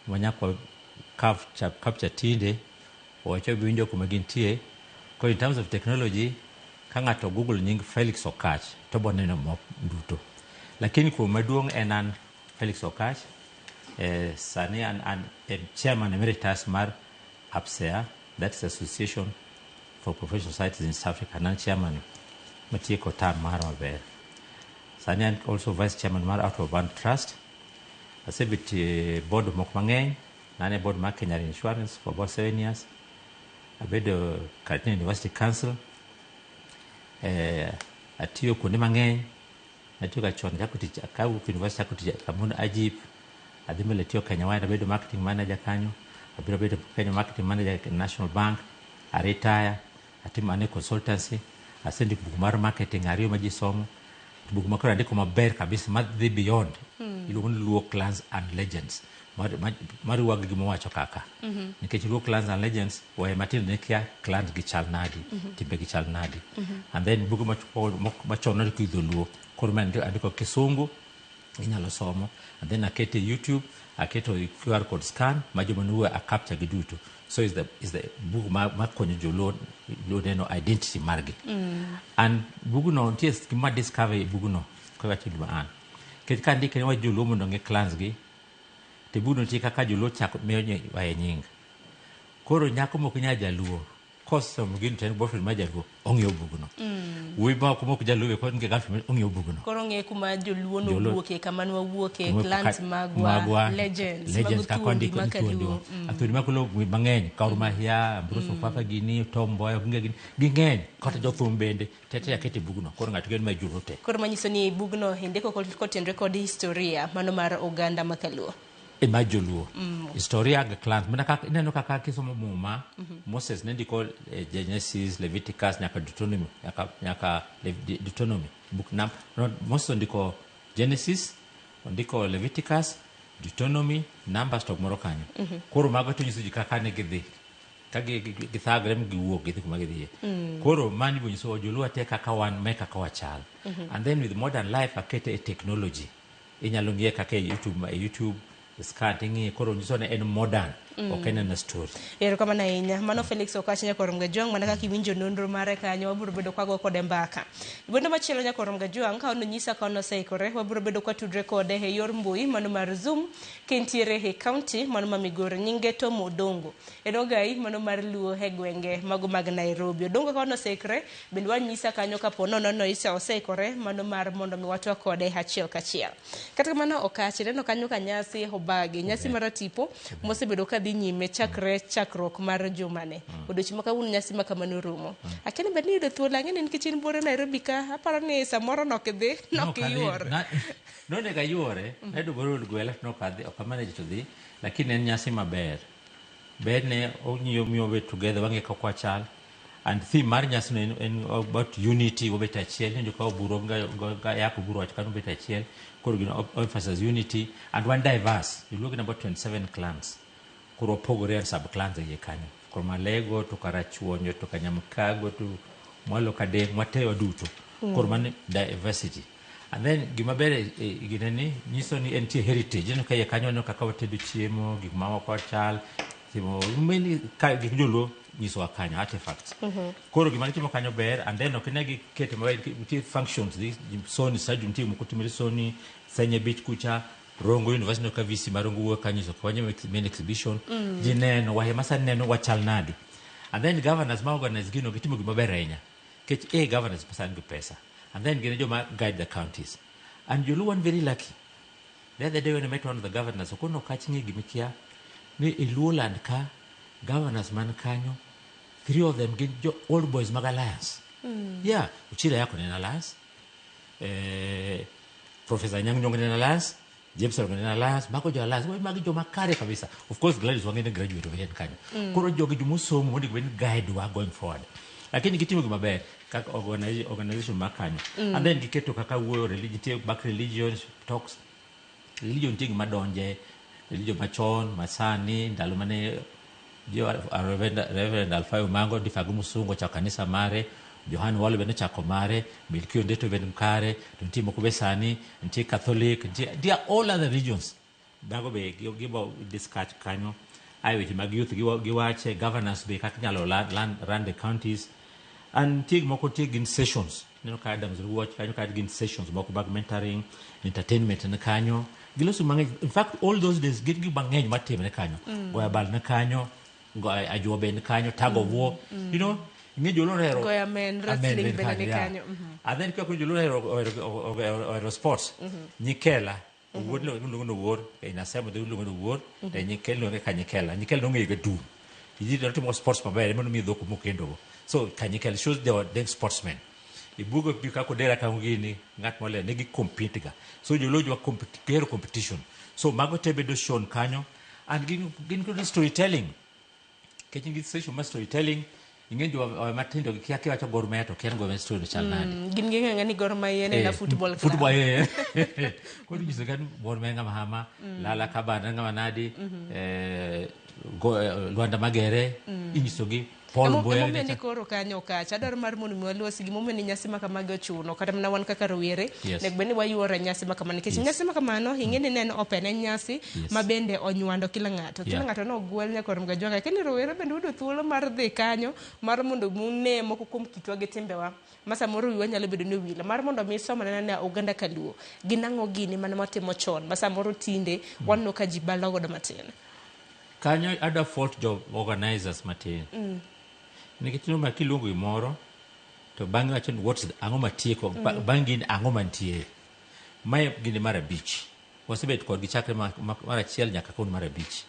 ma nyaka capture tinde, owacho winjo kuma gintie. Koro in terms of technology, ka ng'ato Google nying Felix Okatch to bo neno mok duto. Lakini kuom maduong' en an Felix Okatch, sani an chairman emeritus mar APSEA, that's Association for Professional Societies in East Africa, an chairman matieko term mara maber. Sani an also vice chairman mar Out of Band Trust. Asebet board moko mang'eny, nane board mar Kenya Insurance for about 7 years. Abedo Karatina University Council. Atiyo kuonde mang'eny, Natiyo ga chon, achako tich kawuok university achako tich kampund Agip, adhi mbele tiyo Kenya Wire, abedo marketing manager kanyo, abiro bedo Kenya marketing manager e National Bank, a retire, atimo ane consultancy, asendiko buk mar marketing ariyo ma ji somo, to buk ma koro andiko maber kabisa madhi beyond iluongo ni Luo Clans and Legends mariwa gi gima wacho kaka nikech Luo Clans and Legends waye matindo ne kia clans gi chal nadi timbe gi chal nadi and then buge machon nondiko gi dholuo koro ma andiko kisungu inyalo somo and then aketo e youtube aketo qr code scan ma joma nuwe a capture gi duto so is the book ma konyo joluo luo neno identity margi and bugno nitie gima discover e bugno kawacho gima an nikech ka andike ni wach joluo mondo ong'e clans gi to bugno nitie kaka joluo chako miyo waye nying koro nyako mok nya jaluo kosomo gino to en boyfriend ma jaluo ong'eyo bugno wuoyi moko mok jaluo be kod girlfriend ong'eyo bugno Koro ng'e kuma joluo Joluo- nowuokie, kama nwawuokie, Kuma- clans magwa, legends, mago kaka thuondi wandiko ni makaluo. thuondiwa. Athuondi makaluo mang'eny Gor Mahia Ambrose Ofafa gini Tom Mboya Oginga gini ging'eny kata jothum bende tete akete bugno koro ng'ato geno ma joluo te Koro manyiso ni bugno indiko kotenre kod historia mano mar oganda makaluo. e mar joluo historia gi clans mana kaka ineno kaka kisomo muma Moses ne ndiko Genesis Leviticus nyaka Deuteronomy nyaka, nyaka Deuteronomy book nam no, Moses ondiko Genesis ondiko Leviticus Deuteronomy Numbers to moro kanyo koro mago to nyiso ji kaka ne gidhi ka githagre mi giwuok gidhi kuma gidhiye koro mani bo nyiso joluo te kaka wan me kaka wachal and then with modern life akete e technology inyalo ng'iye kaka e youtube e youtube scan ting'iye koro nyiso ni en modern ok en ana story Erokamano ahinya. Mano Felix Okach Nyakwar Mgajwang' mana kaka iwinjo nonro mare kanyo wabiro bedo kwago kode mbaka. Wendo machielo Nyakwar Mgajwang' ka nonyisa ka noseikore wabiro bedo kwatudre kode e yor mbui mano mar Zoom kentiere e county mano ma Migori nyinge Tom Odongo. En ogai mano mar luo e gwenge mago mag Nairobi. Odongo ka noseikore bende wanyisa kanyo kapo nono noisa oseikore mano mar mondo mi watwa kode achiel kachiel. Kata kamano Okach ineno kanyo ka nyasi obagi nyasi mar tipo mosebedo ka dhi nyime chakre chakruok mar jumane. Odiochieng' ma kawuono nyasi ma kamano rumo. Akia ni bed ni iyudo thuolo ang'e ni nikech in buore Nairobi ka aparo ni samoro nok idhi nok iyuor. Nonego ayuore nayudo barua od gwela to nok adhi ok amanage to dhi lakini en nyasi maber berne ong'iyo miyo wabet together wang'e kaka wachal and theme mar nyasino en about unity wabet achiel iwinjo ka oburu yako oburu wacho kanyo wabet achiel koro gino emphasize unity and wan diverse joluo gin about 27 clans koro wapogore and sub clans e iye kanyo koro Malego to Karachuonyo to Kanyamkago to Mwalo Kadeng wateyo duto koro mano diversity and then gima ber e gine ni nyiso ni entie heritage ineno ka iye kanyo waneno kaka watedo chiemo gik ma wako chal timo many ka gik joluo nyisowa kanyo artifacts koro gima gitimo kanyo ber and then ok ine giketo maber nitie functions Sony stadium nitie moko timore Sony Senye Beach kucha Rongo University ka VC mar Rongo wuok kanyo nyiso kanyo main exhibition ji neno wahe masani neno wachal nadi and then governors ma organize gino gitimo gima ber ahinya nikech a governors masani gi pesa and then gin e joma guide the counties and joluo wan very lucky the other day when I met one of the governors okono okach ng'e gimikia ni e Luoland ka governors man kanyo three of them gin jo old boys mag alliance yeah Uchira Yako ne en alliance Professor Anyang' Nyong'o ne en alliance James Orengo ne en alliance mago jo alliance we magi joma kare kabisa of course Gladys Wanga en graduate of en kanyo koro jogi jomosomo monego bed ni guide wa going forward lakini gitimo gima ber kaka organization mar kanyo and then giketo kaka wuoyo religion nitie back religions talks religion nitie gima donje religion machon masani ndalo mane jo Reverend Alfayo Mango Difago Musungu ochako kanisa mare Johan Walo bende ochako mare Melkio Ndeto bende kare to nitie moko be sani nitie Catholic nitie all other religions mago be gibo discuss kanyo ae weche mag youth giwache governance be kaka inyalo run the counties and nitie moko nitie gin sessions ineno ka Adams Ruoch kanyo ka gin sessions moko mag mentoring entertainment ni kanyo giloso mang'eny in fact all those days gin gik mang'eny matimre kanyo goyo abal ni kanyo goyo ajuo be ni kanyo tug of war you know ing'e joluo ohero Goyo amen, amen wrestling be ni bende kanyo, ni yeah. kanyo. And then kaka joluo ohero sports nyikela owuor iluongo ni owuor e Nasemo dhi iluongo ni owuor to nyikela iluonge kanyikela nyikela nong'eyo ga dum ji timo sports maber ema nomiyo dhok mokendogo so kanyikela shows they were then sportsmen Ibugo bi kaka Odera kama gini ng'at moler ne gi compete ga. So joluo jwa compete, gihero competition. So mago te bedo shown kanyo and gin kod storytelling. Nikech gin gi session mar storytelling, ing'e jo matindo gi kia kiwacho Gor Mahia to kia ni Gor Mahia story chal nade. Gin ging'e ni Gor Mahia en Eh, a football club. Football, eh. Koro inyiso ga ni Gor Mahia ng'ama hama, Lala Kabana ng'ama nadi, Lwanda Magere, inyisogi Paul Mboya. Emomiyo ni koro kanyo kacha adwaro mar mondo mi walos gimomiyo ni nyasi ma kamagi ochuno kata mana wan kaka rowere onego bed ni wayuore nyasi ma kamano nikech nyasi ma kamano ing'e ni ne en open en nyasi ma bende onywando kila ng'ato kila ng'ato nogwel nyaka Ramogi Ajwang' lakini rowere bende yudo thuolo mar dhi kanyo mar mondo une moko kuom kitwa gi timbewa ma samoro wiwa nyalo bedo ni owil mar mondo mi isom anena ni oganda kaluo gin ang'o gini mane watimo chon ma samoro tinde waneno ka ji balo godo matin. Kanyo adwa fault jo organizers matin. Nikech normal kiluongo gimoro to bang'e wacho ni what's the, ang'o matieko bang' gini ang'o mantie. Mae gini mar abich. Wasebet kodgi chakre mar achiel nyaka kawuono mar abich.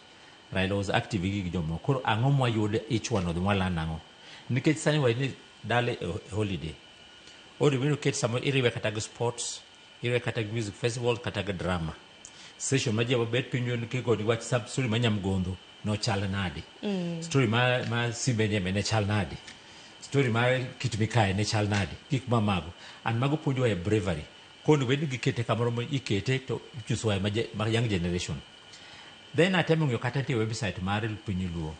Raila was active gi jomoko. Koro ang'o mwayudo each one of them walan ang'o? Nikech sani wa ni dala e holiday. Onego bed ni oket samoro iriwe kata gi sports, iriwe kata gi music festival kata gi drama. Session ma ji bet piny kigoni wach sub story ma Nyamgondho nochal nade. Story ma Simba Nyembe ne chal nade. Story ma Kit Mikayi ne chal nade. Gik ma mago. And mago puonjowa e bravery. Koro onego bed ni gikete kamoro ma ikete to inyisowa ma young generation. Then atemo ng'iyo kata nitie website mar piny Luo.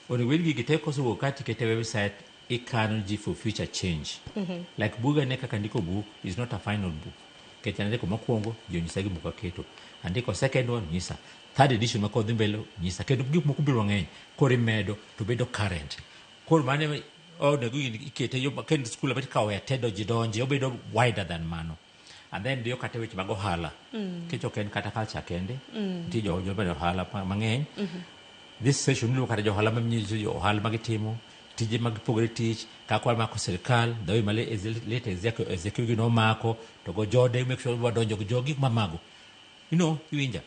Onego bed ni gigi te kosewuok ka tikete e website ikano ji for future change. Like buga ne kaka ndiko book is not a final book. Nikech andiko mokwongo, ji onyisa gimoko aketo. Andiko second one, nyisa. Third edition ma kodhi mbele, nyisa. Kendo gik moko biro mang'eny. Koro imedo to bedo current. Koro mano onego ikete yo kendo skul ma ikawo e tedo ji donje, obedo wider than mano. And then diyo kata weche mag ohala. Nikech ok en kata culture kende. Nitie jo jo ohala mang'eny. This session iluongo kata jo ohala manyiso jo ohala magitimo, tije mag pogore tich, kaka wamako sirikal, the way ma late Ezekiel gi nomako, to go jode, make sure wadonjo gi jogi mamago. You know, iwinja.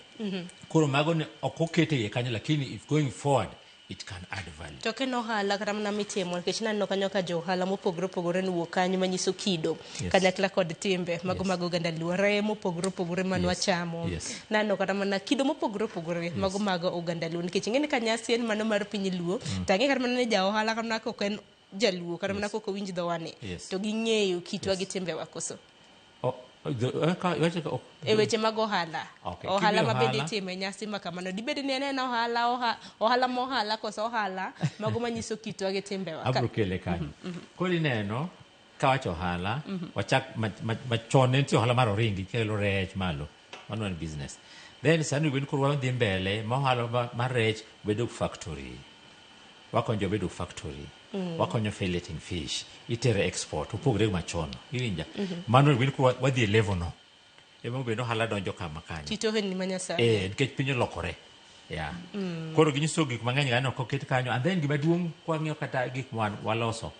Koro mago ne ok okete iye kanyo, lakini if going forward, it can add value. To ok en ohala kata mana mitimo nikech naneno kanyo ka jo ohala mopogore opogore nowuok kanyo manyiso kido kanyakla kod timbe mago mag oganda Luo, reye mopogore opogore mane wachamo. Naneno kata mana kido mopogore opogore mago mag oganda Luo nikech ing'e ni ka nyasi en mano mar piny Luo to ang'e kata mana ni ja ohala kata mana kok en jaluo kata mana kok owinj dhowani to ging'eyo kitwa gi timbewa koso. E weche mag ohala. Ohala ma bende itimo e nyasi ma kamano. Dibed ni en en ohala, ohala ma ohala koso ohala mago manyiso kitwa gi timbewa. Abro kele kanyo. Koro ineno kawacho ohala, wachak machon ne nitie ohala mar oringi kelo rech malo. Mano en business. Then sani wen koro wadhi mbele ma ohala mar rech bedo factory. Wakonyo bedo factory. Wakonyo filleting fish. Itere export. Opogre machon. Iwinja. Mano wen koro wadhi e level no. Ema obedo ohala donjo kama kanyo. Kit ohelni ma Nyasaye. Nikech piny olokore. Yeah. Koro ginyiso gik mang'eny gano ok oket kanyo. And then gima duong' kwang'iyo kata gik ma waloso.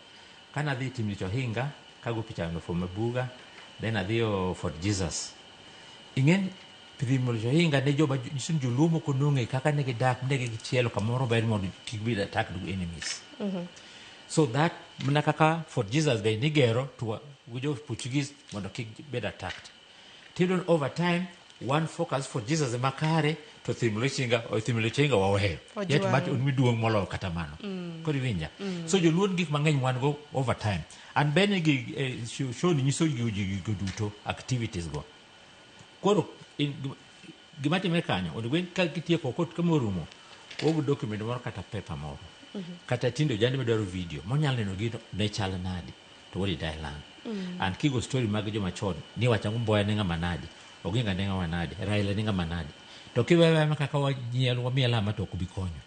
Kana adhi Timlich Ohinga, kago picha no from Mabuga, then adhi Fort Jesus. Ing'en Timlich Ohinga ne joma nyiso ni joluo moko nong'e kaka ne gidak, ne gichielo kamoro ber mondo kik bed attacked with enemies. So that mana kaka Fort Jesus be nigero to gi jo Portuguese mondo kik bed attacked. Tiyudo over time one focus for Jesus ema kare to Timlich Ohinga waweyo. Yet Ojwang'. but miduong' moloyo kata mano. Koro iwinja. So joluo gik mang'eny wan go over time. And bende gi show ni nyiso ji gigo duto activities go. Koro gima timre kanyo onego bed ka gitieko kot kama orumo ogo document moro kata paper moro. Kata tinde ojande madwaro video monyalo neno gino ne chal nadi to what did I learn. And kigo story mag joma chon ni wacho ang'o Mboya ne ng'ama nadi, Oginga ne ng'ama nadi, Raila ne ng'ama nadi. To kiwewe kaka wanyiel wamiel ama to ok bi konyo.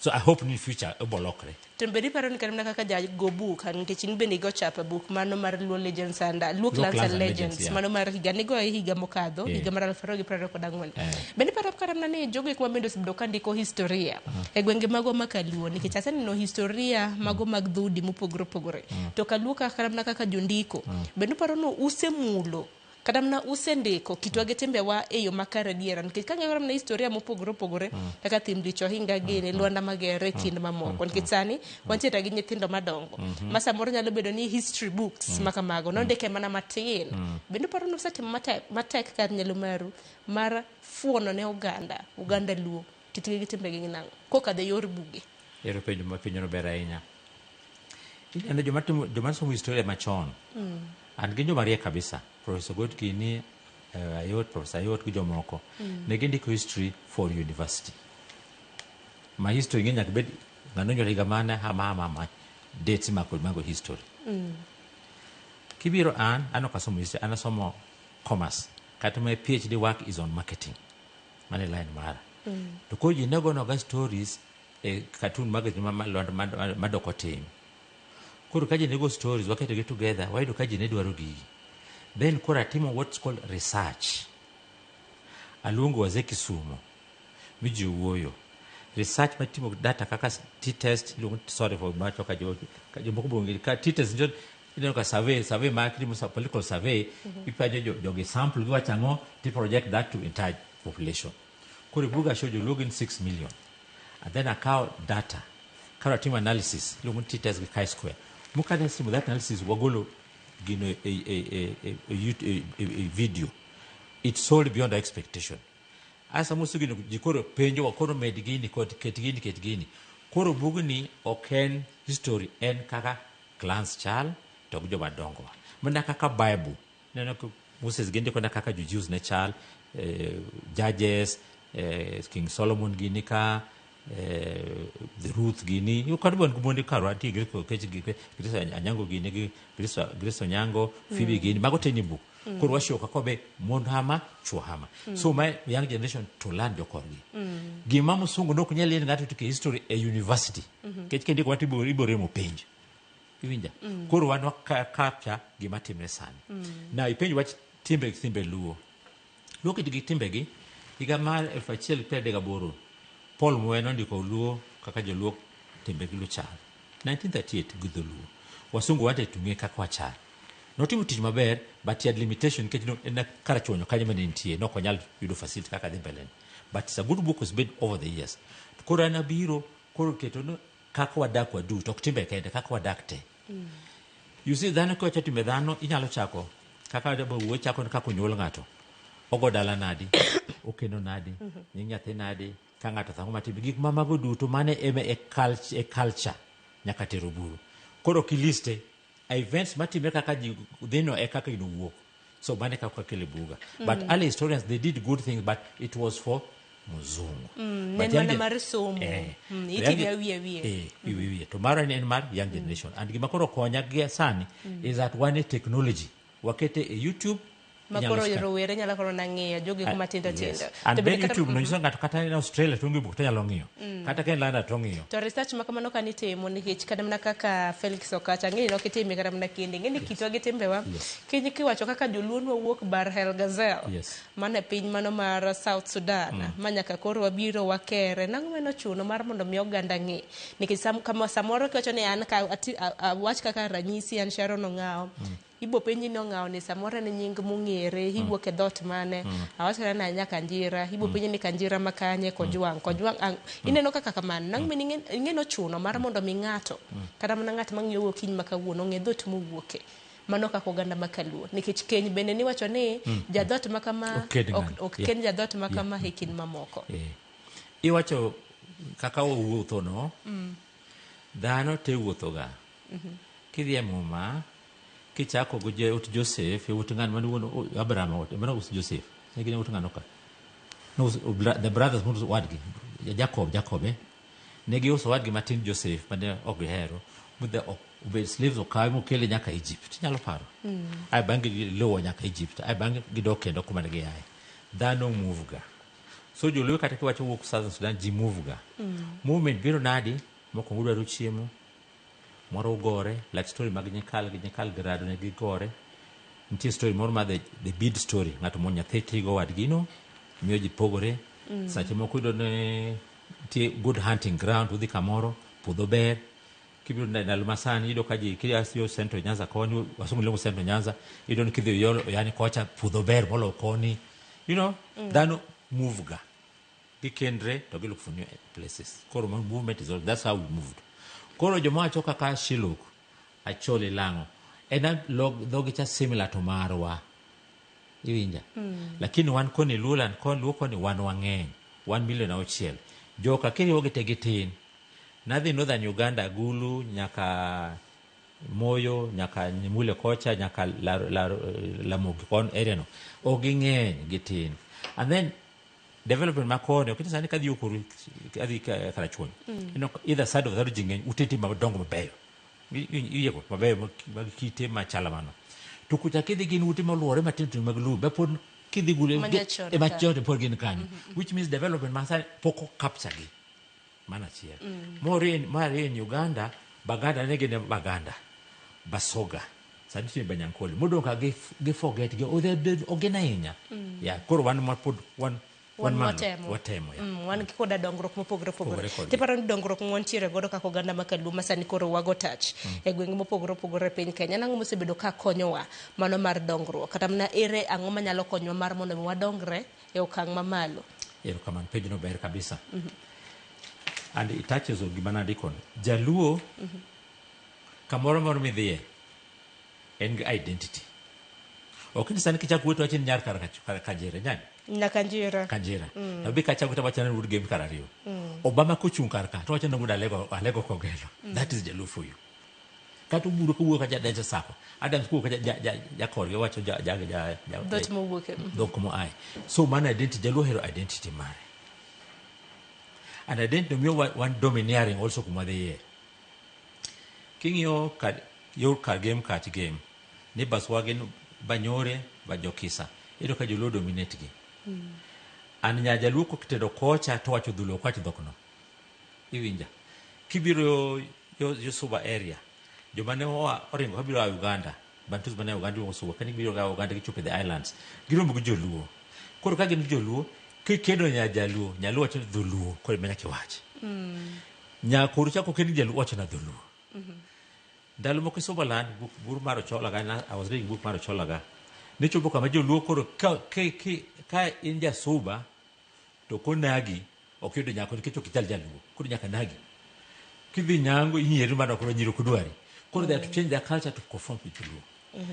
So I hope ni future obo lokre. To bende iparo ni kata mana kaka jago buk nikech in bende igo chapa buk mano mar Luo Legends and Luo Clans and Legends mano mar higa nigoye higa mokadho higa mar 2024. Bende iparo kata mana ni jogo eko ma bende osebedo ka ndiko historia e gwenge magwa ma Kaluo nikech aseneno historia mago mag dhoudi mopogore opogore. To Kaluo kata mana kaka jondiko bende uparo ni usemulo Kata mana usendiko kitwa gi timbewa e yo makare adiera nikech ka ng'iyo mana historia mopogore opogore kaka thim dich ohinga gini Lwanda Magere e kind mamoko nikech sani wantiere gi nyithindo madongo ma samoro nyalo bedo ni history books ma kamago nondike mana matin. Bende uparo ni usetimo matek, matek kar nyalo maru mar fuono ne oganda oganda Luo kitgi gi timbegi gi nang'o kokadho e yor buge? Ero penjo ma penjono ber ahinya. Ineno joma timo joma somo historia machon and gin joma riek kabisa. Professor Ogot gini, Ayot, Professor Ayot gi jomoko. Ne gindiko history for university. Ma history ng'e nyaka bed ng'ano onyuol higa mane hama hama hama dates imako mago history. Kibiro an, an ok asomo history, an asomo commerce. Kata my PhD work is on marketing. Mano e line mara. To koro ji ne gonoga stories e cartoon magazine ma, ma, ma, ma, madoko tim. Koro ka ji ne go stories, waketogi together, wayudo ka ji ne dwaro gigi. Then koro atimo what's called research. Aluongo wazee Kisumo, mi ji owuoyo. Research matimo data kaka t-test, iluongo sorry for macho ka jo ka jomoko bonge ka t-test njo ineno ka survey survey ma kitimo political survey ipenjo jo jogi sample giwacho ang'o ti project that to entire population. Koro buga show joluo gin 6 million. And then akawo data koro atimo analysis iluongo ni t-test gi chi-square. Mokane timo that analysis wagolo gino e, e, e, e, e, e, e, e video. It sold beyond our expectation. Asa moso gino ji koro penjo wa koro med gini kod ket gini ket gini. Koro bugni ok en history en kaka clans chal to gi joma dongo. Mana kaka Bible. Neno ka Moses gindiko na kaka jo Jews ne chal, judges, King Solomon gini ka, the Ruth gini, kod bon mondi karwa nitie Grace Okech gi Grace Anyango gini gi Grace, Grace Onyango, Phoebe gini, mago te ni buk. Koro washow kaka be mon hama, chuo hama. So my young generation to learn jokorgi. Gima musungu nok nyal yie ng'ato tike history e university. Nikech kindiko wach ibiro ibiro remo penj. Iwinja? Koro wan wa capture gima timre sani. Now ipenj wach timbe timbe Luo. Luo kitgi timbegi higa mar 1938 Paul Muya nondiko Luo kaka joluo timbegi Luo chal. 1938 gi dholuo. Wasungu wanted to ng'e kaka wachal. Notimo tich maber but he had limitation nikech no, en karachuonyo kanyo mane nitie nok onyal yudo facility kaka dhi mbele. But it's a good book was made over the years. To koro an abiro koro keto ni kaka wadak waduto ok timbe kende kaka wadak te. You see dhano kiwacho timbe dhano inyalo chako kaka wuo chako ni kaka onyuol ng'ato. Ogo dala nadi, okendo nadi, nying nyathi nadi, ka ng'ato thango matime gik ma mago duto mane ema e culture, e culture nyaka tero buru. Koro kiliste events matimre kaka ji dhino e kaka gino wuok. So mane kaka kele buga. But early historians they did good things but it was for mzungu. Ne en mana mar somo. Itime awiye awiye. Wiye wiye. To mara en mar young generation. And gima koro konya gi sani is that wan e technology. Wakete e YouTube. Ma inyalo koro scan. rowere nyalo koro nang'iyo jogi kuma tindo Yes. tindo. And To then bende kata- YouTube no nyiso ng'ato kata en Australia to onge buk to nyalo ng'iyo. Kata ka en London to ong'iyo. To research ma kamano ka nitimo nikech kata mana kaka Felix Okacha ang'e ni ok itime kata mana kende ing'e ni kitwa gi timbewa kiny kiwacho kaka joluo nwawuok Bahr el Ghazal mano e piny mano mar South Sudan ma nyaka koro wabiro wakere nang'o mane ochuno mar mondo mi oganda ng'e nikech kama samoro kiwacho ni an ka awach kaka ranyisi an Sharon Ong'awo ibo penji ni Ong'awo ni samoro en nying mong'ere iwuok e dhoot mane awach kata ni anya Kanjira ibo penji ni Kanjira ma kanye Kojwang' Kojwang' ineno kaka kamano nang'o mane ing'e nochuno mar mondo mi ng'ato kata mana ng'at mang'iyo okinyi ma kawuono ong'e dhoot mowuoke mano kaka oganda ma kaluo nikech keny bende niwacho ni jadhot ma kama Ok kend ok ng'ani. ok kend jadhot ma kama e kind mamoko. Iwacho kaka owuotho no, dhano te wuotho ga. Kidhi e muma, kichako gi ut Joseph, e ut ng'ano mane wuon Abraham, mane us Joseph. Ne gin ut ng'ano ka? No, the brothers mane wadgi, Jacob, Jacob eh. Ne giuso wadgi matin Joseph mane ok gihero, mudhe obed slaves okawe mokele nyaka Egypt. Inyalo paro? Ai bang'e giluwo nyaka Egypt, ai bang'e gidok kendo kuma ne giaye. Dhano move ga. So joluo kata kiwacho wuok Southern Sudan, ji move ga. Movement biro nadi? Mokwongo udwaro chiemo, moro ugore, like story mag Nyikal gi Nyikal gi Rado ne gigore. Nitie story moro ma the bead story, ng'ato mon nyathi tigo wadgino, miyo ji pogore. Sache moko iyudo ni nitie good hunting ground, udhi kamoro, puodho ber, Kibiro ndalo masani iyudo ka ji kia yo Central Nyanza koni, wasungu luongo Central Nyanza, iyudo ni kidhi yo yani kocha puodho ber moloyo koni. You know, dhano move ga. Gikendre to gi look for new places. Koro movement is all, that's how we moved. Koro joma wacho kaka Shiluk, Acholi Lang'o, en dhogi cha similar to marwa. Iwinja? Lakini wan koni Luoland, koni Luo koni wan wang'eny. 1 million auchiel. Joka kiriwogi te gitin. Nadhi Northern Uganda, Gulu, nyaka Moyo, nyaka Nimule kocha, nyaka Lamogi kon area no. Ok ging'eny, gitin. And then development ma koni, ok sani kadhi Ukuru, kadhi Karachuonyo. You know, either side of the road ji ng'eny, ute nitie madongo mabeyo. Iyiego mabeyo mag kite machalo mano. To kucha kidhi gin ute moluore matindo tindo mag lum, ma pod kidhi gule Manyachon e ka. machon pod gin kanyo. Which means development masani pok o capture gi. Mano achiel. Mar ariyo in Uganda, Baganda ne gin Baganda. Basoga. Sani nitie Banyankole. Modong' ka gi forget gi, oh, ok gin ahinya. Yeah, koro wan ma pod wan malo, watemo. Watemo, yeah. Wan gi koda dongruok mopogore opogore. Opogore kodgi. Tiparo ni dongruok mwantiere godo kaka oganda ma Kaluo ma sani koro wago touch e gwenge mopogore opogore e piny Kenya. En ang'o mosebedo ka konyowa mano mar dongruok? Kata mana ere ang'o manyalo konyowa mar mondo mi wadongre e okang' mamalo? Erokamano, penjono ber kabisa. And it touches on gima nandikono. Jaluo, kamoro moro midhiye, en gi identity. Ok ni sani kichako wuotho wacho ni nyar kar Kanjira, nyani? Nyakanjira. Kanjira. Nabi kachako to wacho ni wuod Gem kar ariyo. Obama kochung' kar ka to wacho ni wuod Alego, Alego Kogelo. That is Jaluo for you. Kata oburo kowuok ka ja Sako. Adams kowuok ka ja korgi owacho ja Dhot mowuoke. Dhok moaye. So mano identity, Jaluo ohero identity mare. And identity miyo wan domineering also kuma dhiye. King'iyo kar yor kar Gem kach Gem, neighbors wa gin Banyore, Bajokisa. Iyudo ka Joluo dominate gi. An nya Jaluo kokitedo kocha to wacho dholuo ok wach dhokno. Iwinja? Kibiro yo Suba area, joma ne oa oringo kabiro a Uganda, Bantus mane Uganda iluongo Suba, kane gibiro ga Uganda gichopo e the islands, giromo gi Joluo. Koro ka gin gi Joluo, kikedo nya Jaluo, Nyaluo wacho dholuo, koro ema nyaka iwach. Nyakoro chako kend gi Jaluo wacho na dholuo. Ndalo moko e Subaland, bur mar Ochola ga, I was reading book mar Ochola ga. Nechopo kama Joluo koro ka in ja Suba to konagi ok yudo nyako nikech ok ichal Jaluo. Koro nyaka nagi. Kidhi nyango inyieri mana koro nyiri ok dwari. Koro they have to change their culture to conform with Joluo.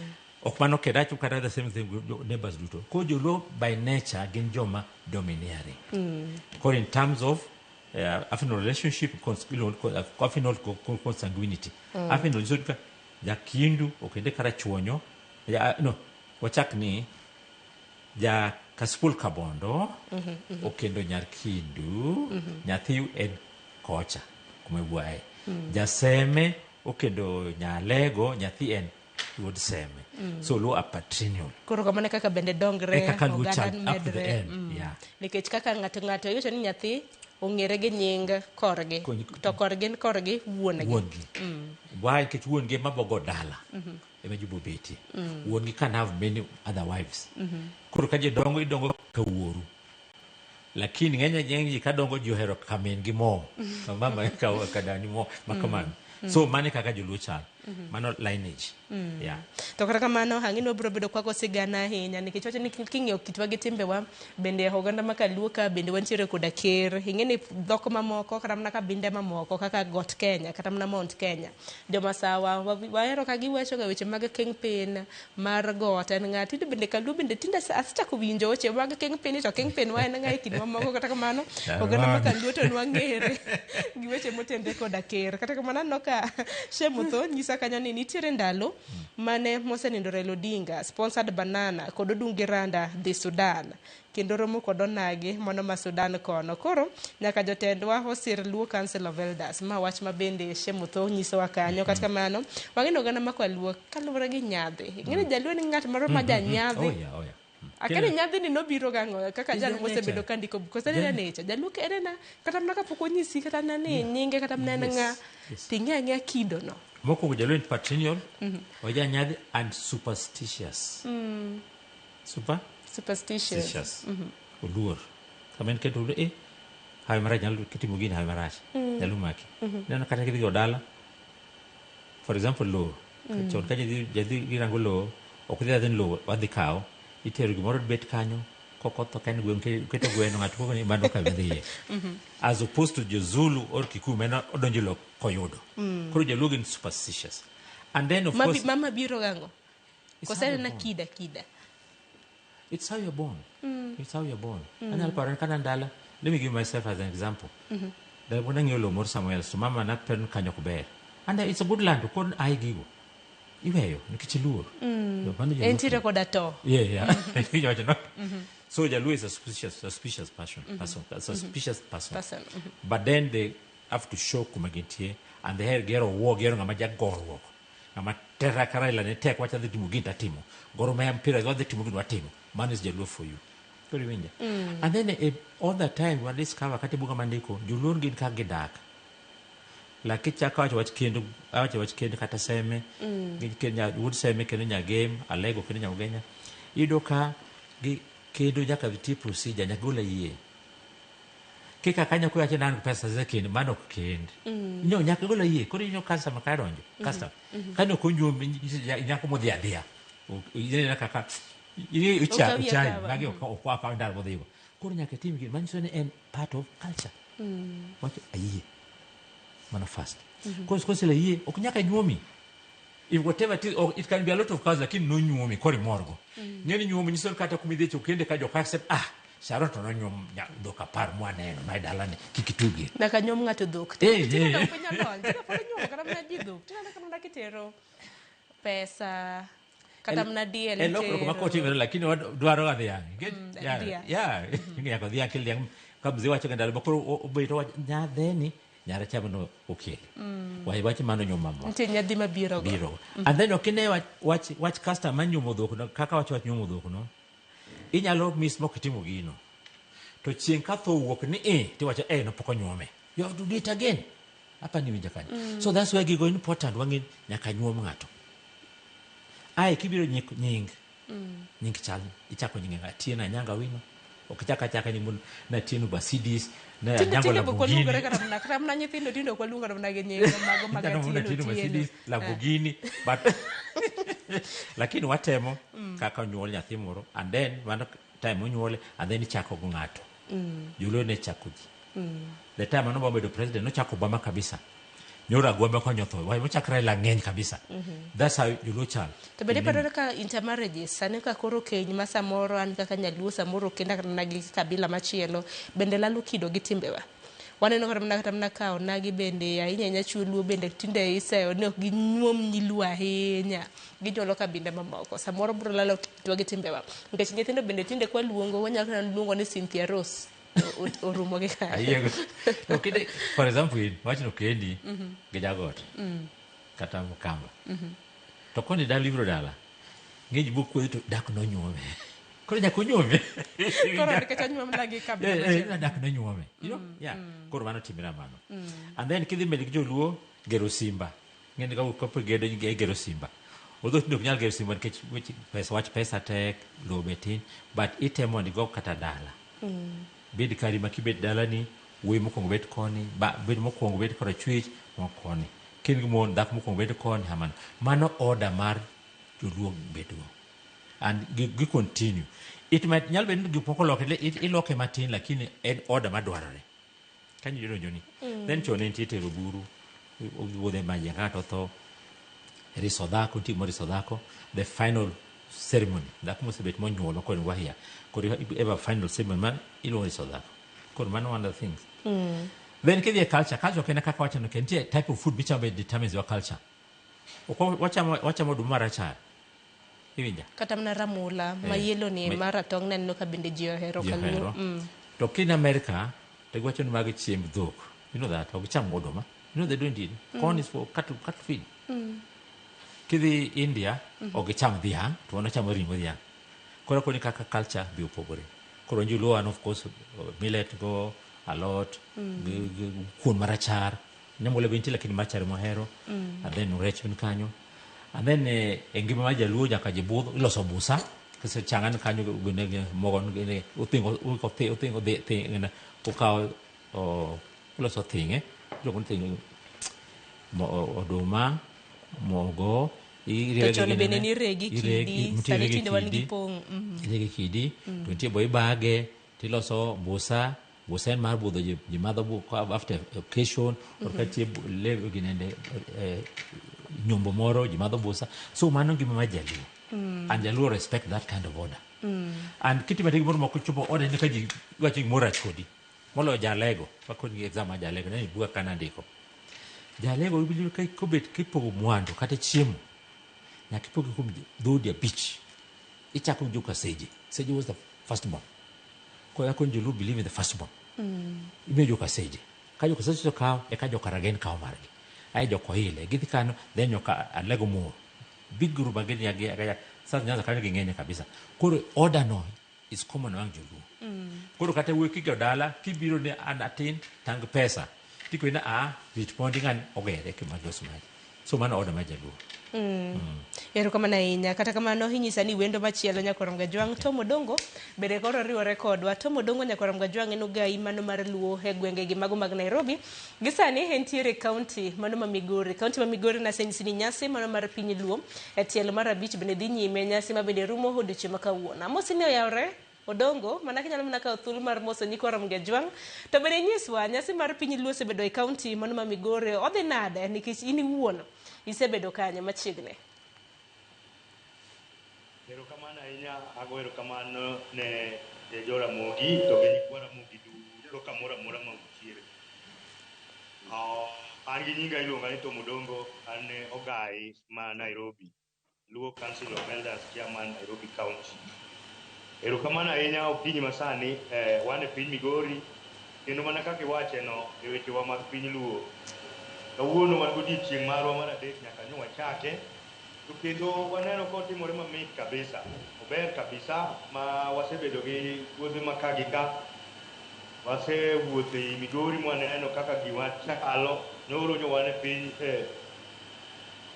Ok mano kendo acho kata the same thing with neighbors duto. Koro Joluo by nature gin joma domineering. Koro in terms of affinal relationship, affinal consanguinity. Affinal nyiso ka jakindu okende karachuonyo, ja, no, wachak ni ja Kasipul Kabondo okendo nyar Kindu, nyathi en kocha kuma iwuoye. Jaseme okendo Nyalego, nyathi en wuod Seme. So Luo are patrilineal. Koro kamano e kaka bende dongre, E kaka Luo oganda chal up to the medre. end. Yeah. Nikech kaka ng'ato iwacho ni nyathi ong'ere gi nying korgi. To korgi en korgi wuon-gi. Wuon-gi. Why? Nikech wuon-gi ema bogo dala. Ema ji bobetie. Wuon-gi can have many other wives. Koro ka ji dongo, idongo ka wuoru. Lakini ng'eny ji kadongo ji ohero kamin gi mo. Mama ka dani mo ma kamano. So mano e kaka Joluo chal. Mano lineage. Yeah. To kata kamano ang'e ni wabiro bedo kwago sigana ahinya nikech wacho ni king'iyo kitwa gi timbewa bende oganda ma kaluo ka bende wantiere koda ker ing'e ni dhok mamoko kata mana kabinde mamoko kaka got Kenya kata mana Mount Kenya jomasawa wahero ka giwacho ga weche mag kingpin mar got en ng'a tinde bende kaluo bende tinde asechako winjo weche mag kingpin to kingpin wa en ng'a e kind mamoko kata kamano oganda ma kaluo to nwang'ere gi weche motenre koda ker kata kamano aneno ka Shemutho nyisa kanyo ni nitiere ndalo mane mosenindo Raila Odinga sponsored banana kod Odungi Randa dhi Sudan kendo romo kod onagi mano ma Sudan kono koro nyaka jotendwa osir Luo Council of Elders ma wach ma bende Shemutho nyisowa kanyo kata kamano wang'e ni oganda ma kwaluo kaluwore gi nyadhi ing'e ni jaluo ni ng'at moro ma janyadhi Oh yeah, oh yeah. Akani nyadhi ni nobiro gang'o kaka Is jal that mosebedo nature? ka ndiko buk koso en nature jaluo en ena kata mana kapok onyisi kata mana ni nyinge kata mana en ng'a ting'e ang'eya kido no Mokwongo Jaluo en patrilineal, oja nyadhi and superstitious. Super? Superstitious. Stitious. Oluor. Kama en keto oluor, hawi marach nyalo kitimo gini hawi marach. Nyalo maki. Neno kata kidhi go dala, For example, lowo. Chon ka jadhi jadhi girango lowo, ok dhi adhi ni lowo wadhi kawo. Itero gimoro bet kanyo, kokotho ka en gweng' keto gweno ng'ato koko ni mano ka dhiye. As opposed to jo Zulu or Kikuyu mano odonjo e lowo koyudo. Koro joluo gin superstitious. And then of course Mama biro gang'o? It's Koso how en you're na born. kida kida. It's how you're born. It's how you're born. Anyalo paro ni kana ndala, let me give myself as an example. Dala moro nang'iewo lowo moro somewhere else, to mama naparo ni kanyo ok ber. And it's a good land, to koro ae gigo. Iweyo, nikech iluor. Mano joluo Entiere timo. koda to. Yeah. Iwacho no? So Jaluo is a suspicious person, person, a suspicious person. Person. But then they have to show kuma gintie and they gero wuo gero ng'ama jagorruok ng'ama tera ka Raila ne tek wacho adhi timo gini tatimo Gor Mahia mpira wadhi timo gini watimo mano is Jaluo for you koro iwinja and then all the time wa discover kata e buga mandiko joluo gin kaka gidak like kichako wacho wach kendo awacho wach kendo kata seme gi kendo wuod seme kendo nyagem alego kendo nyaugenya iyudo ka gi kendo nyaka nitie procedure nyaka gol ayie kika kanyo kiwacho ni an gi pesa za kend mano ok kend no nyaka gol ayie koro ineno customer ka donjo customer kane ok onyuomi nyako modhi adhiya ineno kaka Okawi uchayi akawa. magi ok ok akaw ndalo modhigo koro nyaka itim gini manyiso ni en part of culture wacho ayie mano first kosele yie ok nyaka nyuomi if whatever it is, or it can be a lot of cars lakini nonyuomi koro imorgo ng'eni nyuomi nyiso ni kata kuma idhiche okende ka jok accept ah Sharon to nonyuom dhok 10 mwaneno ma e dalani kik itugie Nyaka nyuom ng'ato dhok. Tinde ok inyal lony. Tinde pod inyuomo kata mana ji dhok. Tinde kata mana kitero pesa kata mana diel en lokruok ma itero. kotimore lakini wadwaro ga dhiang' Yeah, dhiang'. yeah. Nyaka dhiang' kel dhiang' ka mzee wacho ga ndalo ma koro obeto wacho nyadheni nyara chamo no okele wach mano nyuomo mamwa Nitie nyadhi mabiro go. biro and then ok ine wach customer manyuomo dhok no kaka wach nyuomo dhok no inyalo miss mok itimo gino to chieng' ka tho owuok ni e tiwacho e no pok onyuome you have to do it again apa ni winja kanyo so that's why gigo important wang'e nyaka nyuom ng'ato ae kibiro nying nying chal ichako nying Atieno Anyanga Wino ok ichak achaka nying mondo na Atieno Mercedes na Tinde Anyango tinde pok waluongore Lamborghini kata mana kata mana nyithindo tinde ok waluongo kata mana gi nying mago mag Ichako Atieno mana Atieno Otieno. Mercedes Lamborghini but lakini watemo kaka onyuol nyathi moro and then mano time onyuole and then ichako go ng'ato joluo ne chako ji the time mano obedo president nochako Obama kabisa nyoro agwambe konyo tho wa mochak Raila ng'eny kabisa that's how joluo chal To bende iparo ka intermarriages sani ka koro keny ma samoro an kaka nyaluo samoro kenda kata mana gi kabila machielo bende lalo kido gi timbewa. Waneno kata mana ka onagi bende ahinya ahinya chuo luo bende tinde iseyo ni ok ginyuom nyiluo ahinya ginyuolo kabinde mamoko samoro bro lalo kitwa gi timbewa nikech nyithindo bende tinde kwaluongo wanyalo kata luongo ni Cynthia Rose orumo gi kanyo. Ayiego. To kinde for example in wachno kendi gi jagot kata mkamba to koni dala ibiro dala ng'eny buk kuodhi to dak nonyuome koro nyaka onyuome Koro nikech anyuomna gi kabila machielo. dak nonyuome you know yeah koro mano timre mano and then kidhi mbele gi joluo gero simba ng'eni ka kapo gedo gero simba although tinde ok nyal gero simba nikech weche pesa wach pesa tek lowo be tin but itemo mondo igo kata dala bed kari ma kibet dalani wuoyi mokwongo bet koni bed mokwongo bet korachwich mok koni kin gi mon dhako mokwongo bet koni hamano mano order mar joluo bedgo and gi continue it might nyalo bedo ni gik moko olokre iloke matin lakini en order madwarore kanyo idonjoni then chon ne nitie tero buru wuodhe maji ng'ato tho riso dhako nitie gimoro riso dhako the final ceremony dhako mosebet monyuolo koro wahia koro eva final ceremony ma iluongo riso dhako koro mano one of the things then kidhi e culture ok en kaka wachano ke nitie type of food michamo be determines your culture ok wachamo oduma marachar iwinja Kata mana ramula ma yellow ni maratong' naneno ka bende ji ohero ji kaluo. ohero to kin America to giwacho ni magi chiemb dhok you know that ok gicham oduma you know they don't eat corn is for cattle feed kidhi India ok gicham dhiang' to wan wachamo ring'o dhiang' koro koni kaka culture be opogore koro joluo wan of course millet go alot gi kuon marachar nyamula be nitie lakini marachar mohero and then rech ni kanyo and then e ngima mar jaluo nyaka ji budh iloso busa kise changan kanyo bende mogo uthingo uthingo dhi ukawo iloso thinge iluongo ni thinge oduma Mogo To chon bende niregi kidi, sani tinde wan gi pong'. Irege kidi. To nitie bo ibage tiloso busa. Busa en mar budho ji, ji madho after occasion or ka nitie ginende nyombo moro, ji madho busa. So mano ngima mar Jaluo. And Jaluo respect that kind of order. And kitimo gimoro moko chopo order ni ka ji wacho gimoro rach kodi moloyo jalego wakoni exam mar jalego ne buga kana ndiko jalego ibiro ka kobet kipogo mwandu kata chiemo nyaka ipoge kuom dhoudi 5. Ichako gi joka Seje. Seje was the first born. Koro akoni Joluo believe in the first born. Imiyo joka Seje. Ka joka Seje osekawo, eka joka Ragen kawo margi. Ae joka Oile gidhi kano, then joka Alego Mor. Big group again ya ya sasa Nyanza kanyo ging'eny kabisa. Koro order no is common among Joluo. Koro kata wuoyi kigo dala kibiro ni an atin tang pesa. Tikoni a rit mondi ng'ani ogere kimalos mari. So mano order mar Jaluo. Erokamano ahinya. Kata kamano inyisa ni wendo machielo Nyakwar Mgajwang' Tom Odongo bende koro riwore kodwa. Tom Odongo Nyakwar Mgajwang' en ogai mano mar Luo e gwenge gi mago mag Nairobi. Gi sani entiere e kaunti mano ma Migori. Kaunti ma Migori nasenyisi ni nyasi mano mar piny Luo e tielo mar 5 bende dhi nyime, nyasi ma bende rumo odiochieng' ma kawuono. Amosi ni oyawre Odongo, mana kinyalo mana kawo thuolo mar moso nyikwa Mgajwang'. To bende inyiswa nyasi mar piny Luo osebedo e kaunti mano ma Migori, odhi nade nikech in iwuon isebedo kanyo machiegni. Erokamano ahinya, ago erokamano ne Joramogi to gi nyikwa Ramogi duto kamoro amora ma untiere. An gi nyinga iluonga ni Tom Odongo, an ogai ma Nairobi, Luo Council of Elders Chairman, Nairobi County. Erokamano ahinya okinyi masani, wan e piny Migori, kendo mana kaka iwache no e wechewa mag piny Luo. Kawuono wan godiochieng' marwa mar 3 nyaka nyo wachake, to kendo waneno kotimore mamit kabisa, ober kabisa ma wasebedo gi wuodhe ma ka gi ka. Wasewuotho ei Migori mwaneno kaka gima chalo, nyoro nyo wan e piny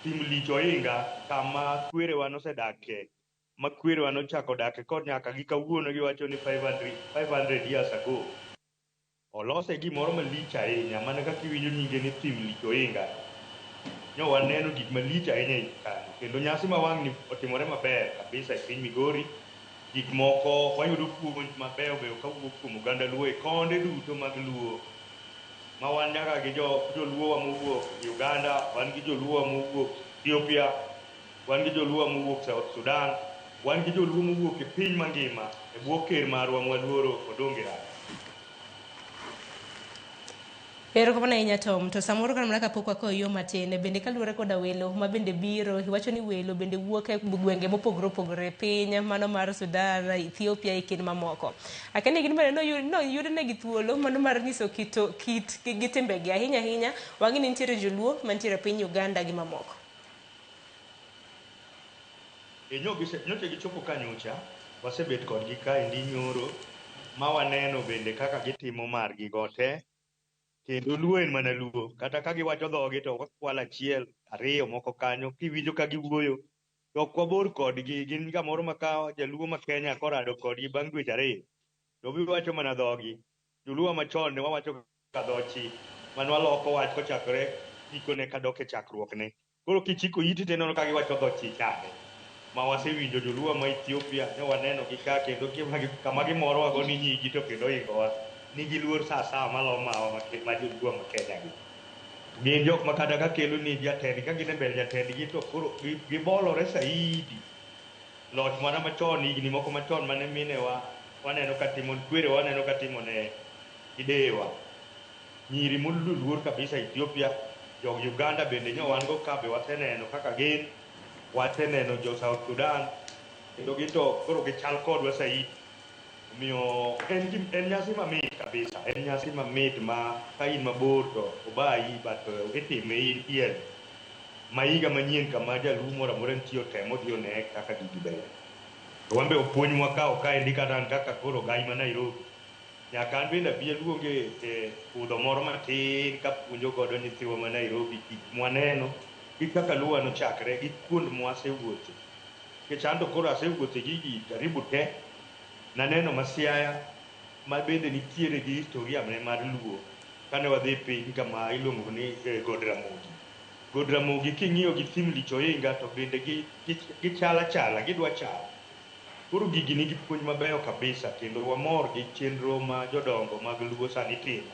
Thim Lich Ohinga kama kwerewa nosedake, ma kwerewa nochako dake kod nyaka gi kawuono giwacho ni 500 years ago. Olose gimoro malich ahinya, mana kaka iwinjo nyinge ni Thim Lich Ohinga. Nyo waneno gik malich ahinya e kanyo, kendo nyasi ma wang'ni otimore maber kabisa e piny Migori. Gik moko wayudo puonj mabeyo beyo kawuok kuom oganda Luo e konde duto mag Luo. Ma wan nyaka gi joluo mowuok Uganda, wan gi joluo mowuok Ethiopia, wan gi joluo mowuok South Sudan, wan gi joluo mowuok e piny mangima e bwo ker marwa mwaluoro Odonge Raga. Erokamano ahinya Tom. To samoro kata mana kapok wakowo yo matin, bende kaluwore koda welo ma bende biro, iwacho ni welo bende wuok e gwenge mopogore opogore piny mano mar Sudan, Ethiopia e kind mamoko. Akia ni gin bende noyudnegi thuolo mano mar nyiso kit gi timbegi ahinya ahinya wang'e ni nitiere joluo mantiere e piny Uganda gi mamoko. Nyocha gichopo kanyocha, wasebet kodgi kaendi nyoro, ma waneno bende kaka gitimo margi go te. Kendo Luo en mana Luo, kata ka giwacho dhogi to wakwalo 1, 2 moko kanyo, kiwinjo ka giwuoyo, to ok wabor kodgi, gin kamoro ma ka Jaluo ma Kenya korado kodgi bang' dweche 2, to giwacho mana dhogi. Joluo machon ne wawacho ka dho chi, mane waloko wach kochakore gikone kadok e chakruokne. Koro kichiko iti to ineno ka giwacho dho chi chande. Ma wasewinjo Joluo ma Ethiopia, ne waneno gi ka kendo kama gimorowago ni nyigi to kendo oingowa. Nigi luor sa asaya malo mawa ma Joluo ma Kenya gi. Gin jok ma kata ka kelo ni jatendgi, ka gin e mbele jatendgi to koro gibolore saidi. Loch mana machon, higni moko machon mane minewa waneno ka timo, kwerewa waneno ka timo ne kidewa. Nyiri moluor kabisa Ethiopia, jo Uganda bende nyo wan go ka be waseneno kaka gin, waseneno jo South Sudan, kendo gin to koro gichal kodwa saidi. Omiyo en nyasi mamit kabisa, en nyasi mamit ma ka in mabor to obayi, but itime in iel. Ma higa manyien kama Jaluo moro amora nitie otemo odhi one kaka gigi ber. To wan be opuonj mwakawo kaendi kata an kaka koro ogai ma Nairobi. Nyaka an bende abi aluonge e budho moro matin kapuonjo godo nyithiwa ma Nairobi gik mwaneno gi kaka Luo nochakre gi kuond mwasewuothe. Nikech an to koro asewuothe gigi karibu te. Naneno Masiaya ma bende nitiere gi historia ne mar Luo kane wadhi piny kama iluongo ni God Ramogi. God Ramogi king'iyo gi thim lich ohinga to bende gichala chala, gidwa chal. Koro gigi nigi puonj mabeyo kabisa kendo wamor gi chenro ma jodongo mag Luo sani timo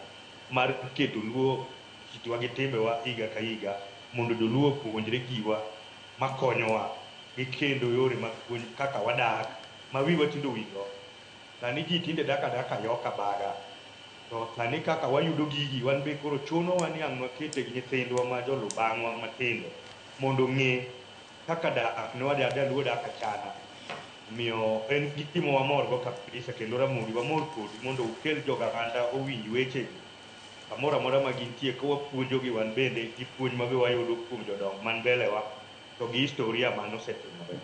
mar keto Luo kitwa gi timbewa higa ka higa mondo joluo opuonjre giwa makonyowa gi kendo yore mag puonj kaka wadak ma wiwa tinde owilgo. Sani ji tinde dak adaka yoka baga. To sani kaka wayudo gigi wan be koro chunowa ni ang' wakete gi nyithindwa ma jolu bang'wa matindo mondo ong'e kaka dak ne Jaluo dak achana. Omiyo en gima wamor go kabisa kendo Ramogi wamor kodu mondo ukel joganda owinj wechegi kamoro amora ma gintie ka wapuonjogi wan bende gi puonj ma be wayudo kuom jodongo man mbelewa to gi historia manosetimore.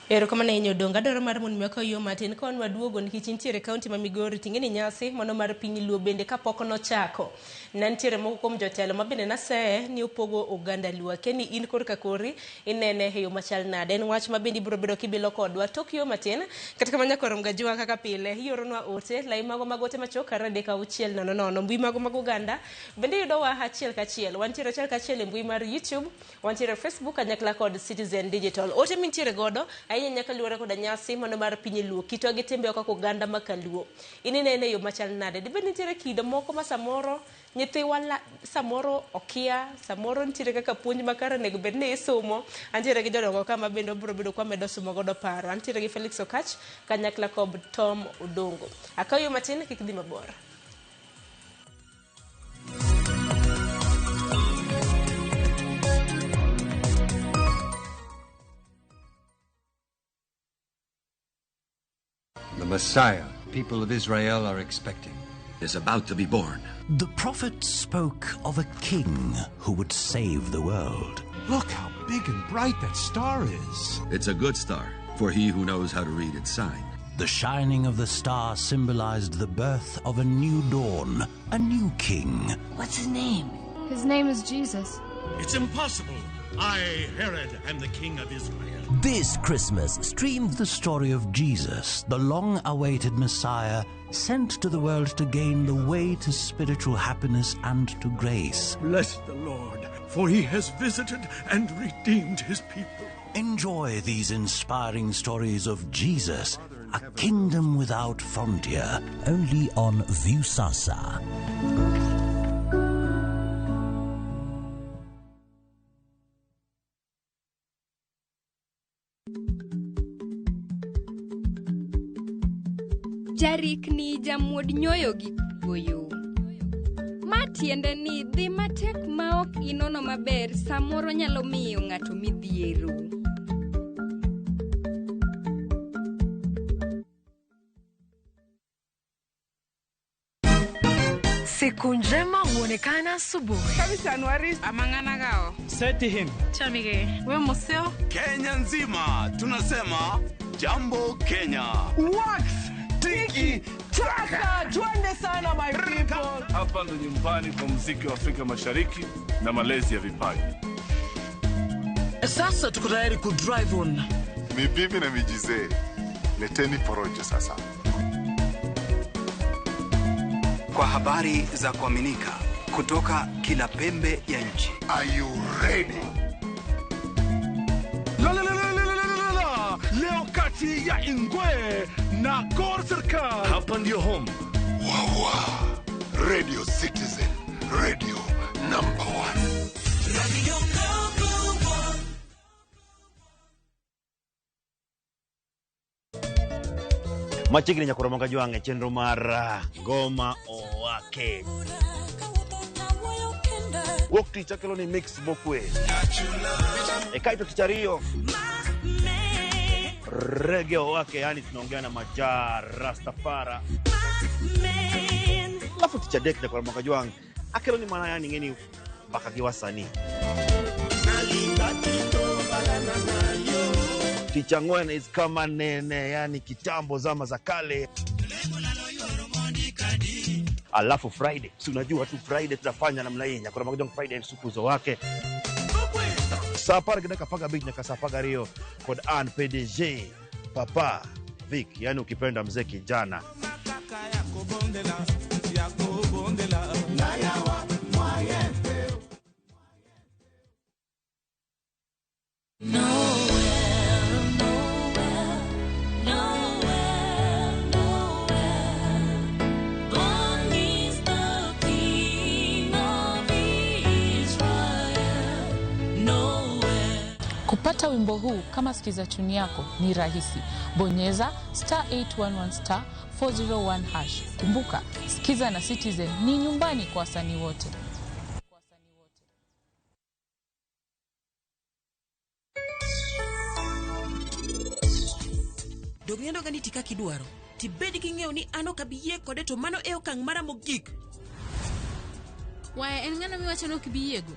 Erokamano ahinya Odongo. Adwaro mar mondo mi wakaw yo matin ka wan waduogo nikech intiere kaunti ma Migori ting'e ni nyasi mano mar piny Luo bende kapok nochako. Ne nitiere moko kuom jotelo ma bende naseye ni opogo oganda Luo. Akia ni in korka kori inene e yo machal nade. En wach ma bende ibiro bedo kibilo kodwa tok yo matin. Kata kamano nyaka rom gajwa kaka pile ioronwa ote lai mago mag ote machok kar 3 6 0 0 mbui mago mag oganda bende yudowa achiel kachiel. Wantiere achiel kachiel e mbui mar YouTube, wantiere e Facebook kanyakla kod Citizen Digital. Ote mintiere godo ahinya nyaka luwore koda nyasi mano mar piny Luo, kitwa gi timbewa kaka oganda ma kaluo. In inene e yo machal nade? Dibed nitiere kido moko ma samoro nyithiwa samoro okia, samoro nitiere kaka puonj makare onego bed ni isomo. Antiere gi jodongo ka ma bende wabiro bedo kwamedo somo godo paro. Antiere gi Felix Okach kanyakla kod Tom Odongo. Akaw yo matin kik dhi mabor. The Messiah people of Israel are expecting is about to be born. The prophet spoke of a king who would save the world. Look how big and bright that star is. It's a good star for he who knows how to read its sign. The shining of the star symbolized the birth of a new dawn, a new king. What's his name? His name is Jesus. It's impossible. I, Herod, am the king of Israel. This Christmas, stream the story of Jesus, the long-awaited Messiah, sent to the world to gain the way to spiritual happiness and to grace. Bless the Lord, for he has visited and redeemed his people. Enjoy these inspiring stories of Jesus, a kingdom without frontier, only on Viusasa. Jarikni jamuod nyoyo gi kuoyo. Ma tiende ni dhi matek ma ok inono maber samoro nyalo miyo ng'ato midhiero. Siku njema huonekana asubuhi. Amang'ana Seti him. Chamige. We museo. Kenya nzima tunasema jambo Kenya. Wax tiki taka, twende sana my people. Hapa ndo nyumbani kwa muziki wa Afrika Mashariki na malezi ya vipaji. Sasa tuko tayari ku drive on. Ni bibi na mijizee. Leteni porojo sasa. Kwa habari za kuaminika kutoka kila pembe ya nchi. Are you ready? La la la la la la la. Leo kati ya Ingwe na Gor Serikal. Hapa ndio home. Wawa. Radio Citizen, radio number 1. Radio number 1. Machiegni nyakoro Jwang' e chenro mar Ngoma Owake. Wuok tich akelo ni mix mokwe. E kaito tich ariyo Reggae Owake, yani tunaongea na Maja Rastafara. Alafu tich adek nyakoro Jwang' akelo ni mana yani ng'eni mbaka gi wasanii. Tich ang'wen is kama nene, yani kitambo zama za kale. Alafu Friday, si unajua tu Friday tutafanya namna hii. Nyakoro Jwang' Friday sukuzo wake. Saa apar gi dakika 15 nyaka saa 12 kod an PDG Papa Vic, yani ukipenda mzee kijana. Kupata wimbo huu kama sikiza tuni yako ni rahisi. Bonyeza star 811 star 401 hash. Kumbuka, Sikiza na Citizen ni nyumbani kwa wasanii wote. Dog nindo ga ni ti kaka idwaro. Tibed gi ng'eyo ni an ok abi yie kode to mano e okang' mara mogik. Waya en ng'ano miwacho ni ok ibi yiego?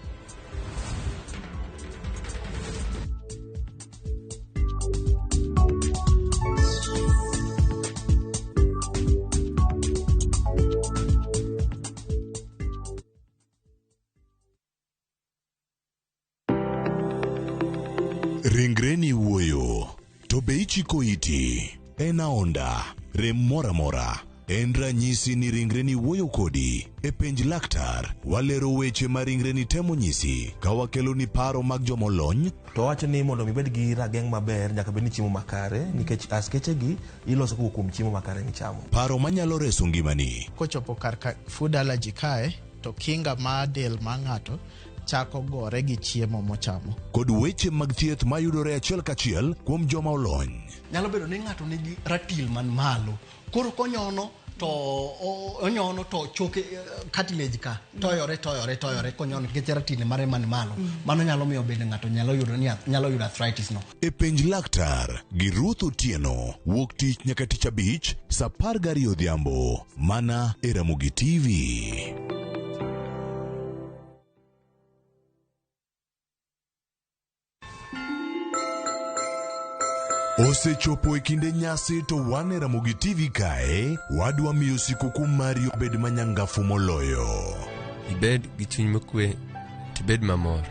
Ringreni wuoyo, to be ichiko iti? En aonda, rem moro amora. En ranyisi ni ringreni wuoyo kodi. E penj laktar, walero weche ma ringreni temo nyisi ka wakeloni paro mag jomolony. To wacho ni mondo mi ibed gi rageng' maber nyaka bed ni chiemo makare nikech askeche gi iloso kowuok kuom chiemo makare michamo. Paro manyalo reso ngimani. Kochopo kar ka food allergy kae to kinga mar del mar ng'ato chako gore gi chiemo mochamo. Kod weche mag thieth mayudore achiel kachiel kuom joma olony. Nyalo bedo ni ng'ato nigi ratil man malo, koro konyono to onyono to choke cartilage ka toyore toyore toyore konyono nikech ratil mare man malo. Mano nyalo miyo bende ng'ato nyalo yudo ni nyalo yudo arthritis no. E penj laktar gi Ruth Otieno wuok tich nyaka tich abich saa 12 odhiambo mana e Ramogi TV. Osechopo e kinde nyasi to wan e Ramogi TV kae wadwa miyo sikuku mari obed manyangafu moloyo. Ibed gi chuny mokwe, tibed mamor.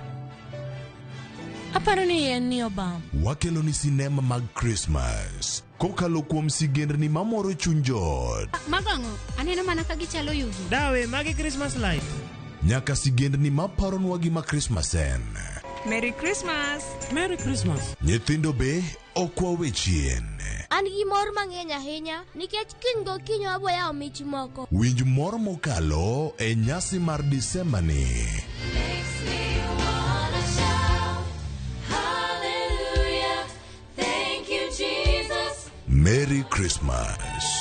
Aparo ni yien ni obam. Wakelo ni sinema mag Christmas kokalo kuom sigendni mamoro chuny joot. Mago ang'o? Aneno mana ka gichalo yugi. Dawe, magi Christmas light. Nyaka sigendni maparonwa gima Christmas en. Merry Christmas! Merry Christmas! Nyithindo be ok wawe chien. An gi mor mang'eny ahinya nikech kiny gokinyi wabo yawo mich moko. Winj mor mokalo e nyasi mar Disemba ni. Merry Christmas.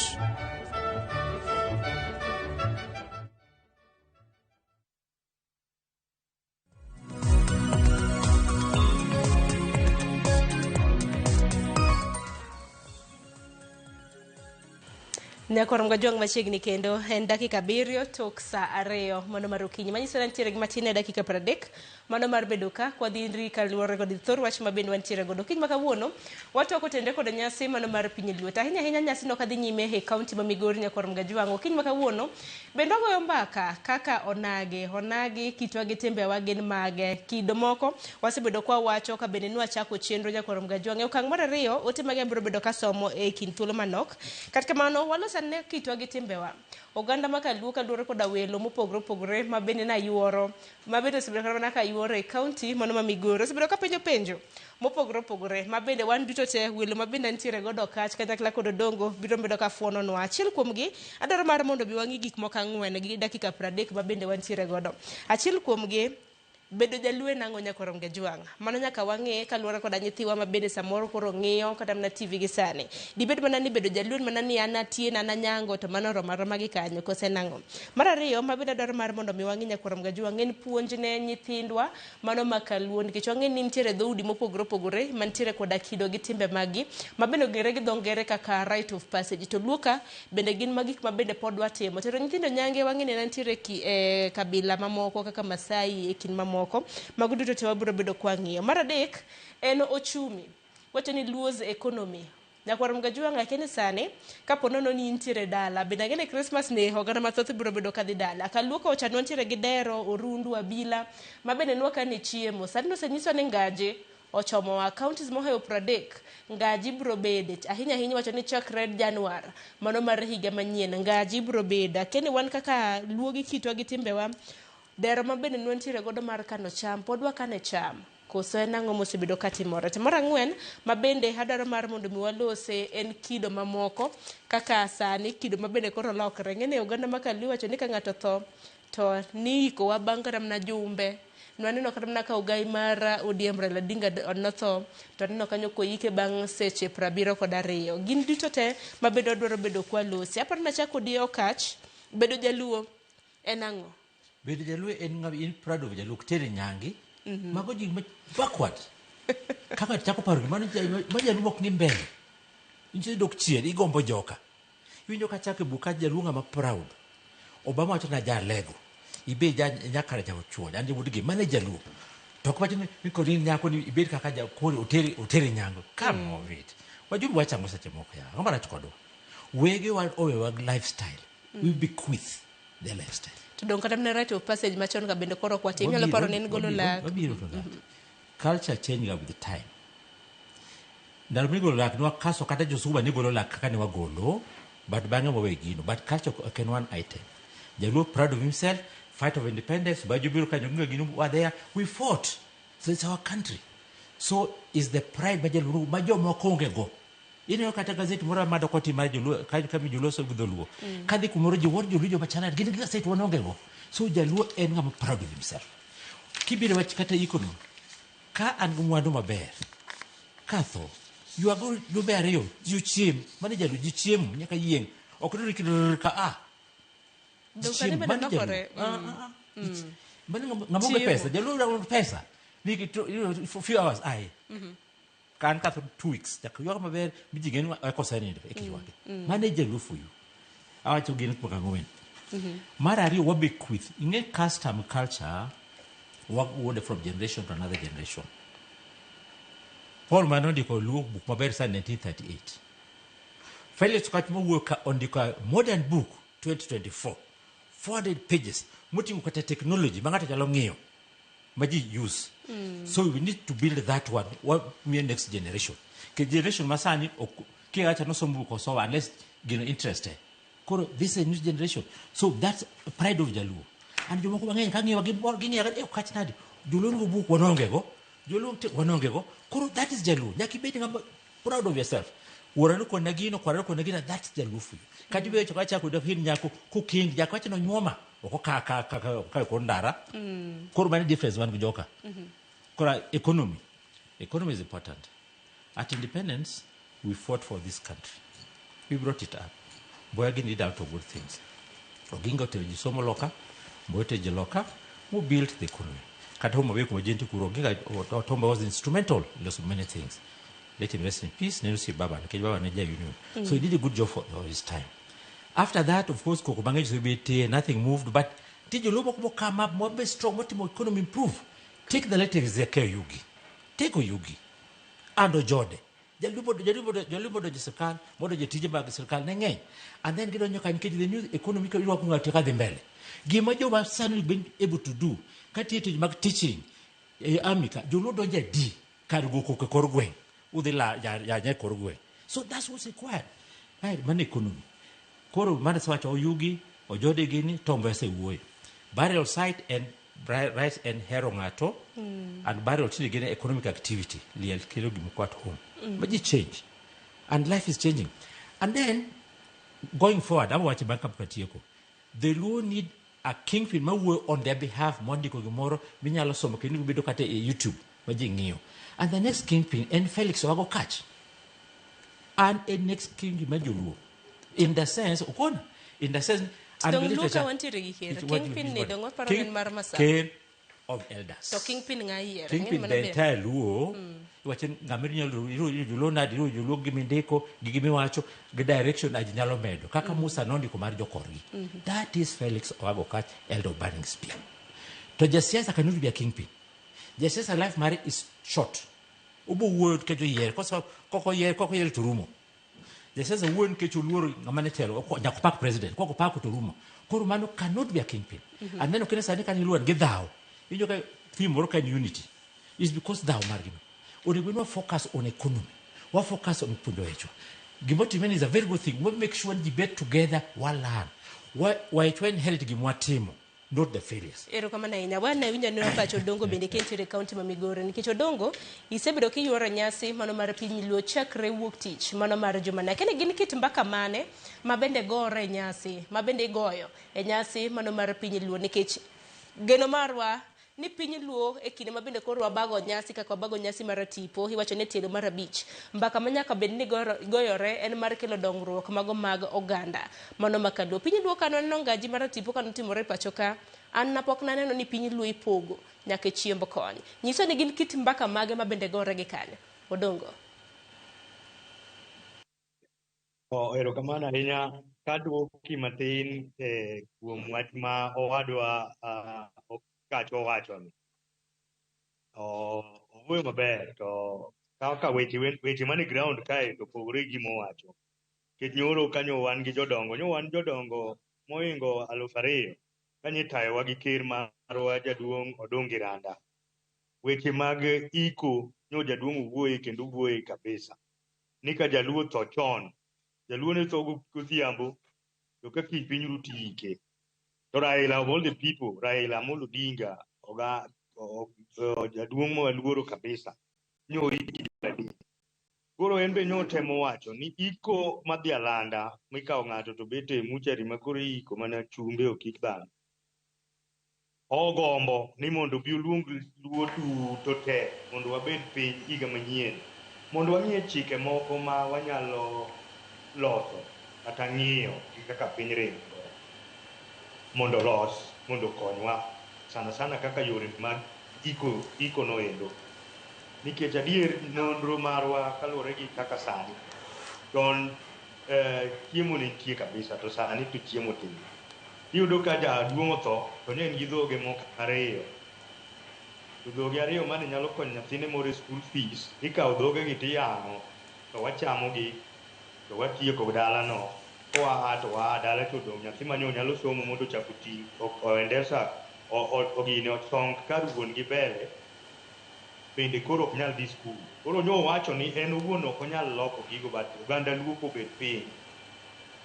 Nyakwar Mgajwang' machiegni kendo en dakika 7 tok saa 2 mano mar okinyi. Manyiso ni nitiere gi matin e dakika 30 mano mar bedo ka kwadhi ri kaluwore kod thor wach ma bende wantiere godo. Okinyi ma kawuono watwako tende kod nyasi mano mar piny Luo. To ahinya ahinya nyasi no kadhi nyime e kaunti ma Migori Nyakwar Mgajwang'. Okinyi ma kawuono bende wagoyo mbaka kaka onagi, onagi kitwa gi timbewa gin mage. Kido moko wasebedo kwa wacho ka bende nwachako chenro Nyakwar Mgajwang'. E okang' mar 2 ote mage abiro bedo kasomo e kind thuolo manok. Kata kamano waloso ane kitwa gi timbewa. Oganda ma kaluo kaluwore koda welo mopogore opogore ma bende nayuoro, ma bende osebedo kata mana kayuoro e kaunti mano ma Migori. Osebedo ka penjo penjo mopogore opogore ma bende wan duto te welo ma bende nitiere godo kach kanyakla kod Odongo biro bedo ka fuononwa. Achiel kuomgi adwaro mar mondo bi wang'i gik moko 4 gi dakika 30 ma bende wantiere godo. Achiel kuomgi bedo jaluo en ang'o Nyakwar Mgajwang'? Mano nyaka wang'e kaluwore koda nyithiwa ma bende samoro koro ng'iyo kata mana TV gi sani. Dibed mana ni bedo jaluo en mana ni an Atieno, an Anyango to mano oromo aroma gi kanyo kose en ang'o? Mar ariyo ma bende adwaro mar mondo mi wang'e Nyakwar Mgajwang' en puonj ne nyithindwa mano ma kaluo nikech wang'e ni nitiere dhoudi mopogore opogore mantiere koda kido gi timbe maggi ma bende ong'ere gi dho ngere kaka rite of passage. To luo ka bende gin ma gik ma bende pod watimo. Tero nyithindo nyange wang'e ni nitiere kabila mamoko kaka Masai e kind mamoko. Mago duto te wabiro bedo kwa ng'iyo. Mar adek en ochumi. Wacho ni Luo's economy. Nyakwar Mgajwang' akia ni sani kapo nono ni intiere dala bende ang'e ni Christmas ni oganda mathoth biro bedo kadhi dala. Kaluo kocha nwantiere gi dero, orundu, abila ma bende nwakane chiemo. Sani nosenyiswa ni ngaji ochomowa counties mohewo 30 ngaji biro bede ahinya ahinya wacho ni chakre Januar mano mar higa manyien ngaji biro bede. Akia ni wan kaka Luo gi kitwa gi timbewa dero ma bende nwantiere godo mar kano cham pod wakane cham koso en ang'o mosebedo katimore. To mar 4 ma bende adwaro mar mondo mi walose en kido mamoko kaka sani kido ma bende koro lokre. Ng'e ni oganda ma kaluo wacho ni ka ng'ato tho to ni ikowa bang' kata mana jumbe Nwaneno kata mana ka ogai mar ODM Raila Odinga notho, to aneno kanyo koyike bang' seche 72. Gin duto te mabedo dwaro bedo kwa losi. Aparo nachako kodi Okach, bedo jaluo en ang'o? Bedo jaluo en ng'ama in proud of jaluo, ok teri nyangi. Mago ji ma backward. Kaka chako paro gimano ma jaluo ok ni mbele. Inche dok chien, igombo joka. Iwinjo ka chako e buk ka jaluo ng'ama proud. Obama wacho na jalego. Ibe ja nyakara ja ochuon, an jawuod gi, mano e jaluo. To ok wacho ni kod in nyako ni ibed kaka ja koro oteri nyango. Come on it. Wajumbe wachango seche moko ya. Ang'o marach kodwa? Wege wa owewa lifestyle. We bequeath their lifestyle. To dong kata mana rite of passage machon ka bende koro ok watim. Inyalo paro ni en golo lak. Wabiro to that. Culture change with the time. Ndalo migolo lak nwakaso kata josuba ni golo lak kaka ne wagolo, but bang'e wawe gino. But culture ok en one item. Jaluo proud of himself, fight of independence, Baju biro kanyo gingo gino were there, we fought. So it's our country. So is the pride ma jaluo ma jomoko onge go. Ineno kata gazeti moro ma dok otim mar joluo ka joluo somo gi dholuo. Kadhi kumoro ji wuor joluo joma chalad gin gi gazeti wan onge go. So jaluo en ng'ama proud of himself. Kibiro wach kata ikono, ka an gi mwandu maber, katho, ywago jumbe ariyo, ji ochiem, mano jaluo ji chiemo nyaka yieng'. Ok ni ka a. Dong sani Chiemo, bende mano jaluo. lokore. Mano ng'ama onge Chiemo. pesa, jaluo onge pesa. Nigi to, for few hours aye. Ka an katho 2 weeks, nyaka ywak maber, mi ji ng'e ni eko osenindo, eka ywage. Mano e jaluo for you. Awacho gin kuom ang'wen. Mar ariyo, wabequeath. Ing'e custom culture, wawuode from generation to another generation. Paul mane ondiko Luo book maber sa 1938. Felix Kwach mowuok ka ondiko a modern book 2024. 400 pages. Moting'o kata technology ma ng'ato nyalo ng'iyo. Ma ji use. So we need to build that one. What miyo next generation. Ke generation masani ok kiwacho nosomo book osowa unless gino interest e. Koro this is a new generation. So that's pride of Jaluo. And jomoko mang'eny ka ng'iyo gimor ging'iyo eh okach nade. Joluo nigi book wanonge go. Joluo wanonge go. Koro that is Jaluo. Nyaka ibed ng'ama proud of yourself. Wuora nokona gino, kwara nokona gino, that's Jaluo for you. Kata ibedo chako achako dak hin nyako kokendi, nyako wacho nonyuoma. Ok ka ka ka ka ka kor ndara. Koro mano difference wan gi joka. Koro economy. Economy is important. At independence, we fought for this country. We brought it up. Mboya gini did out of good things. Oginga otero ji somo loka, Mboya otero ji loka, who built the economy. Kata Homa Bay kuma ji nitie kuro, Oginga Otomba was instrumental in so many things. Let him rest in peace. Neno si baba, nikech baba ne ja union. So he did a good job for his time. After that, of course, koko bang'e osebetie, nothing moved, but nitie joluo moko mo come up, mo be strong, motimo economy improve. Take the late Ezekiel Oyugi. Take Oyugi. And Ojode. Jaluo modonjo e sirkal, modonjo e tije mag sirkal ne ng'eny. And then gidonjo ka nikech the new economy ka irwako ng'ato ka dhi mbele. Gima joma sani been able to do, ka tiyo tich mag teaching, e army ka, joluo donjo adi kar go koko e kor gweng'. Udhi la yanye e kor gweng'. So that's what's required. Right, mano economy. Koro mano asewacho Oyugi, Ojode gini, Tom Mboya osewuoyo. Burial site and rights and hero ng'ato and burial tinde gin economic activity. Liel kelo gimoko at home. But ji change. And life is changing. And then, going forward, abo wacho bang' kapok atieko. The Luo need a kingpin mawuoyo on their behalf mondiko gimoro minyalo somo kendo bedo kata e YouTube ma ji ng'iyo. And the next kingpin en Felix Owago Okach. And a next kingpin mar joluo. In the sense, okona, in the sense, and Dong the Luo ka literature- wantiere gi ker. It- what Kingpin ni what- dong waparo King- ni en mar Masawa. Ker of elders. To kingpin ng'a yiero? Kingpin Ng'eni the mano ber. entire Luo. Iwacho ni ng'ama inyalo joluo nade, iru joluo gi mindiko, gi gimiwacho, gi direction aji nyalo medo. Kaka Musa nondiko mar jokorgi. That is Felix Owago Okach, elder of Burning Spear. To jasiasa cannot be a kingpin. Jasiasa life mare is short. Obo wuoyo nikech oyier, kok oyier, kok oyier to rumo. Jasiasa wuoyo nikech oluoro ng'ama ne telo, nyaka opak president, kok opako to rumo. Koro mano cannot be a kingpin. And then okene sani kani luwan gi dhaw. Iwinjo ka theme moro ka en unity. Is because dhaw margi no. Onego bed ni wa focus on economy. Wa focus on puonjo wechwa. Gimotimre ni is a very good thing. We make sure ni ji bet together, wa learn. Wechwa inherit gima watimo, not the failures. Erokamano ahinya. Wan awinjo ni pacho Odongo bende kintiere e kaunti ma Migori nikech Odongo isebedo kiyuoro nyasi mano mar piny Luo chakre wuok tich mano mar jumani. Akia ni gin kit mbaka mane ma bende gore e nyasi ma bende igoyo e nyasi mano mar piny Luo nikech geno marwa Ni piny Luo e kinde ma bende koro wabago nyasi kaka wabago nyasi mar tipo, iwacho ni tielo mar 5. Mbaka ma nyaka bed ni goyore en mar kelo dongruok mago mag oganda. Mano makaluo. Piny Luo kano neno ngaji mar tipo kano timore pacho ka, an napok naneno ni piny Luo ipogo nyaka e chiemb kony. Nyiso ni gin kit mbaka mage ma bende gore gi kanyo. Odongo. Erokamano ahinya. Kaduoki matin kuom wach ma owadwa Kacho owacho ni. Owuoyo maber to kaka weche mane ground kae to opogore gi gima owacho. Nikech nyoro kanyo wan gi jodongo, nyo wan jodongo mohingo 2000 kanyo itayowa gi ker marwa jaduong' Odungi Randa. Weche mag iko nyo jaduong' owuoye kendo owuoye kabisa. Ni ka jaluo tho chon, jaluo ne tho godhiambo to ka kiny piny ru tiike. To Raila of all the people, Raila Amolo Odinga, oga jaduong' ma waluoro kabisa, nyo oiki adi. Koro en be nyo otemo wacho ni iko madhi alanda mikawo ng'ato to bet e muchari ma koro iiko mana chumbe ok ik dhano. Ogombo ni mondo obi oluong luo duto te mondo wabed piny higa manyien mondo wang'iye chike moko ma wanyalo loso kata ng'iyo gi kaka piny ringo mondo olos mondo okonywa sana sana kaka yore mag iko noendo. Nikech adier nonro marwa kaluwore gi kaka sani chon chiemo ne nitie kabisa to sani to chiemo tin. Iyudo ka jaduong' otho to ne en gi dhoge moko 2. To dhoge 2 mane nyalo konyo nyathine moro e school fees, ikawo dhogegi tiyang'o to wachamogi to watieko dalano. Koa to waa dala to odong' nyathi manyo nyalo somo mondo ochak oti oendesa ogine osong kar wuon gi mbele bende koro ok nyal dhi skul. Koro nyo owacho ni en owuon ok onyal loko gigo but oganda Luo kobet piny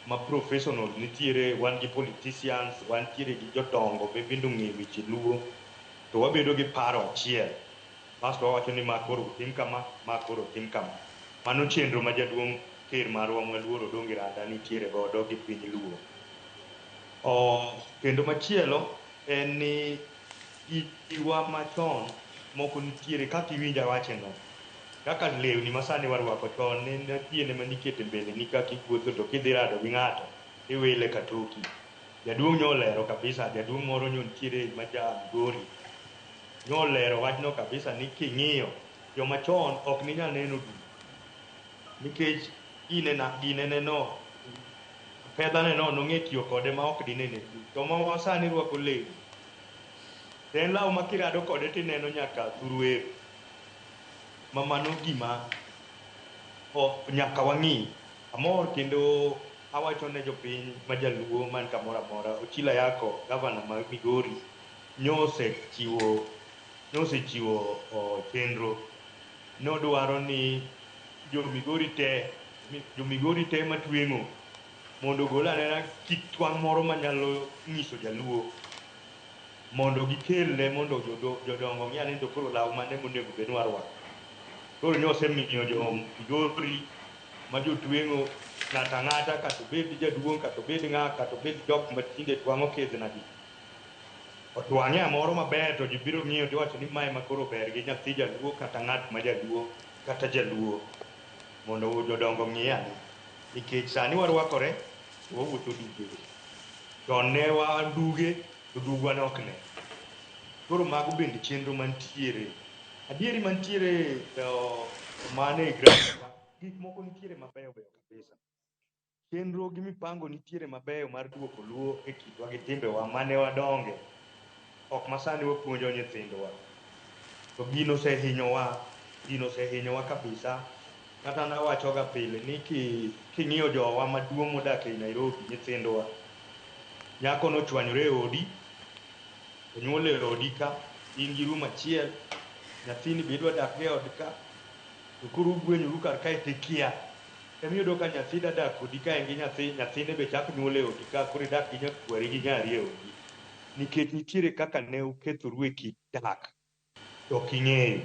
ma professionals nitiere, wan gi politicians, wantiere gi jodongo be bende ong'eyo weche Luo to wabedo gi paro achiel. Basto wawacho ni ma koro otim kama, ma koro otim kama. Mano chenro ma jaduong' ker marwa mwaluoro Odongi Randa nitiere godo gi piny Luo. Kendo machielo en ni giwa machon moko nitiere kaka iwinjo awache no. Kaka lewni masani warwako chon ne nitie manikete mbele ni kaka iwuotho to kidhi rado gi ng'ato iwile katoki. Jaduong' nyo olero kabisa, jaduong' moro nyo nitiere ma ja Migori. Nyo olero wachno kabisa ni king'iyo joma chon ok ninyal neno duk. Nikech ginene no, fedha ne no nong'e tiyo kode ma ok dinene duk. To ma sani rwako lewni. To en law ma kirado kode tineno nyaka thuruero. Ma mano gima nyaka wang'i. Amor kendo awacho ne jopiny ma jaluo man kamoro amora, Ochila Yako, gavana ma Migori, nyosechiwo chenro. Nodwaro ni jo Migori te matweng'o mondo ogol anena kit twang' moro manyalo nyiso jaluo mondo gikelne mondo jodongo ng'i ane to koro law mane monego bed ni warwako. Koro nyosemiyo jo Migori ma jotweng'o ng'ato ang'ata kata obed jaduong' kata obed ng'a kata obed jok matinde twang'o kedhnagi. Otwang'e amoro maber to ji biro ng'iyo tiwacho ni mae ma koro ber gi nyathi jaluo kata ng'at ma jaluo kata jaluo mondo jodongo ng'i ane. Nikech sani warwakore to wawuotho duge. Chon ne wan duge to dugwa ne ok ne. Koro mago bende chenro mantiere. Adieri mantiere mane e ground ka, gik moko nitiere mabeyo beyo kabisa. Chenro gi mipango nitiere mabeyo mar duoko Luo e kitwa gi timbewa mane wadonge. Ok masani wapuonjo nyithindwa. To gino osehinyowa kabisa. Kata nawachoga pile ni king'iyo jowa maduong' modak ei Nairobi, nyithindwa, nyako nochwanyore e odi, onyuol e odi ka, in gi room achiel, nyathini be idwa dak e od ka, to koro ugwenyoru kar kae to ikia. Emiyudo ka nyathi da dak kodi ka en gi nyathi, nyathine be chak nyuol e odi ka, koro idak gi nyakwari gi nyari e odi. Nikech nitiere kaka ne ukethoru e kit dak, to ok ing'eyo.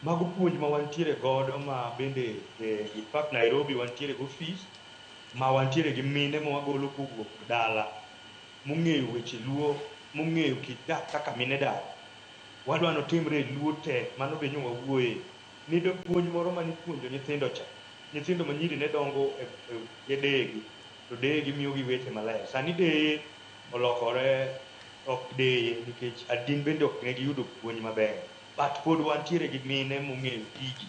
Mago puonj ma wantiere godo ma bende in fact Nairobi wantiere gi ofis ma wantiere gi mine ma wagolo kowuok dala mong'eyo weche Luo, mong'eyo kit dak kaka mine dak. Wadwa notimre e Luo te, mano be nyo wawuoye. Nido puonj moro mane ipuonjo nyithindo cha. Nyithindo manyiri ne dongo e, e, e deyegi, to deyegi miyogi weche maler. Sani deye olokore ok deye nikech gin bende ok ne giyudo puonj maber. But pod wantiere gi mine mong'eyo tiji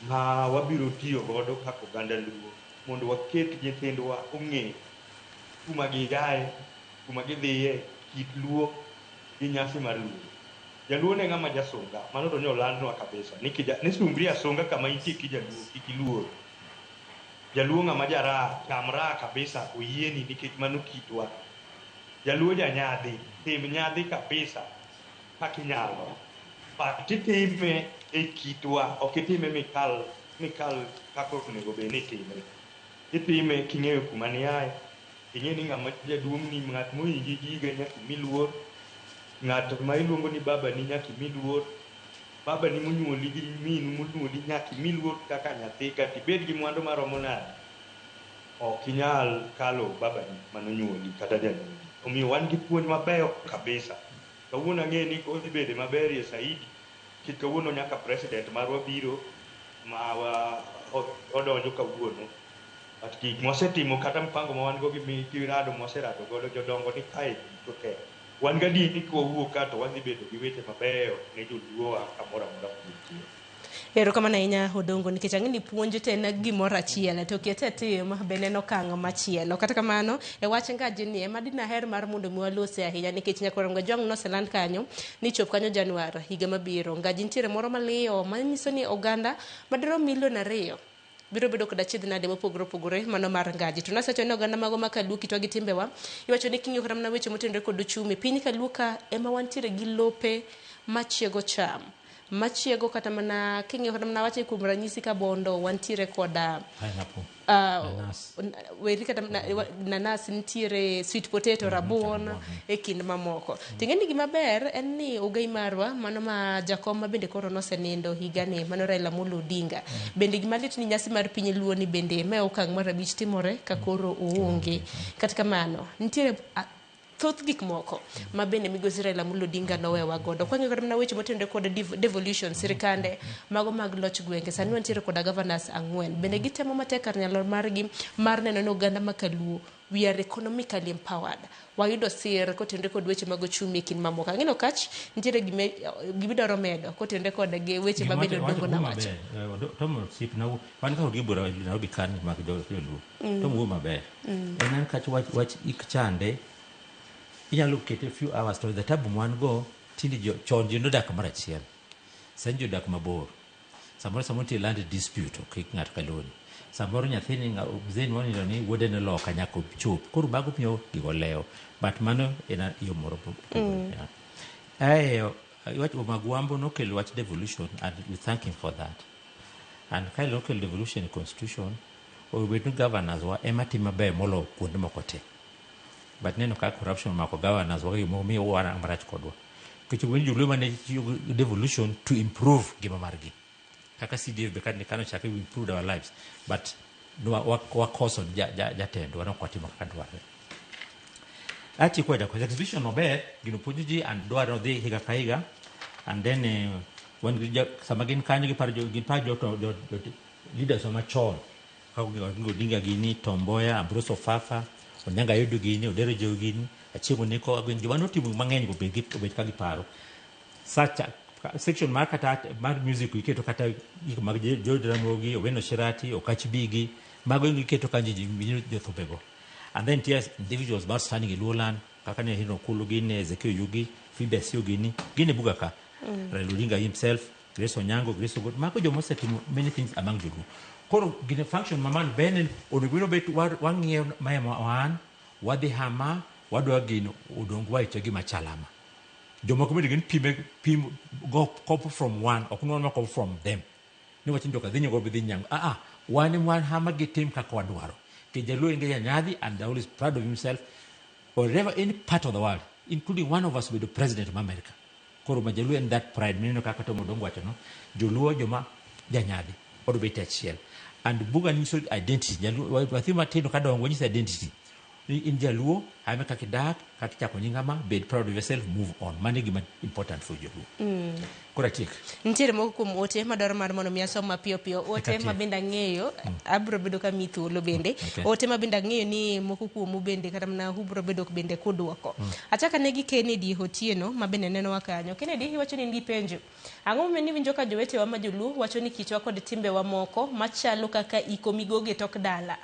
ma wabiro tiyo godo kaka oganda Luo mondo waket nyithindwa ong'e kuma giaye, kuma gidhiye, kit Luo gi nyasi mar Luo. Jaluo ne ng'ama jasunga, mano to nyolandnwa kabisa. Ni, kija, ni sungri asunga kama intie kijaluo, kik iluor. Jaluo ng'ama jaraha, cham raha kabisa, oyieni nikech mano kitwa. Jaluo janyadhi, tim nyadhi kabisa kaka inyalo. But itime e kitwa, ok itime mikal, mikal kaka onego bed ni itime. Itime king'eyo kuma niaye, ing'e ni ng'ama jaduong' ni ng'at mohingi gi higa nyaka imi luor, ng'at ma iluongo ni babani nyaka imi luor, babani monyuoli gi minu monyuoli nyaka imi luor kaka nyathi, kata ibed gi mwandu maromo nade, ok inyal kalo babani manonyuoli kata janyuolni. Omiyo wan gi puonj mabeyo kabisa. Kawuono ang'e ni odhi bede maberie saidi, nikech kawuono nyaka president marwa biro ma odonjo kawuono. But gik mwasetimo kata mpango ma wan go gi rado mwaserado godo jodongo ni kae duto te. Wan gadier ni kwawuok ka to wadhi bedo gi weche mabeyo ne joluowa kamoro amora ma gintie. Erokamano ahinya Odongo nikech ang'e ni puonj te en gimoro achiel to kete e tim bende en okang' machielo. Kata kamano e wach ngaji ni ema dinaher mar mondo mi walose ahinya nikech nyakwar Ngajwang' noseland kanyo ni chop kanyo Januar higa mabiro. Ngaji nitiere moro maliyo manyiso ni oganda madirom milion 2 biro bedo kod achiedh nade mopogore opogore mano mar ngaji. To nasewacho ni oganda mago ma kaluo kitwa gi timbewa iwacho ni king'iyo kata mana weche motenore kod uchumi piny kaluo ka ema wantiere gi lope machiego cham machiego kata mana king'iyo kata mana wache kuom ranyisi ka Bondo wantiere koda Pineapple. Nanas. Weri kata nanas nitiere sweet potato, rabuon e kind mamoko. Ting'e ni gima ber en ni ogai marwa mano ma jakom ma bende koro nosenindo higani mano Raila Amolo Odinga. Bende gima lit ni nyasi mar piny Luo ni bende ma e okang' mar 5 timore ka koro oonge. Kata kamano nitiere thoth gik moko ma bende migosi Raila Amolo Odinga nowewa godo. Kwang'iyo kata mana weche motenore kod devolution, sirikande mago mag loch gwenge, sani wantiere koda governors 4. Bende gitemo matek kar nyalo margi mar neno ni oganda ma kaluo we are economically empowered. Wayudo sir kotenore kod weche mag ochumi e kind mamoko. Ang'e ni Okach nitiere gimidwaro medo kotenore kod gi weche ma bende Odongo nowacho. Tom osiepna, wan ka gi bura Nairobi kan mag joluo. Tom wuo maber. En an kach wach ik chande inyalo kete few hours to the tabu wan go tinde chon ji nodak kamoro achiel. Sani ji odak mabor. Samoro nitie land dispute ok ik ng'ato kaloni. Samoro nyathini mzee ni wanindo ni wuode ne loka nyaka ochop. Koro mago miyo gigo lewo. But mano en yo moro yeah. Aeyo wach Magwambo nokelo wach devolution and we thank him for that. And ka nokelo devolution e constitution, obedo ni governors wa ema timo maber moloyo kuonde moko te. But neno ka corruption omako governors wa gimomiyo miyo warang' marach kodwa. Nikech owinjo joluo mane tiyo gi devolution to improve ngima margi. Kaka CDF be kane kanochake we improved our lives. But wakoso jatendwa nok watimo kaka dwarre. Atieko wacho exhibition maber, gino puonjo ji and dwaro dhi higa ka higa. And then wan gi sama gin kanyo giparo jo leaders wa machon. Kaka Odinga gini, Tom Mboya, Ambrose Ofafa, Onyango Ayudo gini, Odero Jowi gini, Achieng' Oneko, Agwen, joma notimo mang'eny go obed ka giparo. Sacha, section mar kata mar music iketo kata gik mag George Ramogi, Owino Shirati, Okach Bigi, mago iketo kanyo ji winjo jothumbego. And then nitie individuals mar standing e Luo land, kaka ne Henry Okulu gini, Ezekiel Oyugi, Phoebe Asiyo gini, gin e buga ka. Raila Odinga himself, Grace Onyango, Grace Ogot, mago joma osetimo many things among joluo. Koro gine function mamalo bende onego bed wang'iyo mae ma wan, wadhi hama, wadwa gino odong waeche gima chalama. Jomoko bende gin pime pim go copy from one, ok nwan ma copy from them. Ni wach ni joka dhi nyango dhi nyango. Ah ah, wan ema wan hama gitim kaka wadwaro. Ke jaluo en ga nyadhi and they always proud of himself. Wherever any part of the world, including one of us bedo president of America. Koro ma jaluo en that pride mineno kaka Tom Odongo wacho no, joluo joma janyadhi odwa bet achiel. And buga nyiso identity. Jaluo nyathi matindo kadongo nyiso identity. Ni in jaluo, ame kaka idak, kaka ichako nying ama, bed proud of yourself, move on. Mano e gima important for joluo. Koro atiek. Nitiere moko kuom ote madwaro mar mondo mi asom mapiyo piyo. Ote Eka ma bende ang'eyo, abiro bedo ka miyi thuolo bende. Okay. Ote ma bende ang'eyo ni moko kuomu bende kata mana ubiro bedo bende kudwoko. Achak ane gi Kennedy Otieno ma bende nenowa kanyo. Kennedy, iwacho ni in gi penjo. Ang'o momiyo niwinjo ka jowetewa ma joluo wacho ni kitwa kod timbewa moko machalo kaka iko migogo e tok dala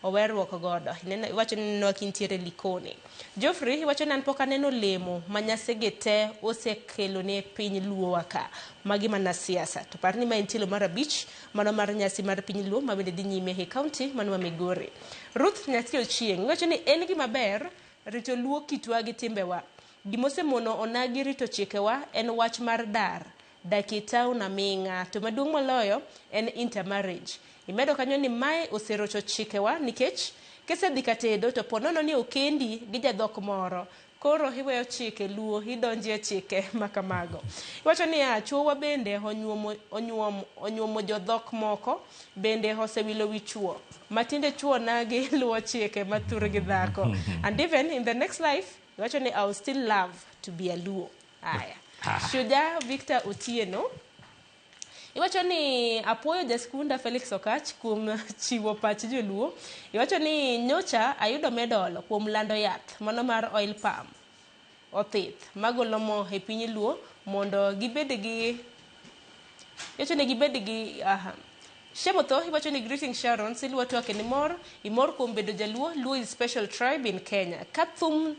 oweruok godo? Ineno, iwacho ni nenowa kintiere Likoni. Geoffrey, iwacho ni an pok aneno olemo ma nyasege te osekelo ne piny luowa ka. Magi mana siasa. To par ni ma en tielo mar 5 mano mar nyasi mar piny luo ma bende dhi nyime e kaunti mano ma Migori. Ruth Nyathi Ochieng, iwacho ni en gima ber rito luo kitwa gi timbewa. Gimosemono onagi rito chikewa en wach mar dar, dak e town aming'a, to maduong' moloyo en intermarriage. Imedo kanyo ni mae oserocho chikewa nikech kisedhi ka tedo to po nono ni okendi gi jadhok moro, koro iweyo chike luo idonje e chike makamago. Iwacho niya, chuowa bende onyuomo jodhok moko bende osewilo wi chuo. Matinde chuo nagi luwo chike mathur gi dhako. And even in the next life, iwacho ni I will still love to be a Luo. Aya. Shuja Victor Otieno, iwacho ni apuoyo jaskunda Felix Okach kuom chiwo pach joluo. Iwacho ni nyocha ayudo medal kuom lando yath mano mar oil palm othith magolo mo e piny luo mondo gibed gi, iwacho ni gibed gi aha. Shemotho, iwacho ni greeting Sharon, Silwa twake ni mor, imor kuom bedo jaluo, Luo is special tribe in Kenya. Kathum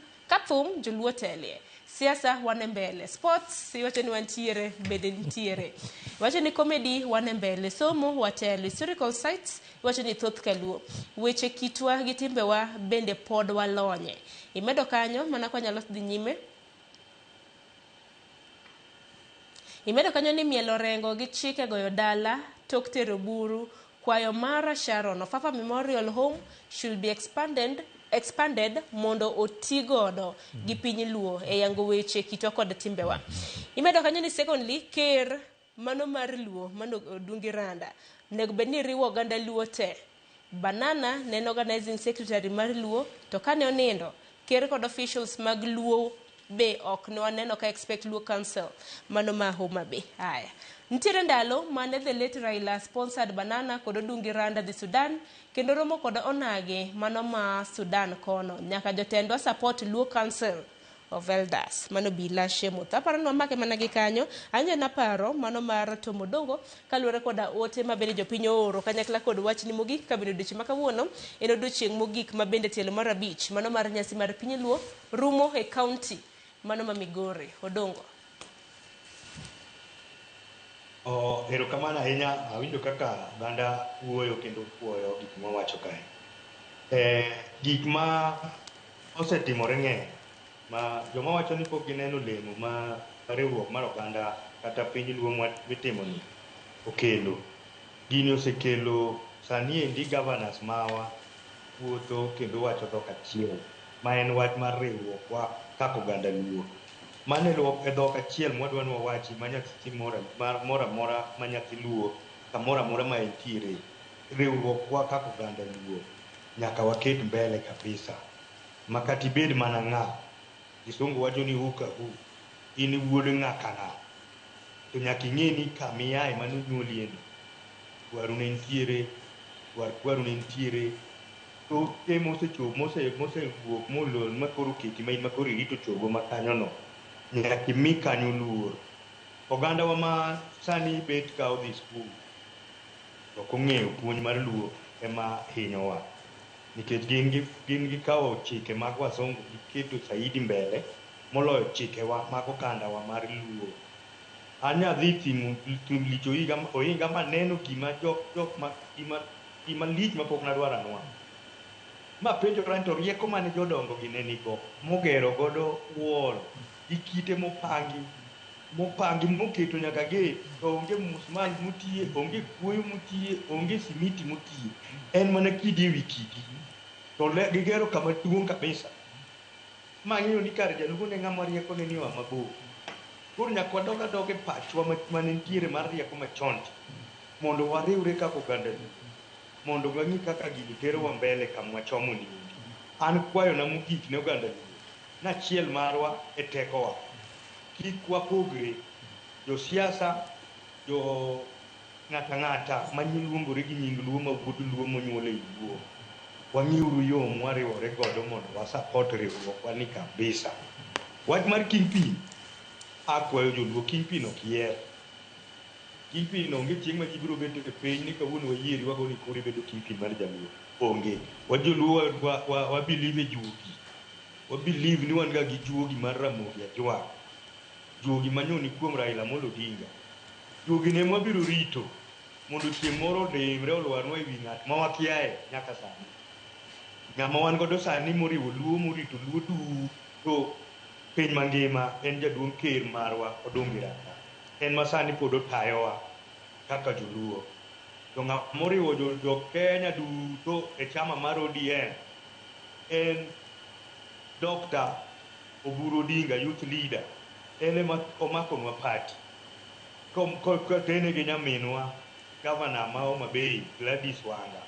joluo telie. Siasa wan e mbele. Sports iwacho ni wantiere bende nitiere. Iwacho ni comedy wan e mbele. Somo watelo. Historical sites iwacho ni thoth kaluo. Weche kitwa gi timbewa bende pod walonye. Imedo kanyo mana kwa nyalo dhi nyime. Imedo kanyo ni mielo rengo gi chike goyo dala tok tero buru kwayo mara Sharon Ofafa Memorial Home should be expanded mondo oti godo gi piny luo e yango weche kitwa kod timbewa. Imedo kanyo ni secondly ker mano mar luo mano Odungi Randa onego bed ni riwo oganda luo te. Banana ne en organizing secretary mar luo to kane onindo ker kod officials mag luo be ok ne waneno ka expect Luo Council mano ma Homa Bay. Aya. Nitiere ndalo mane the late Raila sponsored Banana kod Odungi Randa dhi Sudan kendo romo kod onagi mano ma Sudan kono. Nyaka jotendwa support Luo Council of Elders. Mano Bila Shemuth. Aparo ni wamake mana gi kanyo. Anja naparo mano mar Tom Odongo kaluwore koda ote ma bende jopiny ooro kanyakla kod wachni mogik ka bende odiochieng' ma kawuono en odiochieng' mogik ma bende tielo mar 5 mano mar nyasi mar piny luo rumo e kaunti mano ma Migori. Odongo. Erokamano ahinya, awinjo kaka oganda wuoyo kendo puoyo gik mwawacho kae. Gik ma osetimore ng'eny ma joma wacho ni pok gineno olemo ma riwruok mar oganda kata piny luo mitimoni okelo. Gini osekelo sani endi governors mawa wuotho kendo wacho dhok achiel ma en wach mar riwruokwa kaka oganda luo. Mano e dhok achiel mwadwa ni wawachi ma nyathi moro amora ma nyathi luo kamoro amora ma entiere. Riwruokwa kaka oganda luo nyaka waket mbele kabisa. Ma kata ibed mana ng'a, kisungu wacho ni who ka who, in wuod ng'a ka ng'a. To nyaka ing'e ni kama iaye manonyuolie ni, kwaru ne nitiere, kwar kwaru ne nitiere, to te mosechopo, mosewuok molor ma koro oketi ma in ma koro irito chogo ma kanyono, nyaka imi kanyo luor. Ogandawa ma sani bet ka odhi skul, to ok ong'eyo puonj mar luo ema hinyowa. Nikech gin gikawo chike mag wasungu giketo saidi mbele moloyo chikewa mag ogandawa mar luo. An nyadhi thim lich ohinga maneno gima jok ma, gima lich mapok nadwaro anwang'o. Ma penjora ni to rieko mane jodongo gi ne nigo mogero godo wall gi kite mopangi moketo nyaka gate to onge musmal motiye, onge kuoyo motiye, onge simiti motiye, en mana kidi ewi kidi. To gigero kama duong' kabisa. Ma ng'eyo ni kare jaluo ne ng'ama rieko ne ni oa mabor. Koro nyaka wadog adoga e pachwa mane nitiere mar rieko machon cha, mondo wariwre kaka oganda luo, mondo wang'i kaka gini terowa mbele kama wachomo ni. An kwayona mogik ne oganda Luo, nachiel marwa e tekowa. Kik wapogre, josiasa, jo ng'ata ng'ata maluongore gi nying Luo ma wuod Luo monyuol ei Luo. Wang'iuru yo mwariwore godo mondo wa support riwruokwa ni kabisa. Wach mar kingpin, akwayo joluo kingpin ok yier. Kingpin onge chieng' ma ji biro bet e piny ni kawuono wayieri wagoni kura ibedo kingpin mar jaluo. Onge. Wan joluo wa believe e juogi. Wa believe ni wan ga gi juogi mar Ramogi Ajwang'. Juogi manyoni kuom Raila Amolo Odinga. Juogi ne mwabiro rito mondo chieng' moro odimre olwarnwa e wi ng'at ma wakiaye nyaka sani. Ng'ama wan godo sani moriwo Luo morito Luo duto piny mangima en jaduong' ker marwa Odungi Randa. En ma sani pod otayowa kaka joluo. To ng'ama oriwo jo Kenya duto e chama mar ODM en Dr. Oburu Odinga, youth leader. En ema omakonwa party. Kotene gi nyaminwa gavana ma Homa Bay Gladys Wanga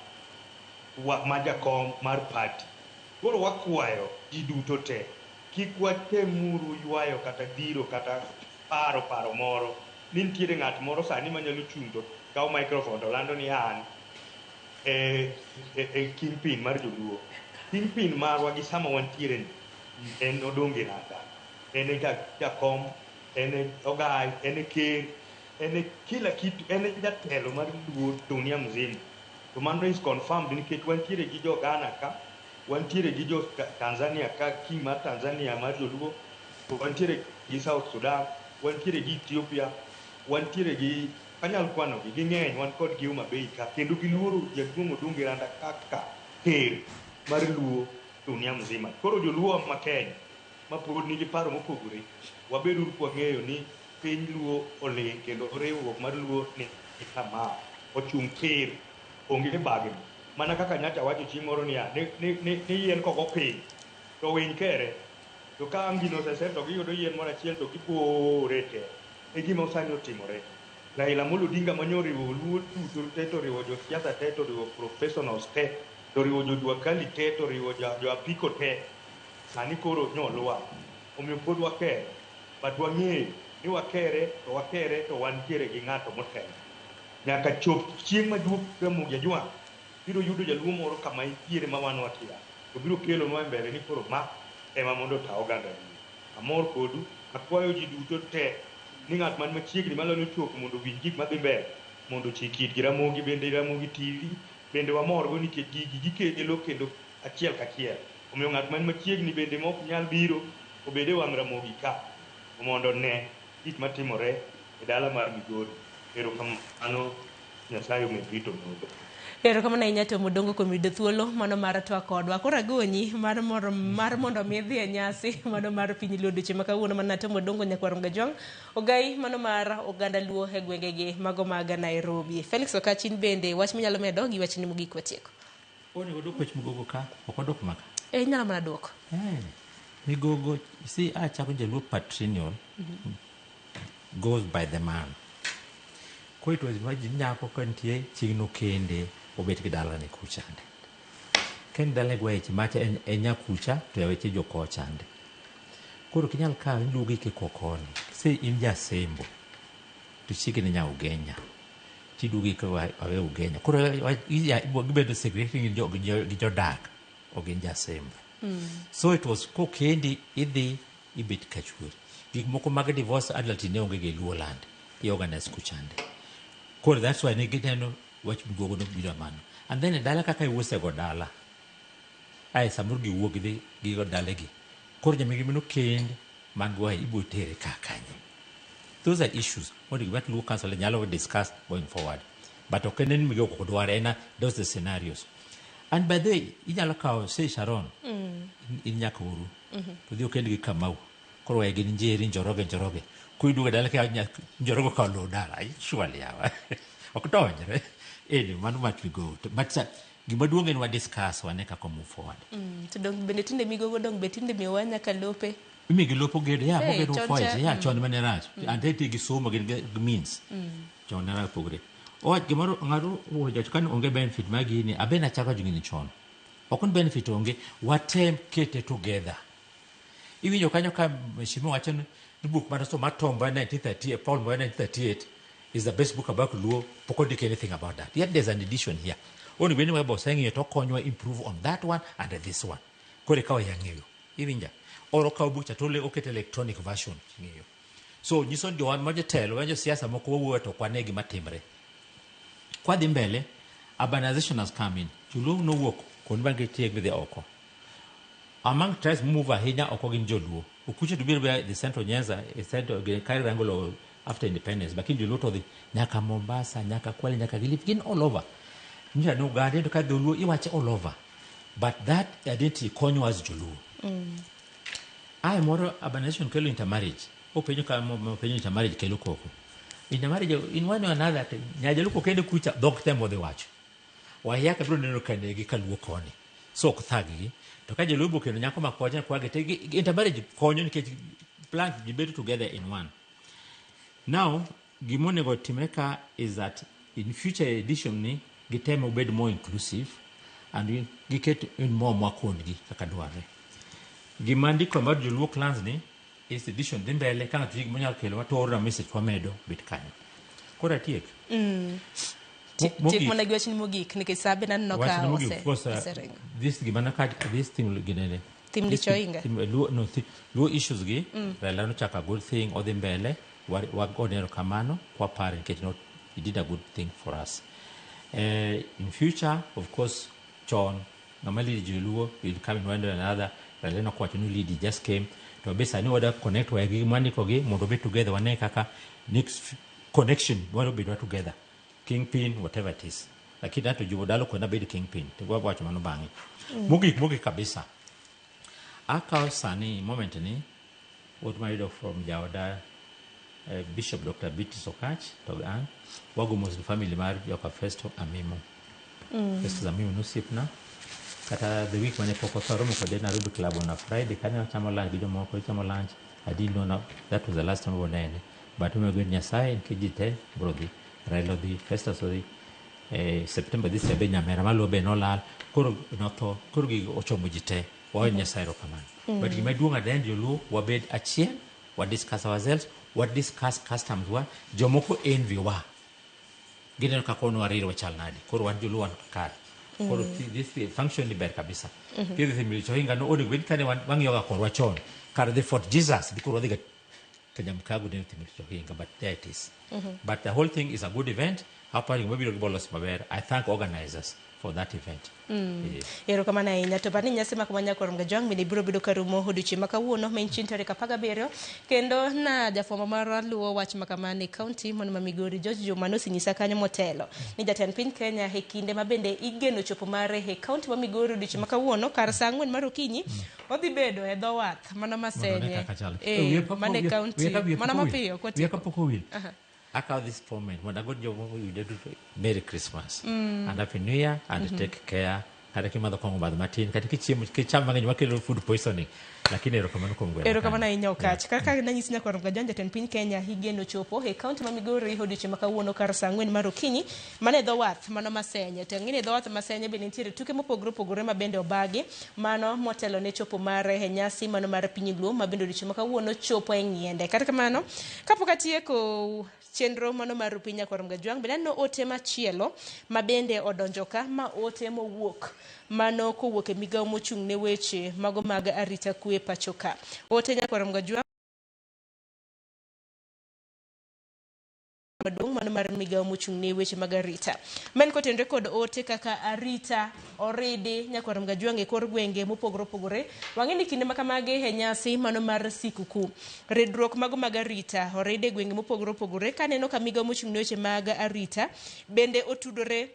ma jakom mar party. Koro wakwayo ji duto te kik watemuru ywayo kata dhiro kata paro paro moro ni nitiere ng'at moro sani manyalo chung' to kawo microphone to lando ni an e kingpin mar joluo. Kingpin marwa gi sama wantiere ni en Odonge Randa. En e jakom, en e ogai, en e ker, en e kila kitu, en e jatelo mar Luo dunia mzima. To mano is confirmed nikech wantiere gi jo Ghana ka, wantiere gi jo Tanzania ka, king mar Tanzania mar joluo, wantiere gi South Sudan, wantiere gi Ethiopia, wantiere gi anyal kwanogi ging'eny wan kod gi Homa Bay ka kendo giluoro jaduong' Odungi Randa kaka ker mar Luo dunia mzima. Koro joluo ma Kenya ma pod nigi paro mopogore, wabeduru kwang'eyo ni piny Luo oling' kendo riwruok mar Luo ni kama ochung' tir, onge bagni. Mana kaka nyacha wacho chieng' moro niya, ni yien kogo piny to winy kere, to ka ang' gino oseser to giyudo yien moro achiel to gibore te. E gima sani otimore. Raila Amolo Odinga manyo oriwo Luo duto te to oriwo josiasa te to oriwo professionals te to oriwo jojua kali te to oriwo jo apiko te. Sani koro nyolwa. Omiyo pod wakere. But wang'eyo ni wakere to wantiere gi ng'ato motelo. Nyaka chop chieng' ma juok Ramogi Ajwang' biro yudo jaluo moro kama entiere ma wan wakia. To biro kelonwa e mbele ni koro ma ema mondo ota oganda Luo. Amor kodu, akwayo ji duto te ni ng'at man machiegni manyalo chopo mondo owinj gik madhi mbele mondo ochik itgi. Ramogi bende Ramogi TV bende wamorgo nikech gigi gikelo kendo achiel kachiel. Omiyo ng'at man machiegni bende ma ok nyal biro obed e wang' Ramogi ka mondo one gik matimore e dala mar Migori. Erokamano, Nyasaye omed rito nogo. Erokamano ahinya Tom Odongo kuom yudo thuolo mano mar twak kodwa. Koro agonyi mar mondo mi idhi e nyasi mano mar piny Luo odiochieng' ma kawuono mana Tom Odongo nyakwar Mgajwang' Ogai mano mar oganda Luo e gwengegi mago mag Nairobi. Felix Okachin bende wach minyalo medo gi wachni mogik watieko. Onego odwok wach Migogo ka, ok odwok maka. Inyalo mana dwoko. Migogo, see, achako jaluo patrilineal goes by the man. Koro it was imagine nyako ka nitie chieng' nokende obet gi dalane kuchande. Ka en dalane gweche macha en nyakucha to yaweche jokochande. Koro ok inyal kawe iduogo ike koni. Say in jasembo to chiegi ni nya Ugenya. Tiduogo ike wawe Ugenya. Koro gibedo segregated gi jodak ok gin jasembo. So it was kokendi idhi ibet kachuori. Gik moko mag divorce adultery ne onge gi Luo land. I organize kuchande. Koro that's why ne gineno wach Migogo nobiro mano. And then e dala kaka iwuosego dala. Ae samoro giwuok gidhi gigo dalegi. Koro nyamingi mano kend man go ibo tere ka kanye. Those are issues. Mondo gima Luo Council nyalo discuss going forward. But ok en ni Migogo ok dwar en those the scenarios. And by the way, inyalo kawo say Sharon, in nyaka uru. To dhi okend gi Kamau. Koro we gin Njeri, Njoroge, Njoroge. Kuiduogo dala ka Njoroge okawo lowo dala. Surely yawa. Ok donjre. Anyway, mano wach Migogo. But gima duong' en wa discuss wane kaka move forward. To dong bende tinde Migogo dong be tinde miyowa nyaka lope. Imigi lope ogedo, ya, Hey, mogedo chon fois, cha, ya, chon mane rach. And nitie gi somo gin gi means. Chon ne rach pogre. Owach gimoro ng'ato owacho ka ni onge benefit mar gini, abe nachako gini chon. Ok ni benefit onge, watem kete together. Iwinjo kanyo ka mheshimiwa wacho ni book mane somo mar Tom Mboya 1938, Paul Mboya 1938 is the best book about Luo, pok ondik anything about that. Yet there's an edition here. Onego bed ni Weba oseng'iyo to okonywa improve on that one and this one. Koro eka oya ng'eyo. Iwinja? Or okawo book cha to oketo electronic version ng'eyo. So nyiso ni jowa ma jotelo, ma josiasa moko wawuoyo to ok wane gima timre. Kwadhi mbele, urbanization has come in. Joluo nowuok kuonde ma gintie gidhi oko. Among tribes move ahinya oko gin joluo. Okuche to biro biro the central Nyanza, e central kare rango lo after independence. Lakini joluo to dhi nyaka Mombasa, nyaka Kwale, nyaka Kilifi, gin all over. Nyicha ni Uganda, to ka dholuo iwache all over. But that identity konyo as joluo. Ae moro urbanization kelo intermarriage. Openjo ka openjo intermarriage kelo koko. Intermarriage in one or another, nyajaluo kende kucha dhok temo dhi wacho. Wayaka biro neno ka negi kaluo koni. So ok thaggi. To ka joluo kendo nyako ma kocha kwage te intermarriage konyo nikech plan ji bedo together in one. Now, gima onego timre ka is that in future edition ni gitemo obed more inclusive and giket in more mwakondgi kaka dwarre. Gima ndiko mar joluo clans ni is edition dhi mbele ka ng'ato gima onyalo kelo to orna message wamedo bet kanyo. Koro atiek. Tiek mana gi wachni mogik nikech sa be naneno ka oseringo. This gima naka this thing ginene. Thim This Dicho Ohinga. Luo, no, Luo issues gi Raila nochako a good thing odhi mbele wagone erokamano kwapare nikech not he did a good thing for us. In future of course chon ng'ama lead joluo will come in one way or another. Raila nokowacho ni lead just came to be sani wada connect wa gi mwandiko gi mondo obed together wane kaka next connection dwaro bedwa together kingpin whatever it is. Lakini ato jiwo dalo kona bed kingpin to wawacho mano bang'e. Mogik kabisa akawo sani moment ni what mayudo from jaoda Bishop Dr. Beatrice Okach to gi an wago mos ni family mar joka Festo Amimo. Festo Amimo nosiepna kata the week mane pok otho romo kode Nairobi Club on a Friday kane wachamo lunch gi jomoko chamo lunch I didn't know now, that was the last time wanene but umegwen Nyasaye nikech ji te bro dhi Raila odhi Festus odhi September this year be nyamera maluwo be nolal koro notho koro gigo ochomo ji te wawe Nyasaye erokamano. But gima duong' at the end joluo wabed achiel wa discuss ourselves wa discuss customs wa jomoko envy wa gineno kaka wan warire wachal nade koro wan joluo wan kare koro this function ni ber kabisa. Kidhi Thim Lich Ohinga no onego bed kane wang'iyo ga korwa chon kar dhi Fort Jesus dikoro wadhi ga Kanyamkago neno Thim Lich Ohinga but there it is. But the whole thing is a good event. Aparo gima biro gi bolos maber. I thank organizers for that event. Erokamano ahinya. To par ni nyasi ma kama nyakor Mgajwang' bende biro bedo karumo odiochieng' ma kawuono ma en chieng' tarik 17 kendo na jafwambo marwa luwo wach ma kamano e kaunti mondo ma Migori George Juma nosenyisa kanyo motelo ni jatend piny Kenya e kinde ma bende igeno chopo mare e kaunti ma Migori odiochieng' ma kawuono kar saa 4 mar okinyi odhi bedo e dho wath mano Masenye mane kaunti mano mapiyo kwatieko. Wiya kapok owil. Akawo this moment mondo ago jomoko yude duto Merry Christmas and Happy New Year and take care. Kata kimadho kong'o madh matin, kata kichiemo kicham mang'eny makelo food poisoning. Lakini erokamano kuom gwelo. Erokamano ahinya Okach. Kaka nanyisi nyakwar Mgajwang' jatend piny Kenya igeno chopo e kaunti ma Migori odiochieng' ma kawuono kar saa 4 mar okinyi mane dho wath mano Masenye. To ang'e ni dho wath Masenye bende nitiere tuke mopogore opogore ma bende obagi mano motelo ne chopo mare e nyasi mano mar piny Luo ma bende odiochieng' ma kawuono chopo e ng'iende. Kata kamano kapok atieko chenro mano mar piny nyakwar Mgajwang' bende aneno ote machielo ma bende odonjo ka ma ote mowuok mano kowuok e migawo mochung' ne weche mago mag arita kwe pacho ka. Ote nyakwar Mgajwang' maduong' mano mar migawo mochung' ne weche mag arita. Men kotenore kod ote kaka arita oridi nyakwar Mgajwang' e kor gwenge mopogore opogore. Wang'e ni kinde ma kamagi e nyasi mano mar sikuku. Ridruok mago mag arita oridi e gwenge mopogore opogore kaneno ka migawo mochung' ne weche mag arita bende otudore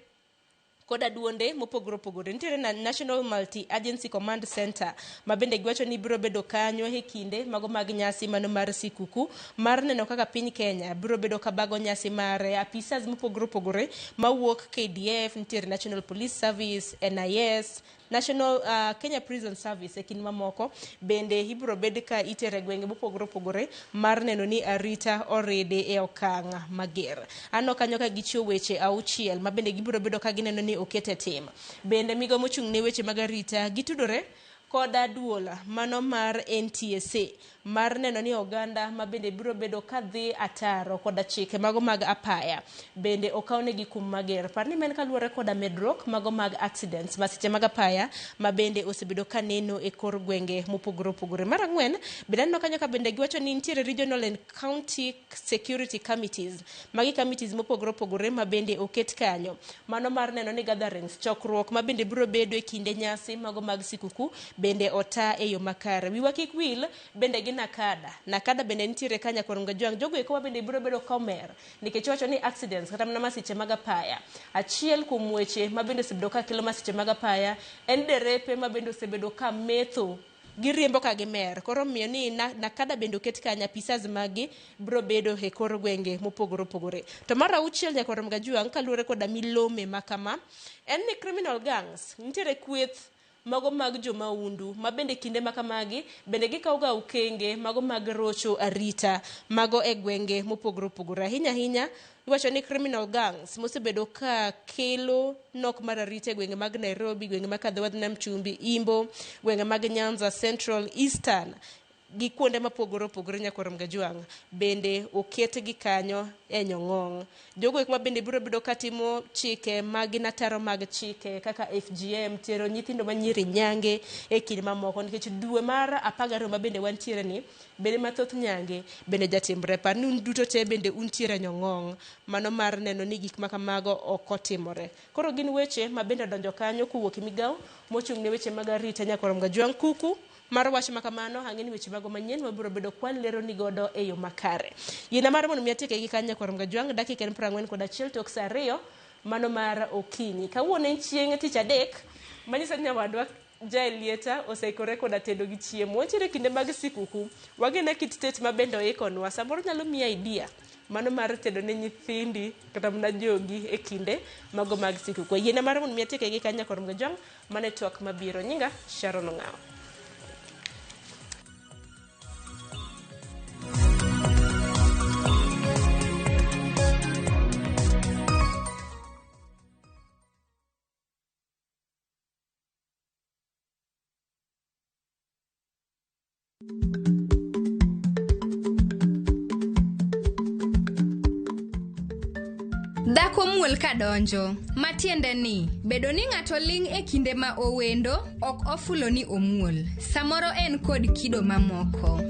koda duonde mopogore opogore. Nitiere na National Multi-Agency Command Center ma bende giwacho ni biro bedo kanyo e kinde mago mag nyasi mano mar sikuku mar neno kaka piny Kenya biro bedo kabago nyasi mare. Apisas mopogore opogore mawuok KDF, nitiere National Police Service, NIS, National Kenya Prison Service e kind mamoko bende ibiro bed ka itere gwenge mopogore opogore mar neno ni arita oridi e okang' mager. Aneno kanyo ka gichiwo weche 6 ma bende gibiro bedo ka gineno ni oket e tim. Bende migawo mochung' ne weche mag arita gitudore koda duol mano mar NTSA mar neno ni oganda ma bende biro bedo ka dhi ataro koda chike mago mag apaya bende okawnegi kum mager. Par ni men kaluwore koda medruok mago mag accidents, masiche mag apaya ma bende osebedo ka neno e kor gwenge mopogore opogore. Mar 4 bende aneno kanyo ka bende giwacho ni nitiere regional and county security committees. Magi committees mopogore opogore ma bende oket kanyo. Mano mar neno ni gatherings, chokruok ma bende biro bedo e kinde nyasi mago mag sikuku bende ota e yo makare. Wiwa kik wil bende gi Nakada. Nakada bende nitiere ka Nyakwar Ngajwang'. Jogo eko ma bende biro bedo komer nikech iwacho ni accidents kata mana masiche mag apaya. Achiel kuom weche ma bende osebedo ka kelo masiche mag apaya en derepe ma bende osebedo ka metho, giriembo ka gimer. Koro omiyo ni Nakada bende oket kanyo, apisas magi biro bedo e kor gwenge mopogore opogore. To mar 6 Nyakwar Ngajwang' kaluwore koda milome ma kama en ni criminal gangs nitiere kweth mago mag jomaundu ma bende kinde ma kamagi bende gikawo ga okenge mago mag rocho arita mago e gwenge mopogore opogore. Ahinya ahinya iwacho ni criminal gangs mosebedo ka kelo nok mar arita e gwenge mag Nairobi, gwenge mag Kadho Wadh Nam Chumbi, Imbo, gwenge mag Nyanza, Central, Eastern gi kuonde mopogore opogore Nyakwar Mgajwang' bende oketgi kanyo e nyong'ong'. Jogo eko ma bende biro bedo katimo chike mag gin ataro mag chike kaka FGM, tero nyithindo manyiri nyange e kinde mamoko nikech dwe mar 12 ma bende wantiere ni bende mathoth nyange bende jatimre. Par ni un duto te bende untiere e nyong'ong' mano mar neno ni gik ma kamago ok otimore. Koro gin weche ma bende odonjo kanyo kowuok e migawo mochung' ne weche mag arita Nyakwar Mgajwang'. Kuku mar wach ma kamano ang'e ni weche mago manyien wabiro bedo kwalero ni godo e yo makare. Yiena mar mondo mi atieke gi kanyo Nyakwar Mgajwang' dakika en 41 tok saa 2 mano mar okinyi. Kawuono en chieng' tich adek manyiso ni nyawadwa Jaelieta oseikore koda tedo gi chiemo. Wantiere kinde mag sikuku, wageno kit tet ma bende oikonwa. Samoro nyalo miyi idea mano mar tedo ne nyithindi kata mana jogi e kinde mago mag sikuku. Yiena mar mondo mi atieke gi kanyo Nyakwar Mgajwang' mane twak mabiro. Nyinga Sharon Ong'awo. Dhako muol kadonjo, matiende ni bedo ni ng'ato ling' e kinde ma owendo ok ofulo ni omuol. Samoro en kod kido mamoko.